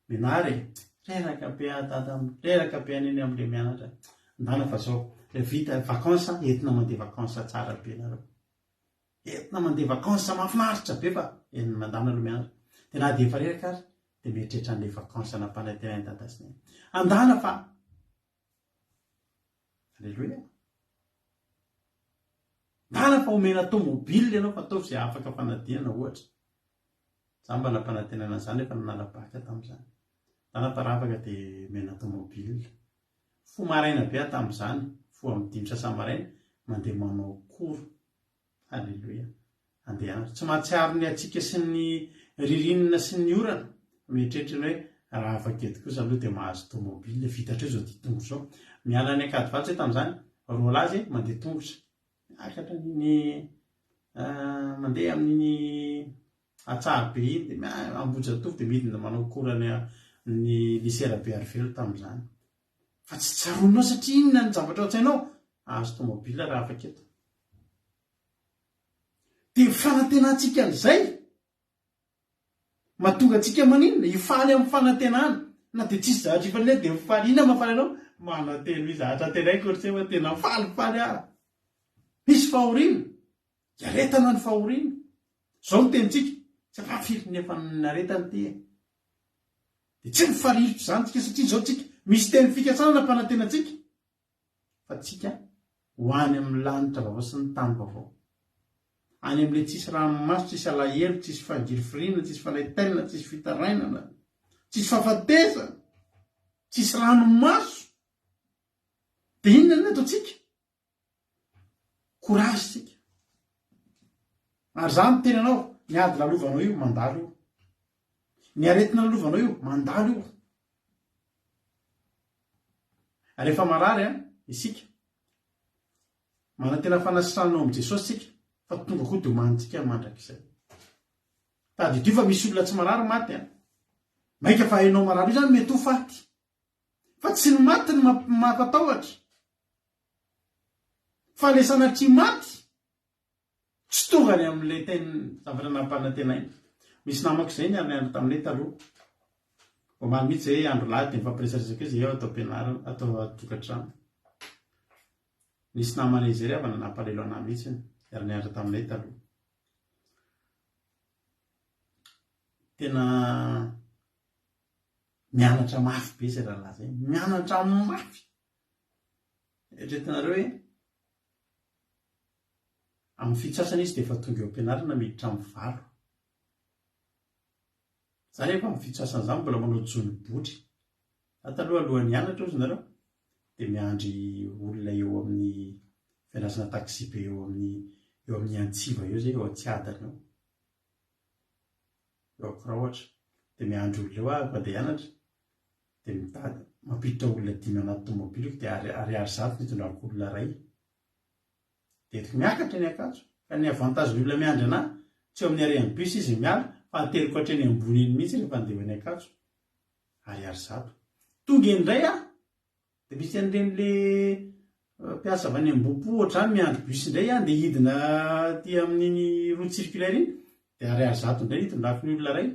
mianara e, reraka be aho dada, reraka be an'iny amin'ilay mianatra. Ndana fa zao, rehefa vita vacances, entina mandeha vacances tsara be nareo. Entina mandeha vacances mahafinaritra be fa eny mandana aloha mianatra. Dia na dia efa reraka ary dia mieritreritra an'ilay vacances nampanantenain'i dada sy neny. Andana fa Alléluia. Ndana fa omena tomobile ianao fa ataovy izay afaka fanadinana ohatra. Za mba nampanantenana an'izany nefa nanala bac tamin'izany. Ndana fa raha afaka dia omena tomobile. Fo maraina be aho tamin'izany, fo amin'ny dimy sasany maraina, mandeha manao cours. Alléluia. Andeha hianatra. Tsy mahatsiaro ny hatsiaka sy ny ririnina sy ny orana. Mieritreritra ny hoe raha afaka eto kosa aloha dia mahazo tomobile, vita hatreo izao dia tongotra izao. Miala any Ankadivato izay tamin'izany, roalahy izay mandeha tongotra. Miakatra an'iny mandeha amin'iny Antsahabe iny dia Ambohijatovo dia midina manao cours any amin'ny lycée Rabearivelo tamin'izany. Fa tsy tsaroanao satria inona ny zavatra ao an-tsainao? Hahazo tomobile raha afaka eto. Dia ny fanantenantsika an'izay mahatonga antsika maninona? Hifaly amin'ny fanantenana. Na dia tsisy zavatra ifaliana dia mifaly. Inona mahafaly anao? Manantena io zavatra antenaiko ry se fa tena falifaly aho. Misy fahoriana. Iaretana ny fahoriana. Izao no tenintsika, tsy fa firy ny efa naretana ity e. Dia tsy mifarirotra izany tsika satria izao tsika misy teny fikasana nampanantena antsika fa tsika ho any amin'ny lanitra vaovao sy ny tany vaovao. Any amin'ilay tsisy ranomaso, tsisy alahelo, tsisy fangirifiriana, tsisy fanaintainana, tsisy fitarainana, tsisy fahafatesana, tsisy ranomaso. Dia inona no ataontsika? Courage tsika. Ary za miteny anao, ny ady lalovanao io mandalo io. Ny aretina lalovanao io mandalo io. Rehefa marary an, isika, manantena fanasitranana ao amin'i Jesosy tsika, fa tonga koa dia omanintsika ny mandrakizay. Tadidio fa misy olona tsy marary maty an. Mainka fa hainao marary io zany mety ho faty. Fa tsy ny maty no mampatahotra. Fa le sanatria maty tsy tonga any amin'ilay teny zavatra nampanantenaina. Misy namako izay niara-niandry taminay taloha. Omaly mihitsy izay andro lahady dia nifampiresaresaka eo izay ato am-pianarana, ato an-tokantrano. Nisy namanay izay ry havana nampalahelo anah mihitsy, niara-niandry taminay taloha. Tena mianatra mafy be izay rahalahy izay, mianatra mafy. Eritreretinareo hoe amin'ny fitsasana izy dia efa tonga eo am-pianarana miditra amin'ny valo. Za nefa amin'ny fitsasana izany mbola manao jono botry. Za taloha alohan'ny hianatra hozy nareo dia miandry olona eo amin'ny fiandrasana taxi be eo amin'ny eo amin'ny Antsiva eo zay eo Antsiadana eo. Eo Ankorahotra. Dia miandry olona eo aho andeha hianatra. Dia mitady, mampiditra olona dimy anaty tomobiliko dia ariary zato no itondrako olona iray. Dia entiko miakatra eny Ankatso. Fa ny avantage ny olona miandry anà, tsy eo amin'ny arrêt ny bus izy miala fa ateriko hatreny ambony eny mihitsy rehefa handeha ho eny Ankatso. Ariary zato. Tonga eny indray aho, dia misy an'ireny le mpiasa avy any Ambohipo ohatr'izany miandry bus indray aho andeha hidina aty amin'iny route circulaire iny, dia ariary zato indray no itondrako ny olona iray.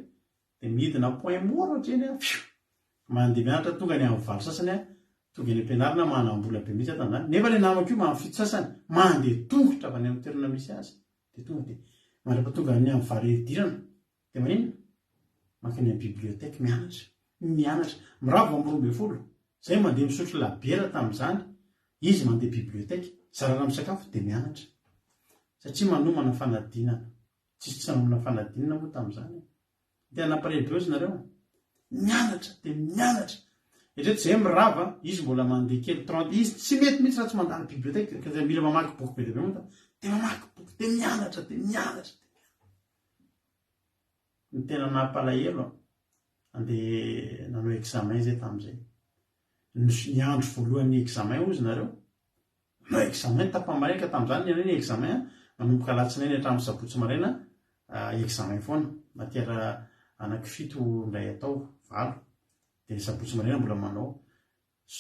Dia midina point mort hatreny aho, fioo! Mandeha mianatra tonga any amin'ny valo sasany aho, tonga eny am-pianarana manam-bola be mihitsy aho tamin'izany, nefa ilay namako io amin'ny fito sasany, mandeha tongotra avy any amin'ny toerana misy azy, dia tonga dia mandra-pahatonga any amin'ny valo hidirana, dia maninona? Mankany amin'ny bibliothèque mianatra, mianatra, mirava amin'ny 12, izay mandeha misotro labiera tamin'izany, izy mandeha bibliothèque, zarana misakafo dia mianatra, satria manomana fanadinana. Tsisy tsy nanomana fanadinana moa tamin'izany e. Tena nampalahelo be ozy nareo. Mianatra dia mianatra. Eritrereto izay mirava, izy mbola mandeha kely 30, izy tsy mety mihitsy raha tsy mandalo bibliothèque, ka mila mamaky boky be dia be moa dia mamaky boky, dia mianatra, dia mianatra. Ny tena nampalahelo, andeha nanao examen izay tamin'izay. Ny andro voalohan'ny examen ozy nareo, Nanao examen tapa-maraina ka tamin'izany ny anay ny examen manomboka alatsinainy hatramin'ny sabotsy maraina examen foana, matière anaky fito indray atao, valo, dia ny sabotsy maraina mbola manao,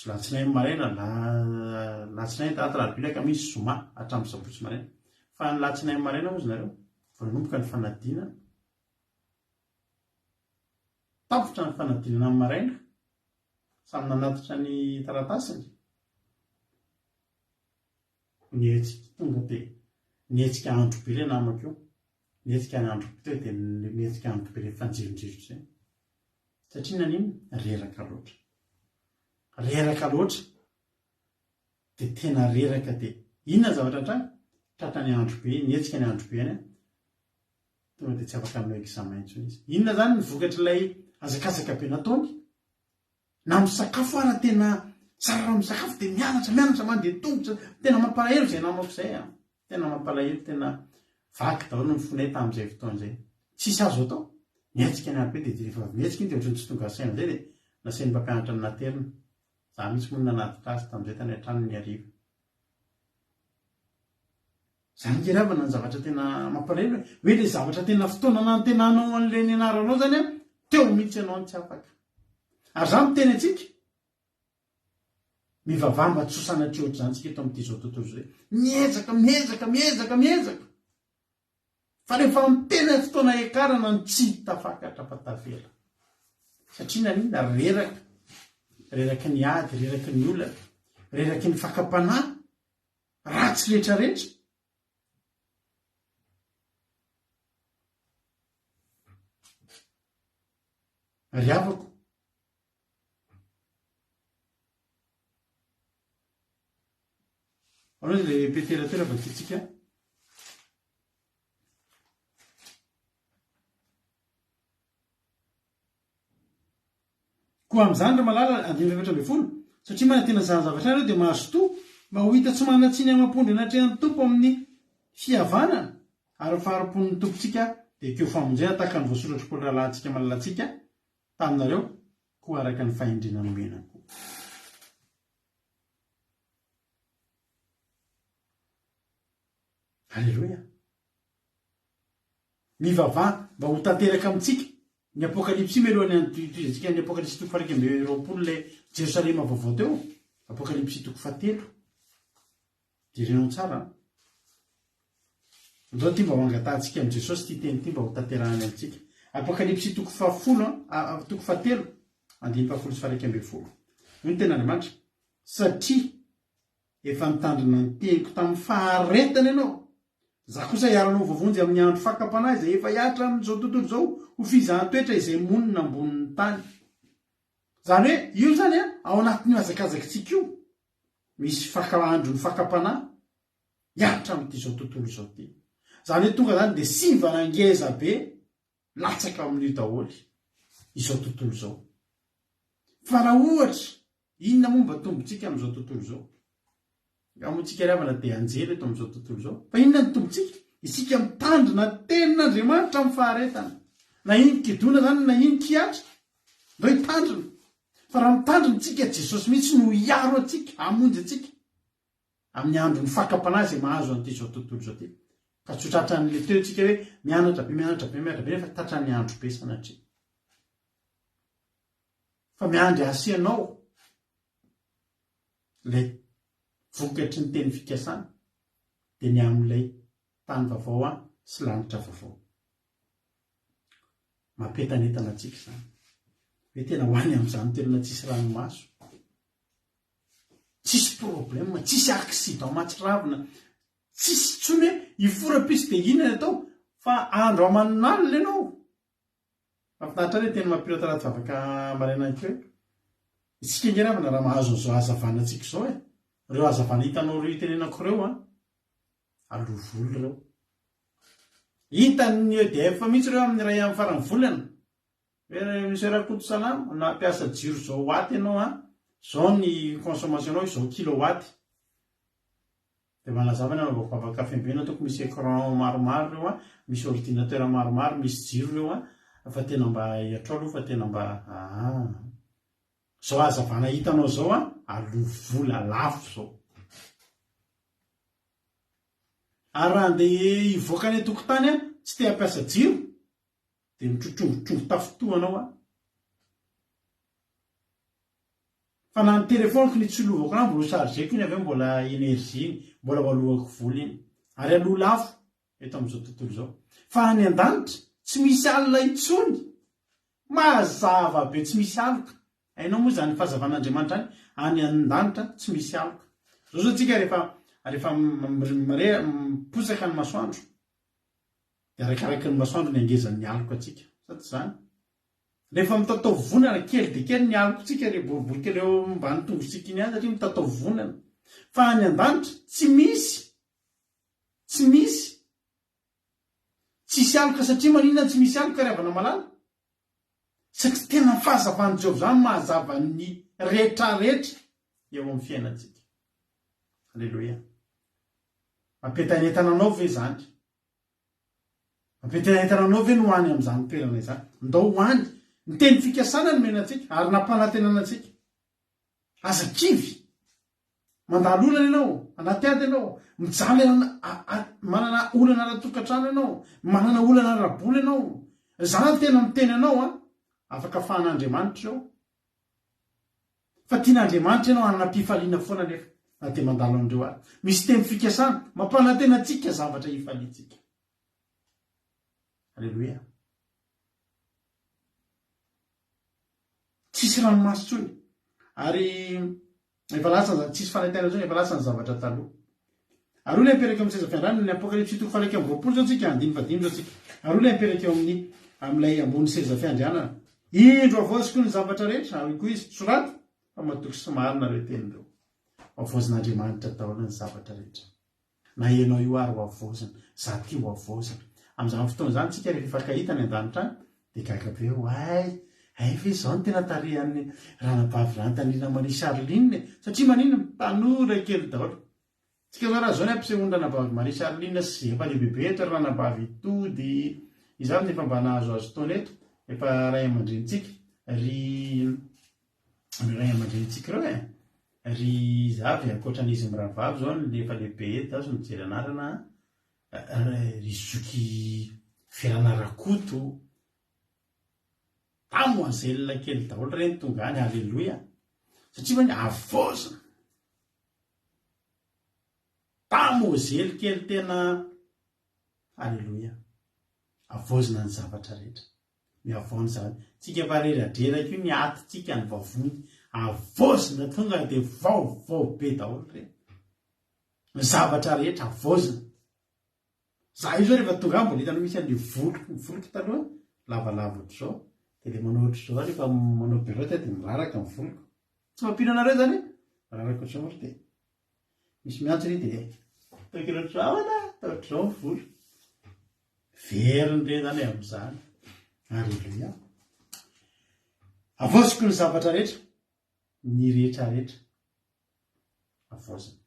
latsinainy maraina, latsinainy, talata, alarobia, alakamisy, zoma hatramin'ny sabotsy maraina. Fa ny latsinainy maraina hozy nareo vao nanomboka ny fanadinana, tapitra ny fanadinana amin'ny maraina, Samy nanatitra ny taratasiny. Nihetsika tonga dia nihetsika andro be ilay namako io. Nihetsika ny andro be teo dia nihetsika andro be rehefa nijironjirotra izay. Satria naninona? Reraka loatra. Reraka loatra. Dia tena reraka dia inona ny zavatra nitranga? Tratra ny andro be, nihetsika ny andro be any an. Tonga dia tsy afaka hanao examen intsony izy. Inona izany ny vokatr'ilay hazakazaka be nataony? Na misakafo ara tena tsara raha misakafo dia mianatra, mianatra mandeha tongotra. Tena mampalahelo izay namako izay an. Tena mampalahelo, tena. Vaky daholo ny fonay tamin'izay fotoana izay. Tsisy azo atao. Nihetsika ny androbe dia rehefa avy mihetsika iny dia ohatran'ny tsy tonga saina amin'izay dia nasain'ny mpampianatra naterina. Za mihitsy moa no nanatitra azy tamin'izay tany an-trano ny hariva. Zany nge ry havana ny zavatra tena mampalahelo e. Hoe le zavatra tena fotoana nanantenanao an'ilay nianaranao zany an, teo mihitsy ianao no tsy afaka. Ary za miteny antsika, mivavaha mba tsy ho sanatria ohatr'izany tsika eto amin'ity izao tontolo izao. Miezaka, miezaka, miezaka, miezaka. Fa rehefa amin'ny tena fotoana hiakarana no tsy tafakatra fa tavela. Satria naninona? Reraka. Reraky ny ady, reraky ny olana, reraky ny fakam-panahy, ratsy rehetrarehetra. Ry havako, Aleo ilay Petera teo raha vakintsika. Koa amin'izany ry malala, andininy 14, satria manantena izany zavatra ireo dia mazotoa mba ho hita tsy manan-tsiny amam-pondro eny anatrehan'ny Tompo amin'ny fihavanana ary ny fahari-pon'ny Tompontsika dia ekeo famonjena tahaka ny voasoratr'i Paoly rahalahintsika malalantsika taminareo koa araka ny fahendrena nomena koa. Aleloia! Mivavaha mba ho tanteraka amintsika ny Apokalypsy mialohan'ny antohizantsika ny Apokalypsy toko faha-21 ilay Jerosalema vaovao teo. Apokalypsy toko fahatelo. Jerenao tsara an. Andao ity mba ho angatahantsika amin'i Jesosy ity teny ity mba ho tanterahany amintsika. Apokalypsy toko fahafolo an, toko fahatelo, andininy fahafolo sy faha-11. Hoy ny tenin'Andriamanitra, Satria efa nitandrina ny teniko tamin'ny faharetana ianao, Izaho kosa hiara-hanao voavonjy amin'ny andro fakam-panahy izay efa hihatra amin'izao tontolo izao ho fizahan-toetra izay monina ambonin'ny tany. Izany hoe, io izany an, ao anatin'io hazakazakitsika io, misy faka andron'ny fakam-panahy hihatra amin'ity izao tontolo izao ity. Izany hoe tonga izany dia sivana ngeza be latsaka amin'io daholo izao tontolo izao. Fa raha ohatra, inona moa mba tombontsika amin'izao tontolo izao? Nga moa tsika ry havana dia anjely eto amin'izao tontolo izao? Fa inona ny tombontsika? Isika mitandrina tenin'Andriamanitra amin'ny faharetana. Na inon-kidona izany na inon-kihatra, ndao hitandrina. Fa raha mitandrina isika, Jesosy mihitsy no hiaro antsika, hamonjy antsika amin'ny andron'ny fakam-panahy izay mahazo an'ity izao tontolo izao ity. Ka tsy ho tratran'ilay teo isika hoe mianatra be, mianatra be, mianatra be nefa tratran'ny andro be sanatria. Fa miandry ahy sy ianao ilay vokatry ny teny fikasana dia ny amin'ilay tany vaovao sy lanitra vaovao. Mampientanentana antsika izany. Hoe tena ho any amin'izany toerana tsisy ranomaso. Tsisy problème, tsisy accident mahatsiravina, tsisy intsony hoe hiforam-pisy dia inona ny atao fa andro aman'alina ianao. Mahafinaritra ahy ilay teny mampiratra anaty vavaka maraina any koa hoe, isika ange ravana raha mahazo an'izao hazavana antsika izao e, ireo hazavana hitanao ireo itenenako ireo an, aloha vola ireo. Hitan'ny EDF mihitsy ireo amin'ny iray amin'ny faran'ny volana. Hoe Monsieur Rakoto salama, nampiasa jiro izao watt ianao an, izao ny consommation-nao, izao kilowatt. Dia manazava ny anaovako vavaka fiambenana toko misy écran maromaro ireo an, misy ordinateur maromaro, misy jiro ireo an, fa tena mba hiatrao aloha fa tena mba aa. Zao hazavana hitanao zao an, aloha vola lafo zao. Ary raha andeha hivoaka any an-tokotany an, tsy te hampiasa jiro, dia mitrotrongotrongotrongo tafintohana ao aho. Fa na ny telephone-ko nitsilovako anah mbola ho charger-ko iny avy eo mbola energie iny, mbola ho alohako vola iny. Ary aloha lafo eto amin'izao tontolo izao. Fa any an-danitra tsy misy alina intsony. Mazava be tsy misy aloka. Hainao moa izany fahazavan'Andriamanitra any, any an-danitra tsy misy aloka. Izao zao tsika rehefa rehefa mireha miposaka ny masoandro dia arakaraky ny masoandro ny hangezan'ny aloka antsika. Sa tsy izany? Rehefa mitatao vonana, kely dia kely ny alokontsika ilay boribory kely eo ambany tongotsika iny ihany satria mitatao vonana. Fa any an-danitra, tsy misy. Tsy misy. Tsisy aloka satria maninona no tsy misy aloka ry havana malala? Satria tena ny fahazavan'i Jehovah izany mahazava ny rehetrarehetra eo amin'ny fiainantsika. Aleloia. Mampientanentana anao ve izany? Mampientanentana anao ve ny ho any amin'izany toerana izany? Ndao ho any. Ny teny fikasana nomena antsika ary nampanantenana antsika. Aza kivy. Mandalo olana ianao, anaty ady ianao, mijaly manana olana ara-tokantrano ianao, manana olana ara-bola ianao. Za no tena miteny anao an, afaka fahan'Andriamanitra ireo. Fa tian'Andriamanitra ianao hanam-pifaliana foana nefa na dia mandalo an'ireo ary. Misy teny fikasana mampanantena antsika zavatra hifaliantsika. Aleloia. Tsisy ranomaso intsony. Ary efa lasa izany, tsisy fanaintainana intsony, efa lasa ny zavatra taloha. Ary hoy ilay mipetraka eo amin'ny seza fiandrianana, ny Apokalypsy toko faha-21 izao tsika, andininy fahadimy izao tsika. Ary hoy ilay mipetraka eo amin'ny amin'ilay ambony seza fiandrianana, Indro havaoziko ny zavatra rehetra, ary hoy koa izy, Soraty, fa matoky sy marina ireo teny ireo. Havaozin'Andriamanitra daholo ny zavatra rehetra. Na ianao io ary ho havaozina, za ty ho havaozina. Amin'izany fotoana izany tsika rehefa hifankahita any an-danitra any dia gaga be hoe hay, hay ve izao no tena tarehan'ny ranabavy Rantanirina Marie Charline e! Satria maninona? Tanora kely daholo. Tsika zao raha zao ny ampisehoan'ny ranabavy Marie Charline sy ze efa lehibebe eto, ry ranabavy Tody, iza avy no efa mba nahazoazo taona eto, efa ray aman-drenintsika, ry Ny ray aman-drenintsika ireo e! Ry iza avy ankoatran'izy mirahavavy izao ny efa lehibe eto za mijery anarana a, ry zoky Verana Rakoto, damoiselle kely daholo ireny tonga any, aleloia! Satria mani havaozina! Damoiselle kely tena aleloia! Havaozina ny zavatra rehetra. Mihavao ny zany. Tsika efa reradreraka io ny aty tsika ny vavony avaozina tonga de vaovao be daholo reny. Ny zavatra rehetra avaozina. Za io zao rehefa tonga any mbola hitanao misy an'le voloko, ny voloko taloha lavalava ohatr'izao de le manao ohatr'izao rehefa manao belote de miraraka ny voloko. Tsy mampino anareo zany e? Miraraka ohatr'izao ary de misy miantso ry de atao kely ohatr'izao ahoana? Atao ohatr'izao ny volo. Very ny reny zany amin'izany. Aleloia. Avaoziko ny zavatra rehetra, ny rehetra rehetra. Avaozina.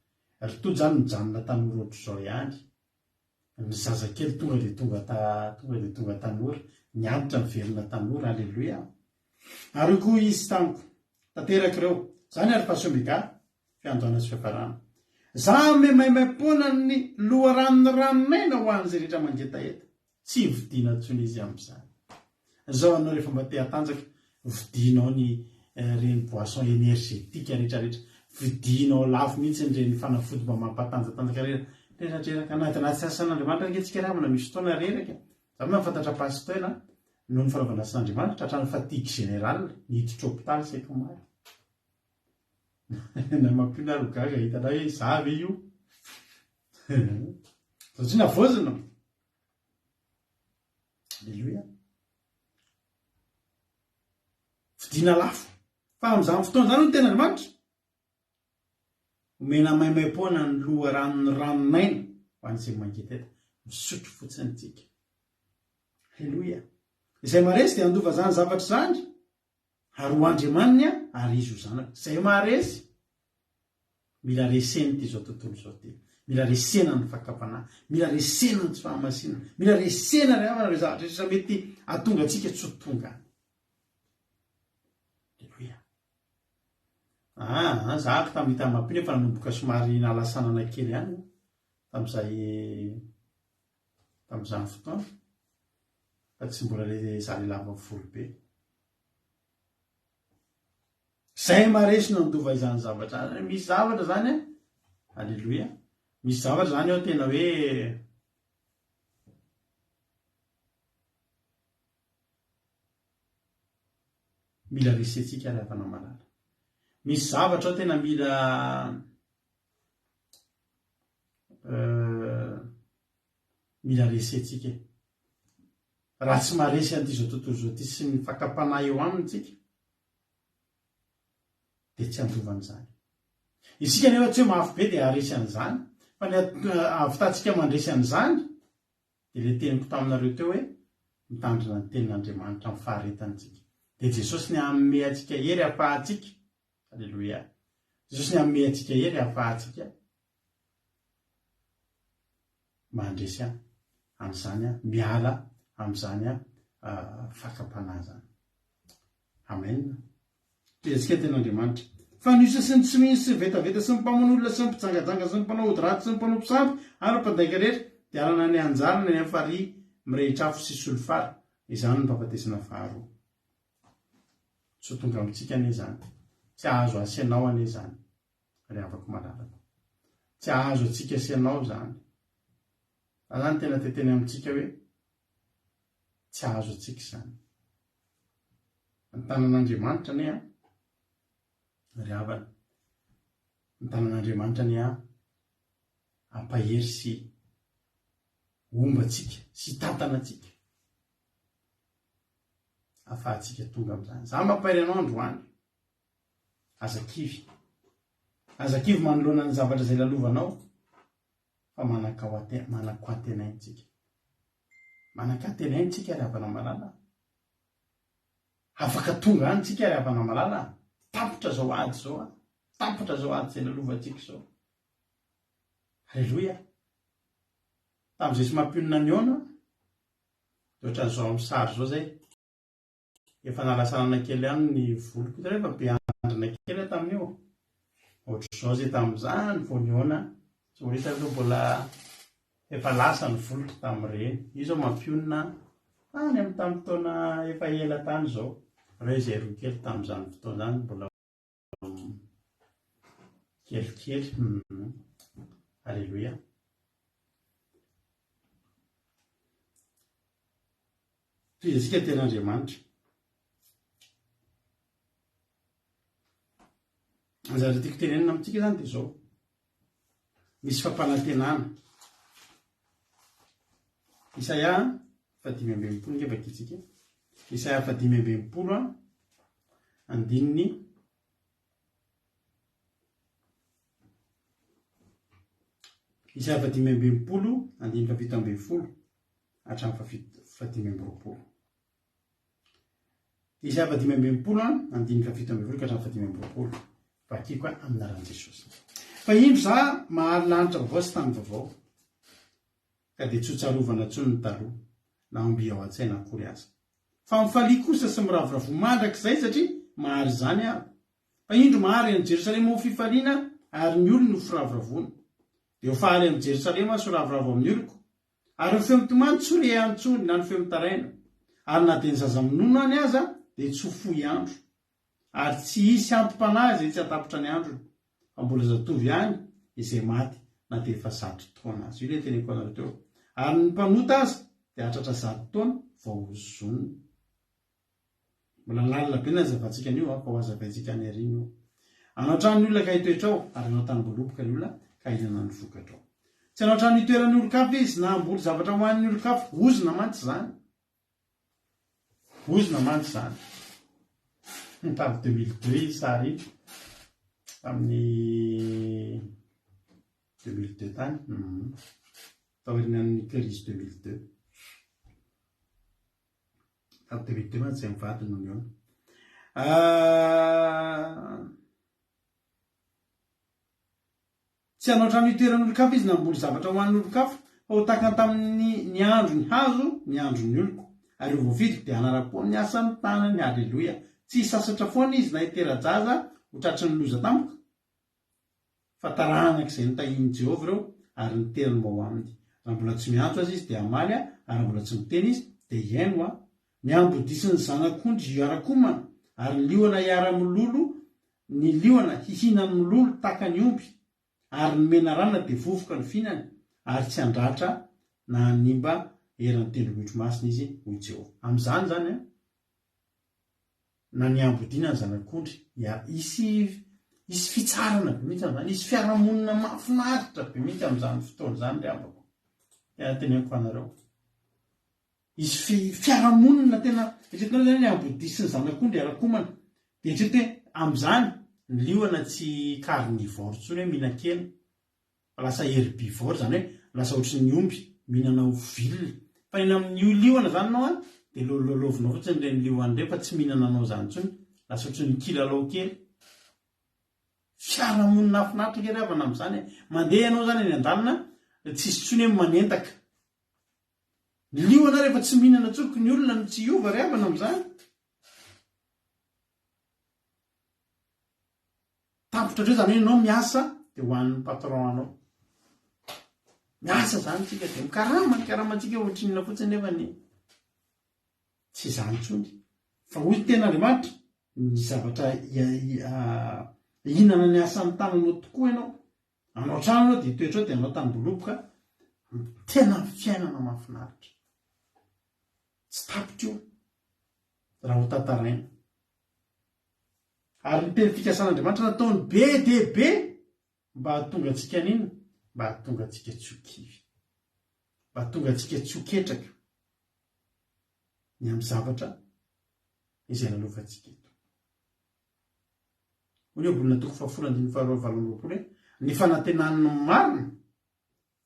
Ry Tojo zany mijanona tanora ohatr'izao ihany. Ny zazakely tonga dia tonga ta tonga dia tonga tanora. Ny antitra miverina tanora. Aleloia. Ary hoy koa izy tamiko, tanteraka ireo. Izany Alfa sy Omega, fiandohana sy fiafarana. Za hanome maimaimpoana ny loharanon'ny ranon'aina ho an'izay rehetra mangetaheta. Tsy vidiana intsony izy amin'izany. Zao anao rehefa mba te hatanjaka, vidianao ny ireny boisson énergétique rehetra rehetra, vidianao lafo mihitsy ireny fanafody mba mampatanjatanjaka ireny. Reradreraka anaty anaty asan'Andriamanitra ange tsika ry havana misy fotoana reraka e. Za mahafantatra pasteur noho ny fanaovana asan'Andriamanitra tratran'ny fatigue générale niditra hopitaly saika omaly. Na mampino ary ho gaga hahita anay hoe izaho ve io? Satria navaozina. Aleloia. Vidiana lafo. Fa amin'izany fotoana izany no ten'Andriamanitra. Omena maimaimpoana ny loharanon'ny ranon'aina ho an'izay mangetaheta. Misotro fotsiny tsika. Aleloia. Izay maresy dia handova izany zavatra izany. Ary ho Andriamaniny aho, ary Izy ho zanako. Izay maharesy, mila resena ity izao tontolo izao ity. Mila resena ny fakam-panahy. Mila resena ny tsy fahamasinana. Mila resena ry havana ireo zavatra rehetra mety hahatonga antsika tsy ho tonga any. Aleloia. Ah, za ako tamin'ny tamampino efa nanomboka somary nalasanana kely ihany tamin'izay tamin'izany fotoana. Fa tsy mbola le za le lava volo be. Zay maresy no handova izany zavatra izany. Misy zavatra zany an, aleloia, misy zavatra zany ao tena hoe mila resentsika ry havana malala. Misy zavatra ao tena mila euh, mila resentsika e. Raha tsy maharesy an'ity izao tontolo izao ity sy ny fakam-panahy eo aminy tsika dia tsy handova an'izany. Isika anefa tsy hoe mafy be dia haharesy an'izany, fa ny ahavitantsika mandresy an'izany dia ilay teniko taminareo teo hoe mitandrina ny tenin'Andriamanitra amin'ny faharetana tsika. Dia Jesosy ny hanome antsika hery hahafahantsika, Aleloia, Jesosy ny hanome antsika hery hahafahantsika mandresy an. an'izany miala amin'izany fakam-panahy izany. Amen. Tohizantsika ny tenin'Andriamanitra. Fa ny osa sy ny tsy mino sy ny vetaveta sy ny mpamono olona sy ny mpijangajanga sy ny mpanao ody ratsy sy ny mpanompo sampy ary ny mpandainga rehetra dia hanana ny anjarany any amin'ny farihy mirehitra afo sy solifara. Izany no fahafatesana faharoa. Tsy ho tonga amintsika anie izany. Tsy hahazo ahy sy ianao anie izany, ry havako malalako. Tsy hahazo antsika sy ianao izany. Za zany tena te teny amintsika hoe tsy hahazo antsika izany. Ny tanan'Andriamanitra anie an, ry havana, ny tanan'Andriamanitra anie an, hampahery sy homba antsika sy hitantana antsika. Afahantsika tonga amin'izany. Za mampahery anao androany. Aza kivy. Aza kivy manoloana ny zavatra izay lalovanao fa manan-koantenaina tsika. Manan-kantenaina tsika ry havana malala. Afaka tonga any tsika ry havana malala. Tapitra izao ady izao a. Tapitra izao ady izay lalovantsika izao. Aleloia. Tamin'izay tsy mampionona ny ona, dia ohatran'izao amin'ny sary izao izay. Efa nalasanana kely ihany ny voloko, hitanareo efa be andrina kely aho tamin'io. Ohatr'izao zay tamin'izany vao nihaona, tsy mbola hita aloha mbola efa lasa ny voloko tamin'ireny. Io zao mampionona tany amin'ny tamin'ny taona efa ela tany izao. Ireo izay roa kely tamin'izany fotoana izany mbola kelikely. Alléluia. Tohizantsika ny tenin'Andriamanitra. Ny zavatra tiako tenenina amintsika izany dia izao. Misy fampanantenana. Isaia faha-65 nge vakintsika. Isaia faha-65 andininy Isaia faha-65 andininy faha-17 hatramin'ny faha-25. Isaia faha-65 andininy faha-17 ka hatramin'ny faha-25. Vakiko amin'ny anaran'i Jesosy. Fa indro za mahary lanitra vaovao sy tany vaovao, ka dia tsy ho tsarovana intsony ny taloha, na omby ao an-tsaina akory aza. Fa mifalia kosa sy miravoravoa mandrakizay satria mahary izany aho. Fa indro mahary an'i Jerosalema ho fifaliana ary ny olony ho firavoravoana. Dia ho faly amin'i Jerosalema aho sy ho ravoravo amin'ny oloko. Ary ny feo mitomany tsy ho re intsony na ny feo mitaraina. Ary na dia ny zaza minono any aza dia tsy ho fohy andro. Ary tsy hisy antom-panahy izay tsy hahatapitra ny androny, fa mbola zatovo ihany izay maty na dia efa zato taona aza. Io ilay teneniko anareo teo. Ary ny mpanota aza dia hahatratra zato taona vao hozonina. Mbola lalina be ny hazavantsika an'io fa ho hazavaintsika any aoriana io. Hanao trano ny olona ka hitoetra ao, ary hanao tanimboaloboka ny olona ka hihinana ny vokatra ao. Tsy hanao trano hitoeran'ny olon-kafa izy na hamboly zavatra ho an'ny olon-kafa. Ozona mantsy izany. Ozona mantsy izany. Tamin'ny 2002 iny sary iny. Tamin'ny 2002 tany. Mhm. Taorian'ny crise 2002. Tamin'ny 2002 mantsy izay mivady no nihaona. Ah, Tsy hanao trano hitoeran'olon-kafa izy na hamboly zavatra ho an'olon-kafa, fa ho tahaka ny tamin'ny ny andron'ny hazo ny andron'ny oloko. Ary ireo voafidiko dia hanara-po amin'ny asan'ny tanany. Haleloia! Tsy hisasatra foana izy na hitera-jaza ho tratry ny loza tampoka, fa taranak'izay notahian'i Jehovah ireo, ary ny tenany mba ho aminy. Raha mbola tsy miantso aza izy, dia hamaly aho, ary raha mbola tsy miteny izy, dia hihaino aho. Ny ambodia sy ny zanak'ondry hiara-komana, ary ny liona hiara-milolo Ny liona hihinan'ny mololo tahaka ny omby, ary ny menarana dia vovoka no fihinany, ary tsy handratra na hanimba eran'ny tendrombohitro masina izy, hoy Jehovah. Amin'izany izany, na ny ambodia na ny zanak'ondry, dia hisy hisy fitsarana be mihitsy amin'izany, hisy fiarahamonina mahafinaritra be mihitsy amin'izany fotoana izany ry havako. Tena teneniko anareo. Hisy fiarahamonina tena, eritreretinareo zany ny ambodia sy ny zanak'ondry hiara-komana, dia eritrereto hoe amin'izany ny liona tsy carnivore intsony hoe mihinan-kena fa lasa herbivore, izany hoe lasa ohatry ny omby mihinana ovile, fa eny amin'ny liona izany ianao an, dia lololovinao fotsiny ireny liona ireny fa tsy mihinana anao izany intsony, lasa ohatry ny kilalao kely. Fiarahamonina mahafinaritra kely havana amin'izany e, mandeha ianao izany eny an-dalana tsisy intsony hoe manendaka. Ny liona rehefa tsy mihinana tsoko ny olona no tsy hiova ry havana amin'izany. Tapitra hatreo izany hoe ianao miasa dia ho an'ny patron anao. Miasa izany tsika dia mikarama, ny karamantsika ohatrinona fotsiny nefa ny tsy izany intsony. Fa hoy ny tenin'Andriamanitra, ny zavatra hihinana ny asan'ny tananao tokoa ianao. Hanao trano ianao dia hitoetra ao dia hanao tanimboaloboka, tena fiainana mahafinaritra. Tsy tapitra io raha ho tantaraina. Ary ny teny fikasan'Andriamanitra nataony be dia be mba hahatonga antsika an'inona? Mba hahatonga antsika tsy ho kivy. Mba hahatonga antsika tsy ho ketraka ny amin'ny zavatra izay lalovantsika eto. Hoy ny Ohabolana toko fahafolo andininy faharoa 28 hoe, Ny fanantenan'ny marina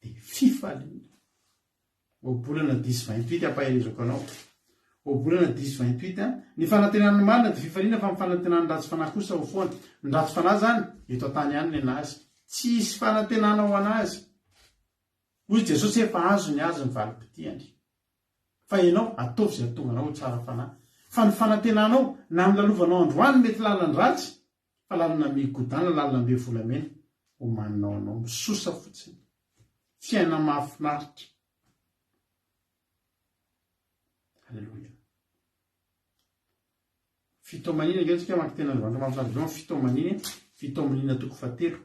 dia fifaliana. Ohabolana dix 28 ampaherezako anao. Ohabolana dix 28 Ny fanantenan'ny marina dia fifaliana fa ny fanantenan'ny ratsy fanahy kosa ho foana. Ny ratsy fanahy izany, eto an-tany ihany ny an'azy. Tsy hisy fanantenana ho an'azy. Hoy Jesosy efa azo ny azy ny valim-pitiany. Fa ianao, ataovy izay hahatonga anao ho tsara fanahy. Fa ny fanantenanao, na ny lalovanao androany mety lalan-dratsy, fa lalana migodàna, lalana be volamena, omaninao anao. Misosa fotsiny. Fiainana mahafinaritra. Aleloia. Fitaomanina, ange tsika mamaky teny Andriamanitra mahafinaritra be amin'ny fitaomanina, fitaomanina toko fahatelo,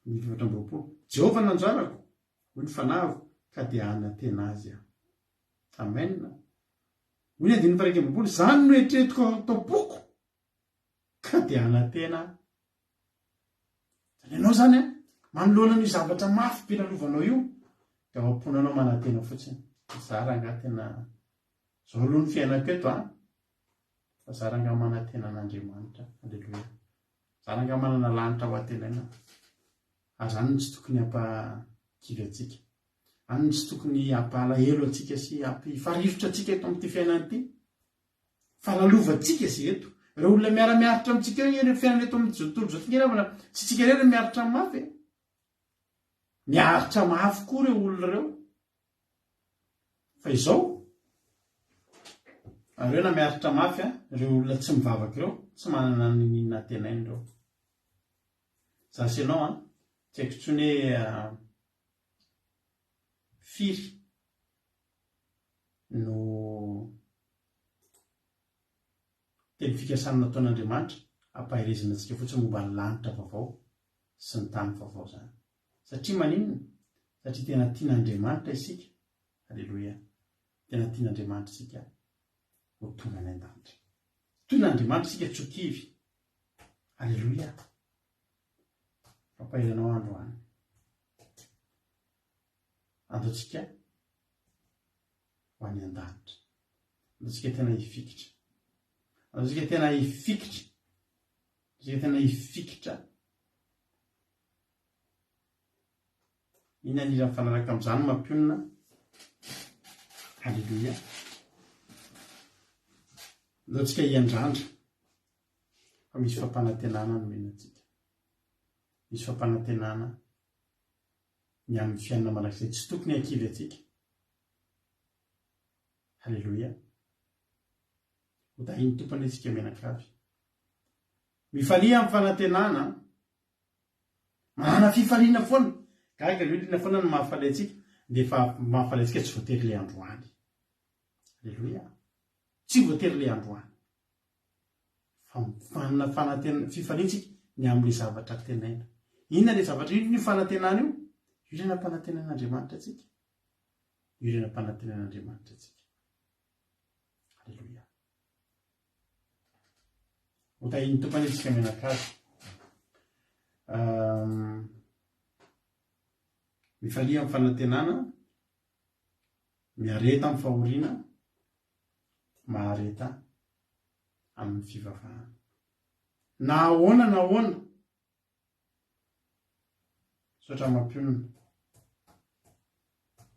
andininy 24. Jehovah no anjarako, Hoy ny Fanahiko, ka dia hanantena Azy aho. Amen. Hoy ny andininy faha-21, Izany no eritreretiko ato am-poko, ka dia hanantena aho. Izany ianao izany an, manoloana an'io zavatra mafy be lalovanao io, dia ao am-ponao ianao manantena fotsiny. Za rangahy tena, izao aloha ny fiainako eto an, fa za rangahy manantena an'Andriamanitra. Aleloia. Za rangahy manana lanitra ho antenaina. Ary izany no tsy tokony hampahakivy antsika. Izany no tsy tokony hampahalahelo antsika sy hampifarifotra antsika eto amin'ity fiainana ity. Fa lalovantsika izay eto. Ireo olona miara-miaritra amintsika eo ireo fiainana eto amin'izao tontolo izao ity angamba tsy isika irery no miaritra mafy e. Miaritra mafy koa ireo olona ireo. Fa izao, ireo na miaritra mafy, ireo olona tsy mivavaka ireo, tsy manana ny n'inona antenaina ireo. Za sy ianao an, tsy haiko intsony hoe firy no teny fikasana nataon'Andriamanitra hampaherezana antsika fotsiny momba ny lanitra vaovao sy ny tany vaovao izany. Satria maninona? Satria tena tian'Andriamanitra isika, Aleloia, tena tian'Andriamanitra isika ho tonga any an-danitra. Tian'Andriamanitra isika tsy ho kivy. Aleloia. Mampahery anao androany. Andaontsika ho any an-danitra. Andaontsika tena hifikitra. Andaontsika tena hifikitra. Andaontsika tena hifikitra. Inona ny hira mifanaraka amin'izany mampionona? Aleloia. Andaontsika hiandrandra. Fa misy fampanantenana nomena antsika. Misy fampanantenana ny amin'ny fiainana mandrakizay. Tsy tokony hakivy antsika. Haleloia. Ho tahin'ny Tompo anie isika mianakavy. Mifalia amin'ny fanantenana. Manana fifaliana foana. Gaga ny olona foana ny mahafaly antsika. Nefa mahafaly antsika tsy voatery ilay androany. Haleloia. Tsy voatery ilay androany. Fa mifanina fanantena, fifaliana isika ny amin'ilay zavatra antenaina. Inona ilay zavatra, inona io fanantenana io? Io ilay nampanantenain'Andriamanitra antsika. Io ilay nampanantenain'Andriamanitra antsika. Aleloia. Ho tahin'ny Tompo anie isika mianakavy. Mifalia amin'ny fanantenana, miareta amin'ny fahoriana, mahareta amin'ny fivavahana. Na ahoana na ahoana, misaotra mampionona.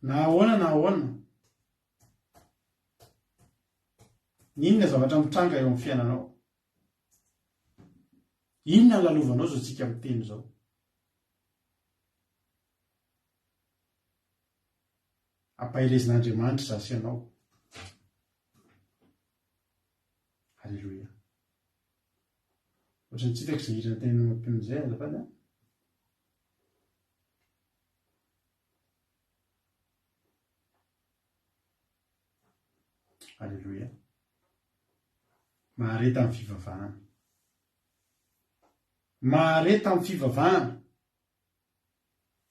Na ahoana na ahoana, inona zavatra mitranga eo amin'ny fiainanao? Inona ny lalovanao izao tsika miteny izao? Ampaherezin'Andriamanitra izaho sy ianao. Aleloia. Ohatran'ny tsy hitako izay hira tena mampionona izay azafady an. Aleloia. Mahareta amin'ny fivavahana. Mahareta amin'ny fivavahana.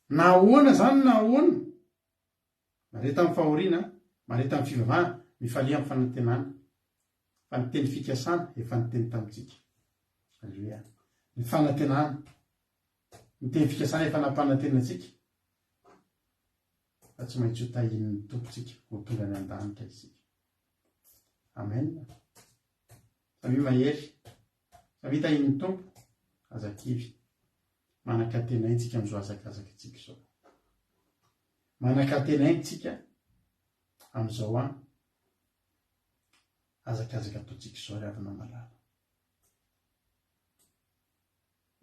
Na ahoana izany na ahoana. Mahareta amin'ny fahoriana, mahareta amin'ny fivavahana, mifalia amin'ny fanantenana. Fa ny teny fikasana efa niteny tamintsika. Aleloia. Ny fanantenana. Ny teny fikasana efa nampanantena antsika. Fa tsy maintsy ho tahian'ny Tompo tsika ho tonga any an-danitra isika. Amen. Samia mahery. Samia tahian'ny Tompo. Aza kivy. Manan-katenaintsika amin'izao hazakazaka antsika izao. Manan-katenaintsika amin'izao an hazakazaka ataontsika izao ry havana malala.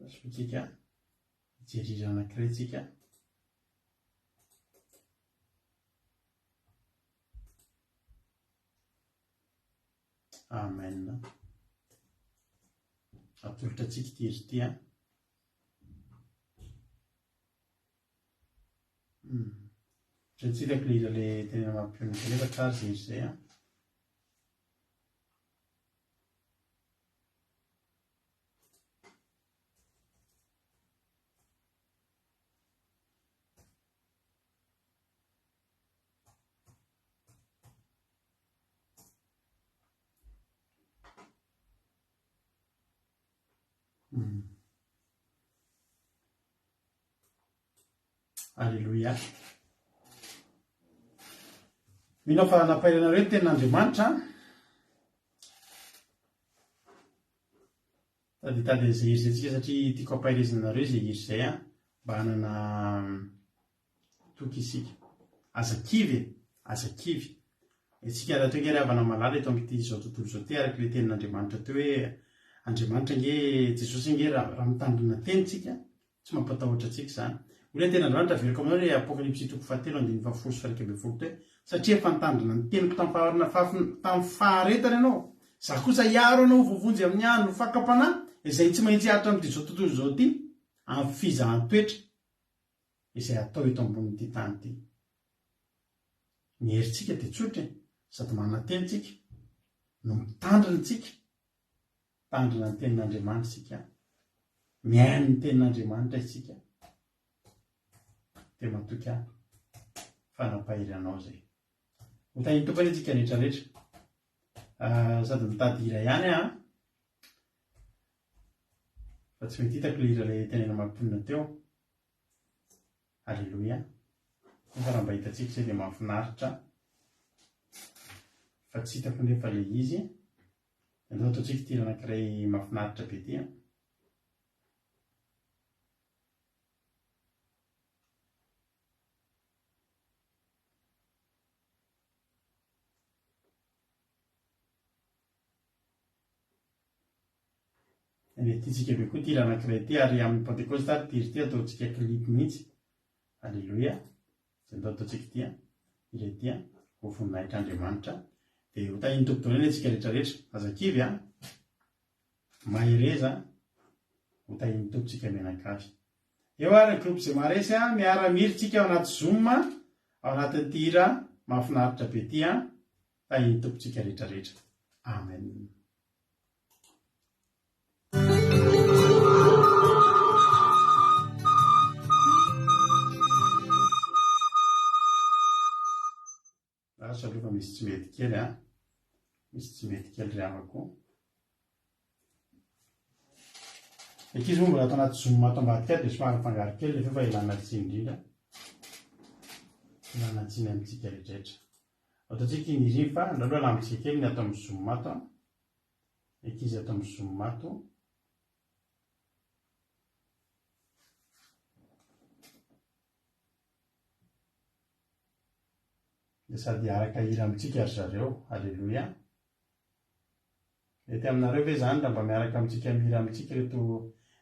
Rasotsika hijery hira anankiray tsika. Amen. Atolotra antsika ity hira ity an. Hmm. Tsy hitako le hira le tena mampionona kanefa tsara izay hira izay an. Aleloia. Mino aho fa nampahery anareo ny tenin'Andriamanitra. Sady hitady an'izay hira izay tsika satria tiako hampaherezina anareo izay hira izay an, mba hanana toky isika. Aza kivy e, aza kivy. Isika rahateo ange ry havana malala eto amin'ity izao tontolo izao ity araka ilay tenin'Andriamanitra teo hoe Andriamanitra ange, Jesosy ange raha mitandrina teny tsika, Tsy mampatahotra antsika izany. Hoy ilay tenin'Andriamanitra, averiko aminao ilay Apokalypsy toko fahatelo andininy fahafolo sy 11 teo, Satria efa nitandrina ny teniko tamin'ny faharetana ianao, Izaho kosa hiaro anao ho voavonjy amin'ny andro fakam-panahy izay tsy maintsy hihatra amin'ity izao tontolo izao ity, amin'ny fizahan-toetra izay hatao eto ambonin'ity tany ity. Ny herintsika dia tsotra e, sady manantena isika, no mitandrina isika. Mitandrina ny tenin'Andriamanitra isika, mihaino ny tenin'Andriamanitra isika, dia matoky ahy fa nampahery anao izay. Ho tahin'ny Tompo anie isika rehetra rehetra. Ah, sady mitady hira ihany aho. Fa tsy mety hitako ilay hira ilay tenena mampionona teo. Aleloia. Nefa raha mba hitantsika izay dia mahafinaritra. Fa tsy hitako nefa ilay izy. Andao ataontsika ity hira anankiray mahafinaritra be ity an. Dia tiantsika be koa ity hira anankiray ity ary amin'ny Pentekosta ary ity hira ity ataontsika clip mihitsy. Aleloia. Dia andao ataontsika ity an. Hira ity an. Ho voninahitr'Andriamanitra. Dia ho tahian'ny Tompo daholo anie antsika rehetra rehetra. Aza kivy an. Mahereza. Ho tahian'ny Tompo tsika mianakavy. Eo ary ny groupe izay maharesy an. Miara-mihira tsika ao anaty Zoom ao anatin'ity hira mahafinaritra be ity an. Tahian'ny Tompo tsika rehetra rehetra. Amen. Lasa aloha fa misy tsy mety kely an. Misy tsy mety kely ry havako. Ankizy moa mbola ato anaty zoom ato ambadika ato dia somary mifangaro kely le feo fa ilana tsiny indrindra. Ilana tsiny amintsika rehetrarehetra. Ataontsika iny izy iny fa ndao aloha alamintsika kely ny ato amin'ny zoom ato an. Ankizy ato amin'ny zoom ato. Dia sady hiaraka hira amintsika ry zareo. Aleloia. Mety aminareo ve izany raha mba miaraka amintsika mihira amintsika ireto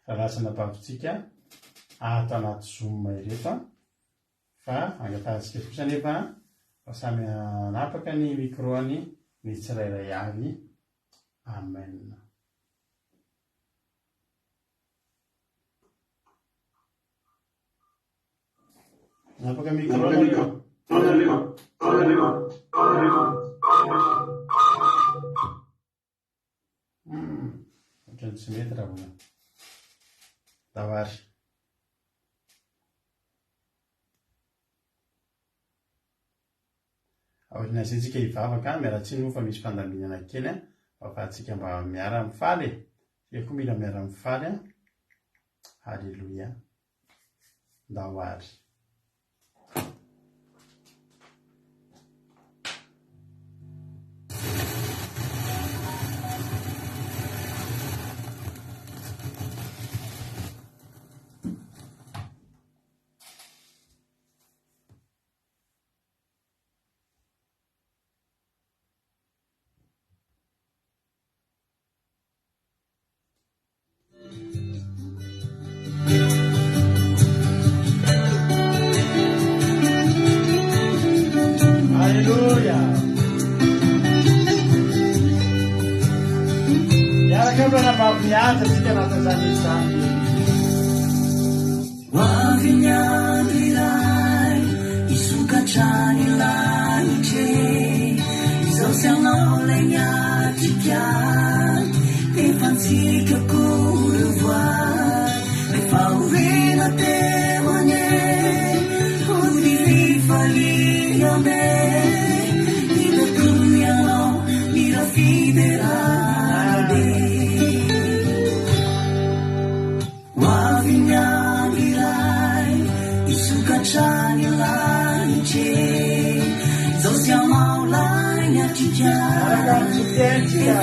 rahalahy sy anabavintsika ato anaty zoom ireto an? Fa angatahantsika kosa anefa fa samy hanapaka ny micro-ny ny tsirairay avy. Amen. Afaka micro nareo. Ohatran'ny tsy mety raha vao. Ndao ary. Aoriana izay tsika hivavaka, miala tsiny moa fa misy fandaminana kely an, fa afahantsika mba miara mifaly e. Tsika koa mila miara mifaly an. Haleloia. Ndao ary. Alléluia. Miaraka amin'ny anabavy mihaja tsika anatin'izany izany. Ho avy ny andro iray hisokatra ny lanitra e Izaho sy ianao ilay niatrika Efa antsika koa ireo voady Ilay fahoriana teo anie Ho ny fifaliana be Indro koa ianao mira fiderana be. Ho avy ny andro iray hisokatra ny lanitra e Izao sy ianao lay niatrika Efa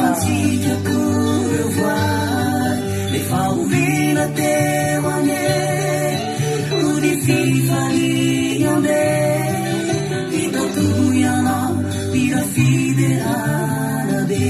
antsika koa ireo voady Ilay fahoriana teo anie Ho ny fifaliam-be Hitako ianao mira fiderana be.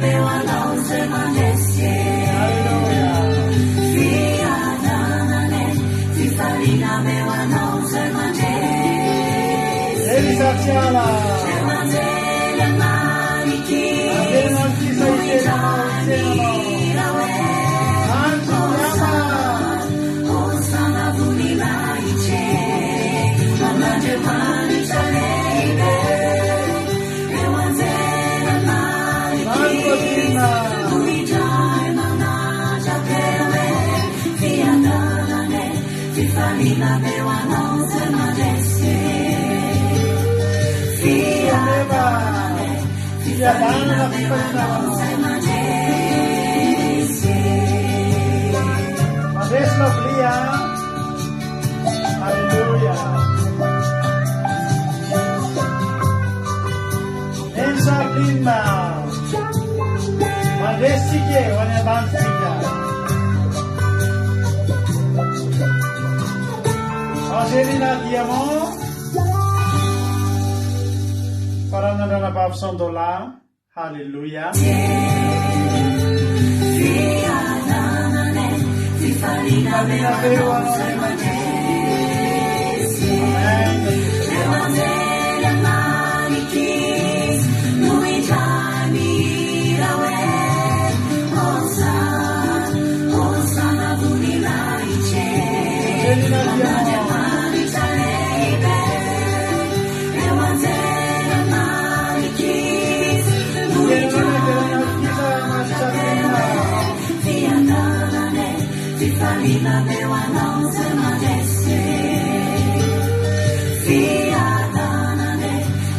be ho anao izay mandresy e. Alléluia. Fiadanana e, fifaliana be ho anao izay mandresy. Elisa Tsiala. Ireo anjely anarik'izy Anjely anarik'izy no hiteny anao, indray hiteny anao. mihira hoe, Andry Diama. Hosana, Hosana voninahitra e, ho an'Andriamanitra lehibe. Ireo anjely anarik'izy no indray manandra-peo hoe, fiadanana e, fifaliana be ho anao izay mandresy e. Fiadanana e, fifaliana be ho anao izay mandresy e. Mandresy Lovely a. Alléluia. Eny Charline. Mandresy tsika e, ho any an-danitra tsika. Angelina Diamant. Faranandranabavy Sandola. Haleloia. Fiadanana e, fifaliana be ho anao izay mandresy. Amen. Ireo anjely anarik'izy no indray mihira hoe, Hosana, Hosana voninahitra e, Angelina ho Diamant. an'Andriamanitra lehibe. Ireo anjely anarik'izy no indray manandra-peo hoe, fiadanana e, fifaliana be ho anao izay mandresy e. Fiadanana e,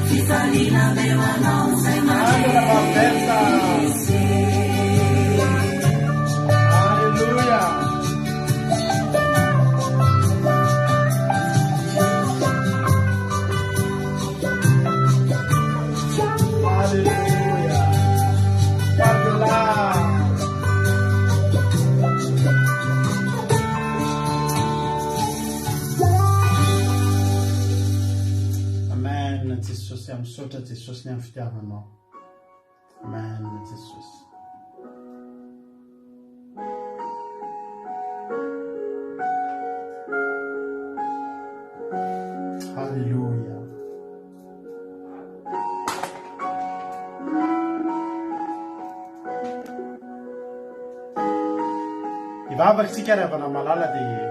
fifaliana be ho anao izay Andry Bertha. mandresy e. Alléluia. Alléluia. Fabiola. Amen. Jesosy, misaotra Jesosy ny amin'ny fitiavanao. Amen Jesosy. Alléluia. Hivavaka isika ry havana malala dia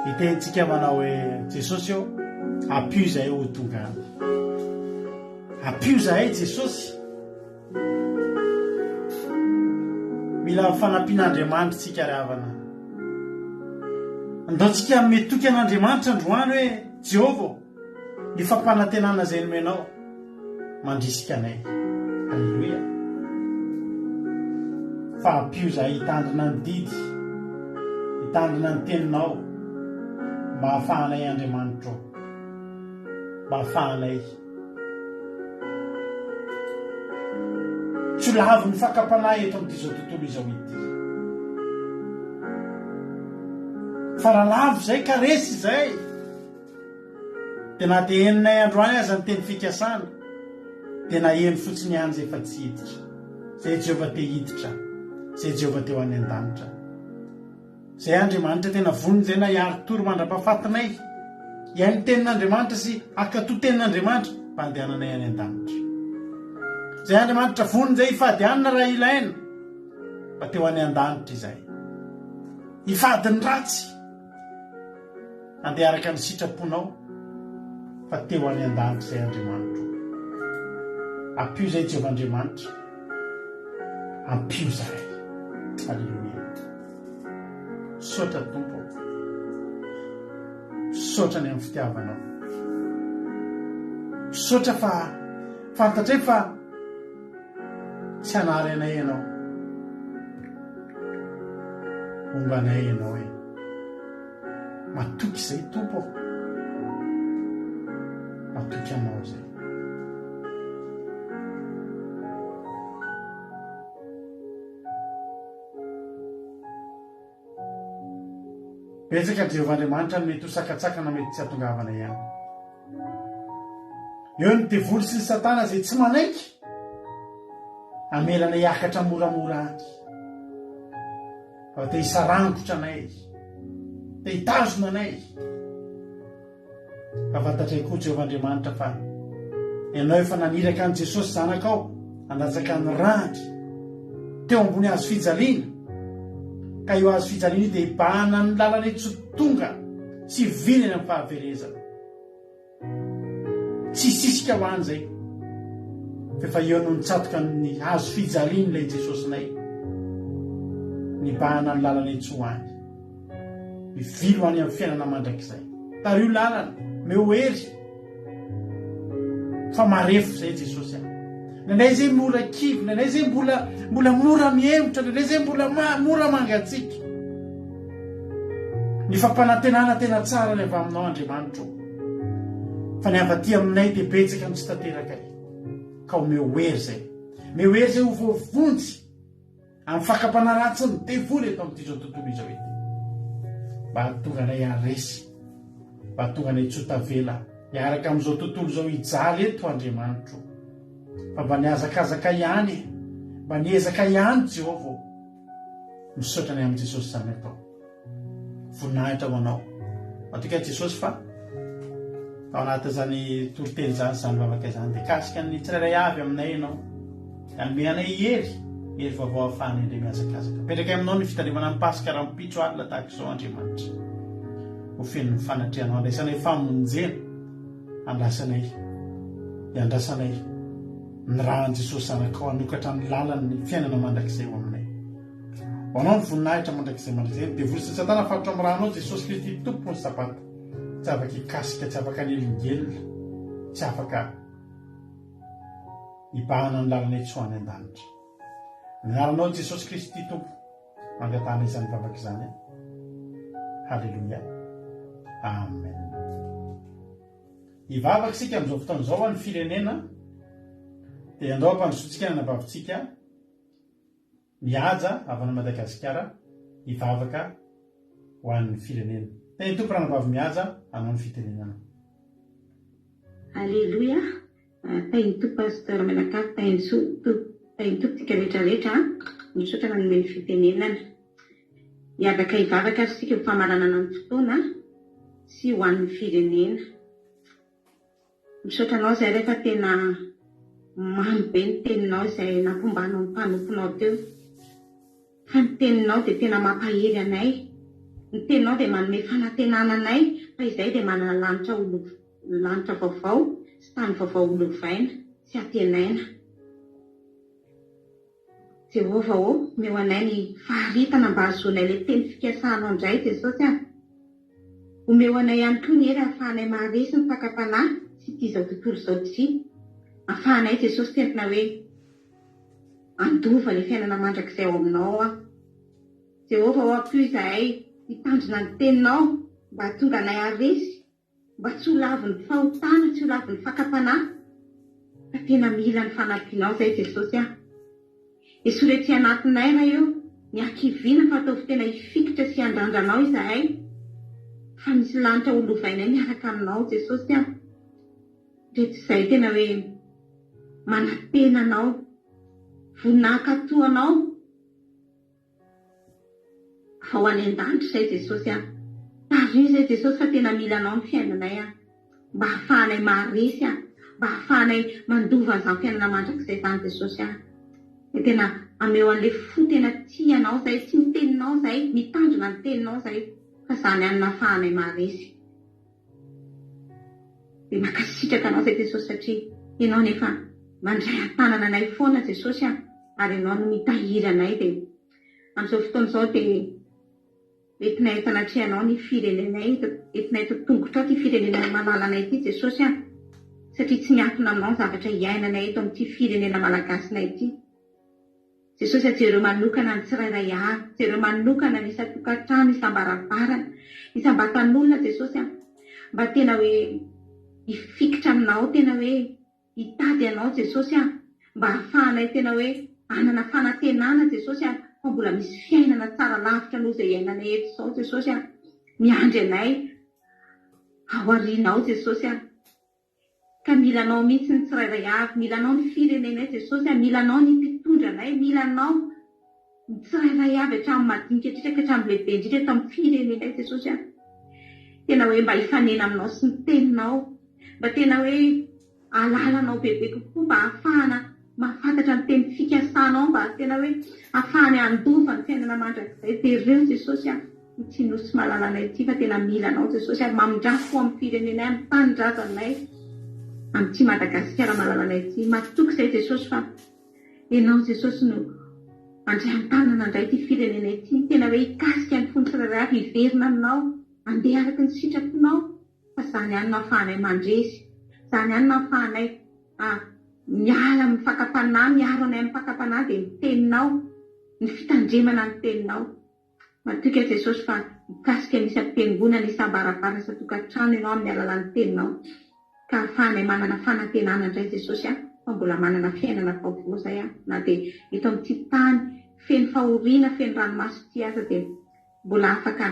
hitentsika manao hoe Jesosy ô, ampio izahay ho tonga any. Ampio izahay Jesosy. Mila fanampian'Andriamanitra isika ry havana. Andao tsika hanome toky an'Andriamanitra androany hoe Jehovah ô, ny fampanantenana izay nomenao mandrisika anay. Aleloia. Fa ampio izahay hitandrina ny didy, hitandrina ny teninao, mba hahafahanay Andriamanitro, mba hahafahanay tsy ho lavin'ny fakam-panahy eto amin'ity izao tontolo izao ity. Fa raha lavo izay ka resy izay, dia na dia henonay androany aza ny teny fikasana, dia naheno fotsiny ihany izay fa tsy hiditra. Izay Jehovah te hiditra, izay Jehovah te ho any an-danitra. Izay Andriamanitra tena vonona izay na hiari-tory mandra-pahafatinay, hihaino tenin'Andriamanitra sy hankatò tenin'Andriamanitra mba handehananay any an-danitra. Izay Andriamanitra vonona izay hifady hanina raha ilaina mba te ho any an-danitra izahay. Hifady ny ratsy, handeha araka ny sitraponao fa te ho any an-danitra izay Andriamanitro. Ampio izay Jehovah Andriamanitra. Ampio izahay. Aleloia. Misaotra Tompo ô. Misaotra ny amin'ny fitiavanao. Misaotra fa fantatray fa tsy hanary anay ianao. Homba anay ianao e. Matoky izay Tompo ô. Matoky anao izay. Betsaka Jehovah Andriamanitra no mety ho sakantsakana mety tsy hahatongavana ihany. Eo ny devoly sy ny satana izay tsy manaiky. Hamela anay hiakatra moramora any. Fa te hisarangotra anay Izy. Te hitazona anay Izy. Fa fantatray koa Jehovah Andriamanitra fa Ianao efa naniraka an'i Jesosy Zanakao handatsaka ny rany teo ambony hazo fijaliana, ka io hazo fijaliana io dia hibahana ny lalanay tsy ho tonga sy hivily any amin'ny fahaverezana. Tsy hisisika ho any izay, fa efa eo no nitsatoka ny hazo fijaliana ilay Jesosinay, nibahana ny lalanay tsy ho any. Mivily ho any amin'ny fiainana mandrakizay. Tariho lalana, meo hery. Fa marefo izay Jesosy a. Indraindray izay mora kivy, indraindray izay mbola mbola mora mihemotra, indraindray izay mbola mora mangatsiaka. Ny fampanantenana tena tsara ny avy aminao Andriamanitro. Fa ny avy aty aminay dia betsaka ny tsy tanterakay. Ka omeo hery izay. Omeo hery izay ho voavonjy. Amin'ny fakam-panahy ratsin'ny devoly eto amin'ity izao tontolo izao ity. Mba hahatonga anay haharesy. Mba hahatonga anay tsy ho tavela hiaraka amin'izao tontolo izao hijaly eto Andriamanitro. Fa mba nihazakazaka ihany e. Mba niezaka ihany Jehovah ô. Misaotra ny amin'i Jesosy Zanakao. Voninahitra ho anao. Matoky ahy Jesosy fa ao anatin'izany toriteny izany, izany vavaka izany, dia kasika ny tsirairay avy aminay ianao. Hanome anay hery, hery vaovao ahafahana indray mihazakazaka. Apetraka aminao ny fitandremana ny Paska rahampitso alina tahaka izao Andriamanitra. Ho feno ny fanatrehanao, andraisanay famonjena, andrasanay, iandrasanay ny ràn'i Jesosy Zanakao hanokatra ny lalan'ny fiainana mandrakizay ho aminay. Ho anao ny voninahitra mandrakizay mandrakizay. Ny devoly sy ny satana fatotra amin'ny rànao Jesosy Kristy Tompo ny Sabata. Tsy afaka hikasika, tsy afaka hanelingelina, tsy afaka hibahana ny lalanay tsy ho any an-danitra. Ny anaranao Jesosy Kristy Tompo angatahana izany vavaka izany. Haleloia. Amen. Hivavaka isika amin'izao fotoana izao ho an'ny firenena dia andao hampandrosoantsika ny anabavintsika Mihaja avy any Madagasikara hivavaka ho an'ny firenena. Teny Tompo Ranabavy Mihaja hanao ny fitenenana. Aleloia Tahin'ny Tompo Pasteur Menakavy Tahin'ny soa Tompo Tahin'ny Tompo tsika rehetra rehetra a Misaotra nanome ny fitenenana Hiavaka hivavaka ary isika ho famaranana ny fotoana sy ho an'ny firenena. Misaotra anao izay refa tena mamy be ny teninao izay nampombanao ny mpanomponao teo. Fa ny teninao dia tena mampahery anay. Ny teninao dia manome fanantenana anay fa izay dia manana lanitra ho lanitra vaovao sy tany vaovao ho lovaina sy antenaina. Jehovah ô, omeo anay ny faharetana mba hahazoanay ilay teny fikasanao indray Jesosy a! Omeo anay ihany koa ny hery ahafahanay maharesy ny fakam-panahy sy ity izao tontolo izao ity. Ahafahanay Jesosy tena hoe handova ilay fiainana mandrakizay ao aminao aho. Jehovah ô, ampio izahay hitandrina ny teninao mba hahatonga anay haharesy Mba tsy ho lavin'ny fahotana, tsy ho lavin'ny fakam-panahy, fa tena mila ny fanampianao izay Jesosy ah. Esory ety anatinay Ray o, ny hakiviana fa ataovy tena hifikitra sy hiandrandra Anao izahay, fa misy lanitra ho lovainay miaraka Aminao Jesosy ah. Ndreto izay tena hoe manantena Anao, vonona hankatò Anao. Fa ho any an-danitra izay Jesosy a! Tariho izay Jesosy fa tena mila Anao ny fiainanay a! Mba hahafahanay maharesy a! Mba hahafahanay mandova an'izany fiainana mandrakizay izany Jesosy a! Dia tena ameo an'ilay fo tena tia Anao izay, tia ny teninao izay, mitandrina ny teninao izay, fa izany ihany no hahafahanay maharesy. Dia mankasitraka Anao izay Jesosy satria Ianao nefa mandray an-tanana anay foana Jesosy a! Ary Ianao no mitahiry anay dia amin'izao fotoana izao dia entinay eto anatrehanao ny firenenay, entinay eto an-tongotrao ity firenena malalanay ity Jesosy a! Satria tsy miankina aminao ny zavatra iainanay eto amin'ity firenena malagasinay ity. Jesosy a jereo manokana ny tsirairay avy, jereo manokana ny isan-tokantrano, isam-baravarana, isam-batan'olona Jesosy a, mba tena hoe hifikitra aminao, tena hoe hitady anao Jesosy a, mba hahafahanay tena hoe hanana fanantenana Jesosy a, fa mbola misy fiainana tsara lavitra noho izay iainanay eto izao Jesosy a, miandry anay ao aoriana ao Jesosy a. Ka mila anao mihitsy ny tsirairay avy, mila anao ny firenenay Jesosy a, mila anao ny mpitondra. mpitondra anay, mila Anao ny tsirairay avy hatramin'ny madinika indrindra ka hatramin'ny lehibe indrindra eto amin'ny firenenay Jesosy a! Tena hoe mba hifanena aminao sy ny teninao, mba tena hoe hahalala anao bebe kokoa mba hahafahana mahafantatra ny teny fikasanao mba tena hoe hahafahany handova ny fiainana mandrakizay. Jereo Jesosy a! Ity nosy malalanay ity fa tena mila anao Jesosy ary mamindrà fo amin'ny firenenay amin'ny tanindrazanay amin'ity Madagasikara malalanay ity. Matoky izay Jesosy fa Ianao Jesosy no handray an-tanana indray ity firenenay ity, tena hoe hikasika ny fon'ny tsirairay avy hiverina aminao, handeha araka ny sitraponao fa izany ihany no ahafahanay mandresy, izany ihany no ahafahanay miala amin'ny fakam-panahy, miaro anay amin'ny fakam-panahy dia ny teninao, ny fitandremana ny teninao. Matoky aho Jesosy fa mikasika ny isam-piangonana, isam-baravarana, isan-tokantrano Ianao amin'ny alalan'ny Teninao. Ka ahafahanay manana fanantenana indray Jesosy a, fa mbola manana fiainana vaovao izay a, na dia eto amin'ity tany feno fahoriana, feno ranomaso ity aza dia mbola afaka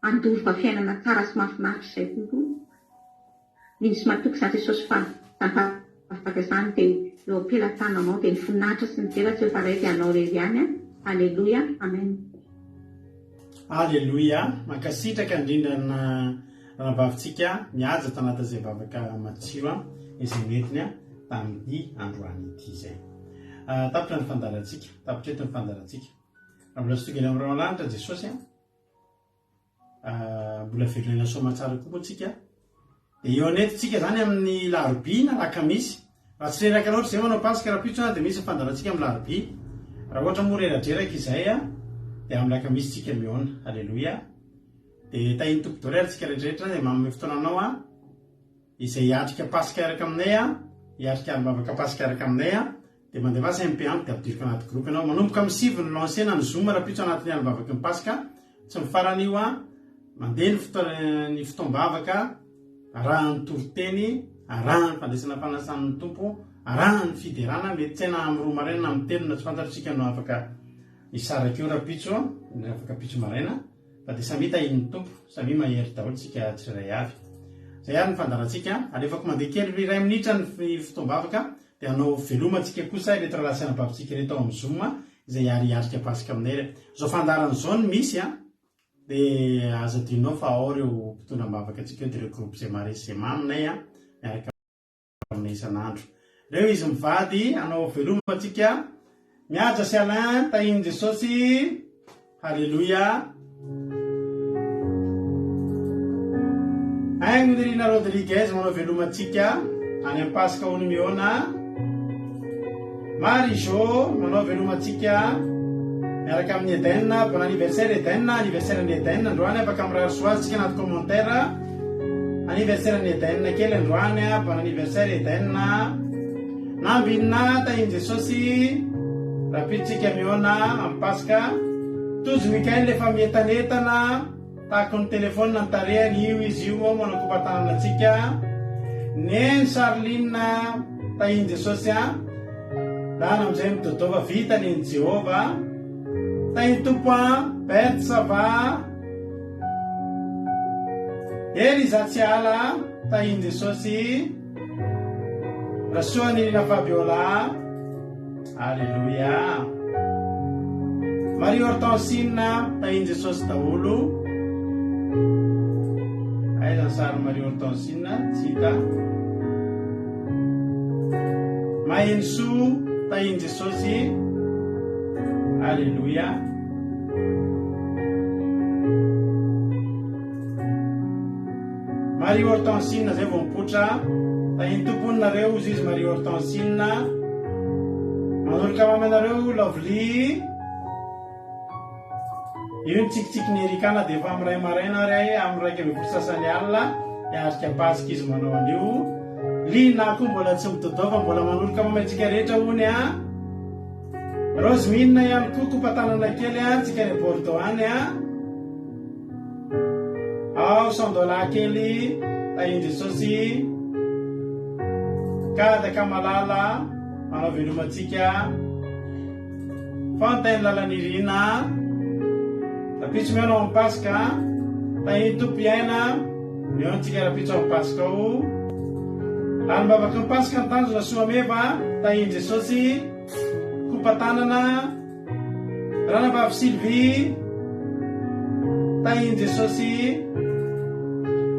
handova fiainana tsara sy mahafinaritra izay Tompo o. Mino sy matoky za Jesosy fa zany vavaka zany dia eo am-pelatananao dia ny voninahitra sy ny dera Jehovah Ray dia anao irery ihany a Aleloia Amen. Aleloia! Mankasitraka indrindra ny ranabavintsika mihaja tanatin'izay vavaka matsiro izay nentiny tamin'ity androany ity izay. Tapitra ny fandaharantsika, tapitra eto ny fandaharantsika. Raha mbola tsy tonga eny amin'ny rahona lanitra Jesosy a. Mbola velona aina soamatsara koa moa tsika. Dia eo an'eto tsika zany amin'ny larobia na lakamisy. Raha tsy reraka loatra izay manao paska rahampitso dia misy ny fandaharantsika amin'ny larobia. Raha ohatra moa reradreraka izay dia amin'ny lakamisy tsika mihaona. Aleloia. Dia tahin'ny Tompo daholo ary tsika rehetrarehetra dia manome fotoana anao an. Izay hiatrika paska hiaraka aminay an, hiatrika alim-bavaka paska hiaraka aminay an. Dia mandefasa MP amiko dia ampidiriko anaty groupe ianao. Manomboka amin'ny 9 ny lancer-na ny zoom rahampitso anatin'ny alim-bavaky ny Paska. Tsy mifarana io an. Mandeha ny fotoana ny fotoam-bavaka, arahan'ny toriteny, arahan'ny fandraisana fanasan'ny Tompo, arahan'ny fiderana, mety tsy hay na amin'ny 2 maraina na amin'ny 3 na tsy fantatro isika no afaka hisaraka eo rahampitso, afaka ampitso maraina. Fa dia samia tahin'ny Tompo, samia mahery daholo tsika tsirairay avy. Zay ary ny fandaharantsika. Alefako mandeha kely iray minitra ny fotoam-bavaka. Dia hanao veloma antsika kosa ireto rahalahy sy anabavintsika ireto ao amin'ny Zoom izay hiary hiatrika Paska aminay re. Izao fandaharana izao no misy an! Dia aza adinonao fa ao ireo mpitondra am-bavaka antsika eo dia ireo groupe izay maharesy izay maminay an! Miaraka aminay isan'andro. Ireo izy mivady hanao veloma antsika. Mihaja sy Alain, tahin'i Jesosy. Haleloia. Haingo Nirina Rodriguez manao veloma antsika any Ampaska hono mihaona. Marie Jo manao veloma antsika miaraka amin'ny Eden. Bon anniversaire Eden, anniversaire ny Eden androany afaka mirary soa azy tsika anaty commentaire. Anniversaire ny Eden kely androany, bon anniversaire Eden. Nambinina tahin'i Jesosy Rapitsika mihaona amin'ny Paska Tojo Mickaël efa mietanetana Tahaky ny telephone ny tarehany Io izy io ao manao kopa-tanana antsika Neny Charline tahin'i Jesosy an Lana amin'izay midodova vita nen'i Jehovah Tahin'ny Tompo an Berthe ça va Eliza Tsiala tahin'i Jesosy Rasoanirina Fabiola Aleloia Marie Hortensine tahin'i Jesosy daholo Aiza ny sarin'i Marie Hortensine tsy hita Mahenisoa tahin'i Jesosy Aleloia Marie Hortensine zay vao mipoitra. Tahin'ny Tompo hono nareo hozy izy Marie Hortensine. Manolotra mamy anareo Lovely. Io ny tsikitsikin'i Erika na dia efa amin'ny iray maraina ary ay amin'ny 11 sasany alina hiatrika Paska izy manao an'io. Lina koa mbola tsy midodova mbola manoloka mamy antsika rehetra hono a. Rosemine ihany koa kopa-tanana kely a, tsika any Bordeaux any a. Ao Sandola kely tahin'i Jesosy Kadaka malala manao veloma antsika Fontaine Lalanirina Rapitso mihaona ao amin'ny Paska Tahin'ny Tompo hiaina Mihaona antsika rapitso amin'ny Paska ao Alim-bavaky ny Paska ny tanjona soa meva Tahin'i Jesosy. Kopatanana, Ranabavy Sylvie, Tahin'i Jesosy,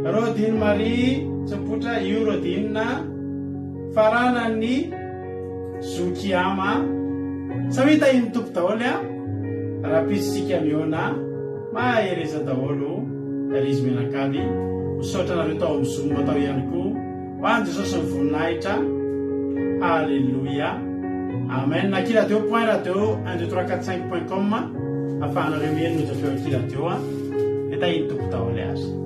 Rodine Marie, tsy mipoitra io Rodine, Faranan'ny Zoky Ama. Samia tahin'ny Tompo daholo a! Rahampitso tsika mihaona, mahereza daholo ry izy mianakavy. Misaotra anareo tao amin'ny zoom tao ihany koa. Ho an'i Jesosy ny voninahitra. Haleloia. Amen. Aky radio point radio 1 2 3 4 5 point com afahanareo mihaino ny onjam-peo Aky radio a. Dia tahin'ny Tompo daholo ary.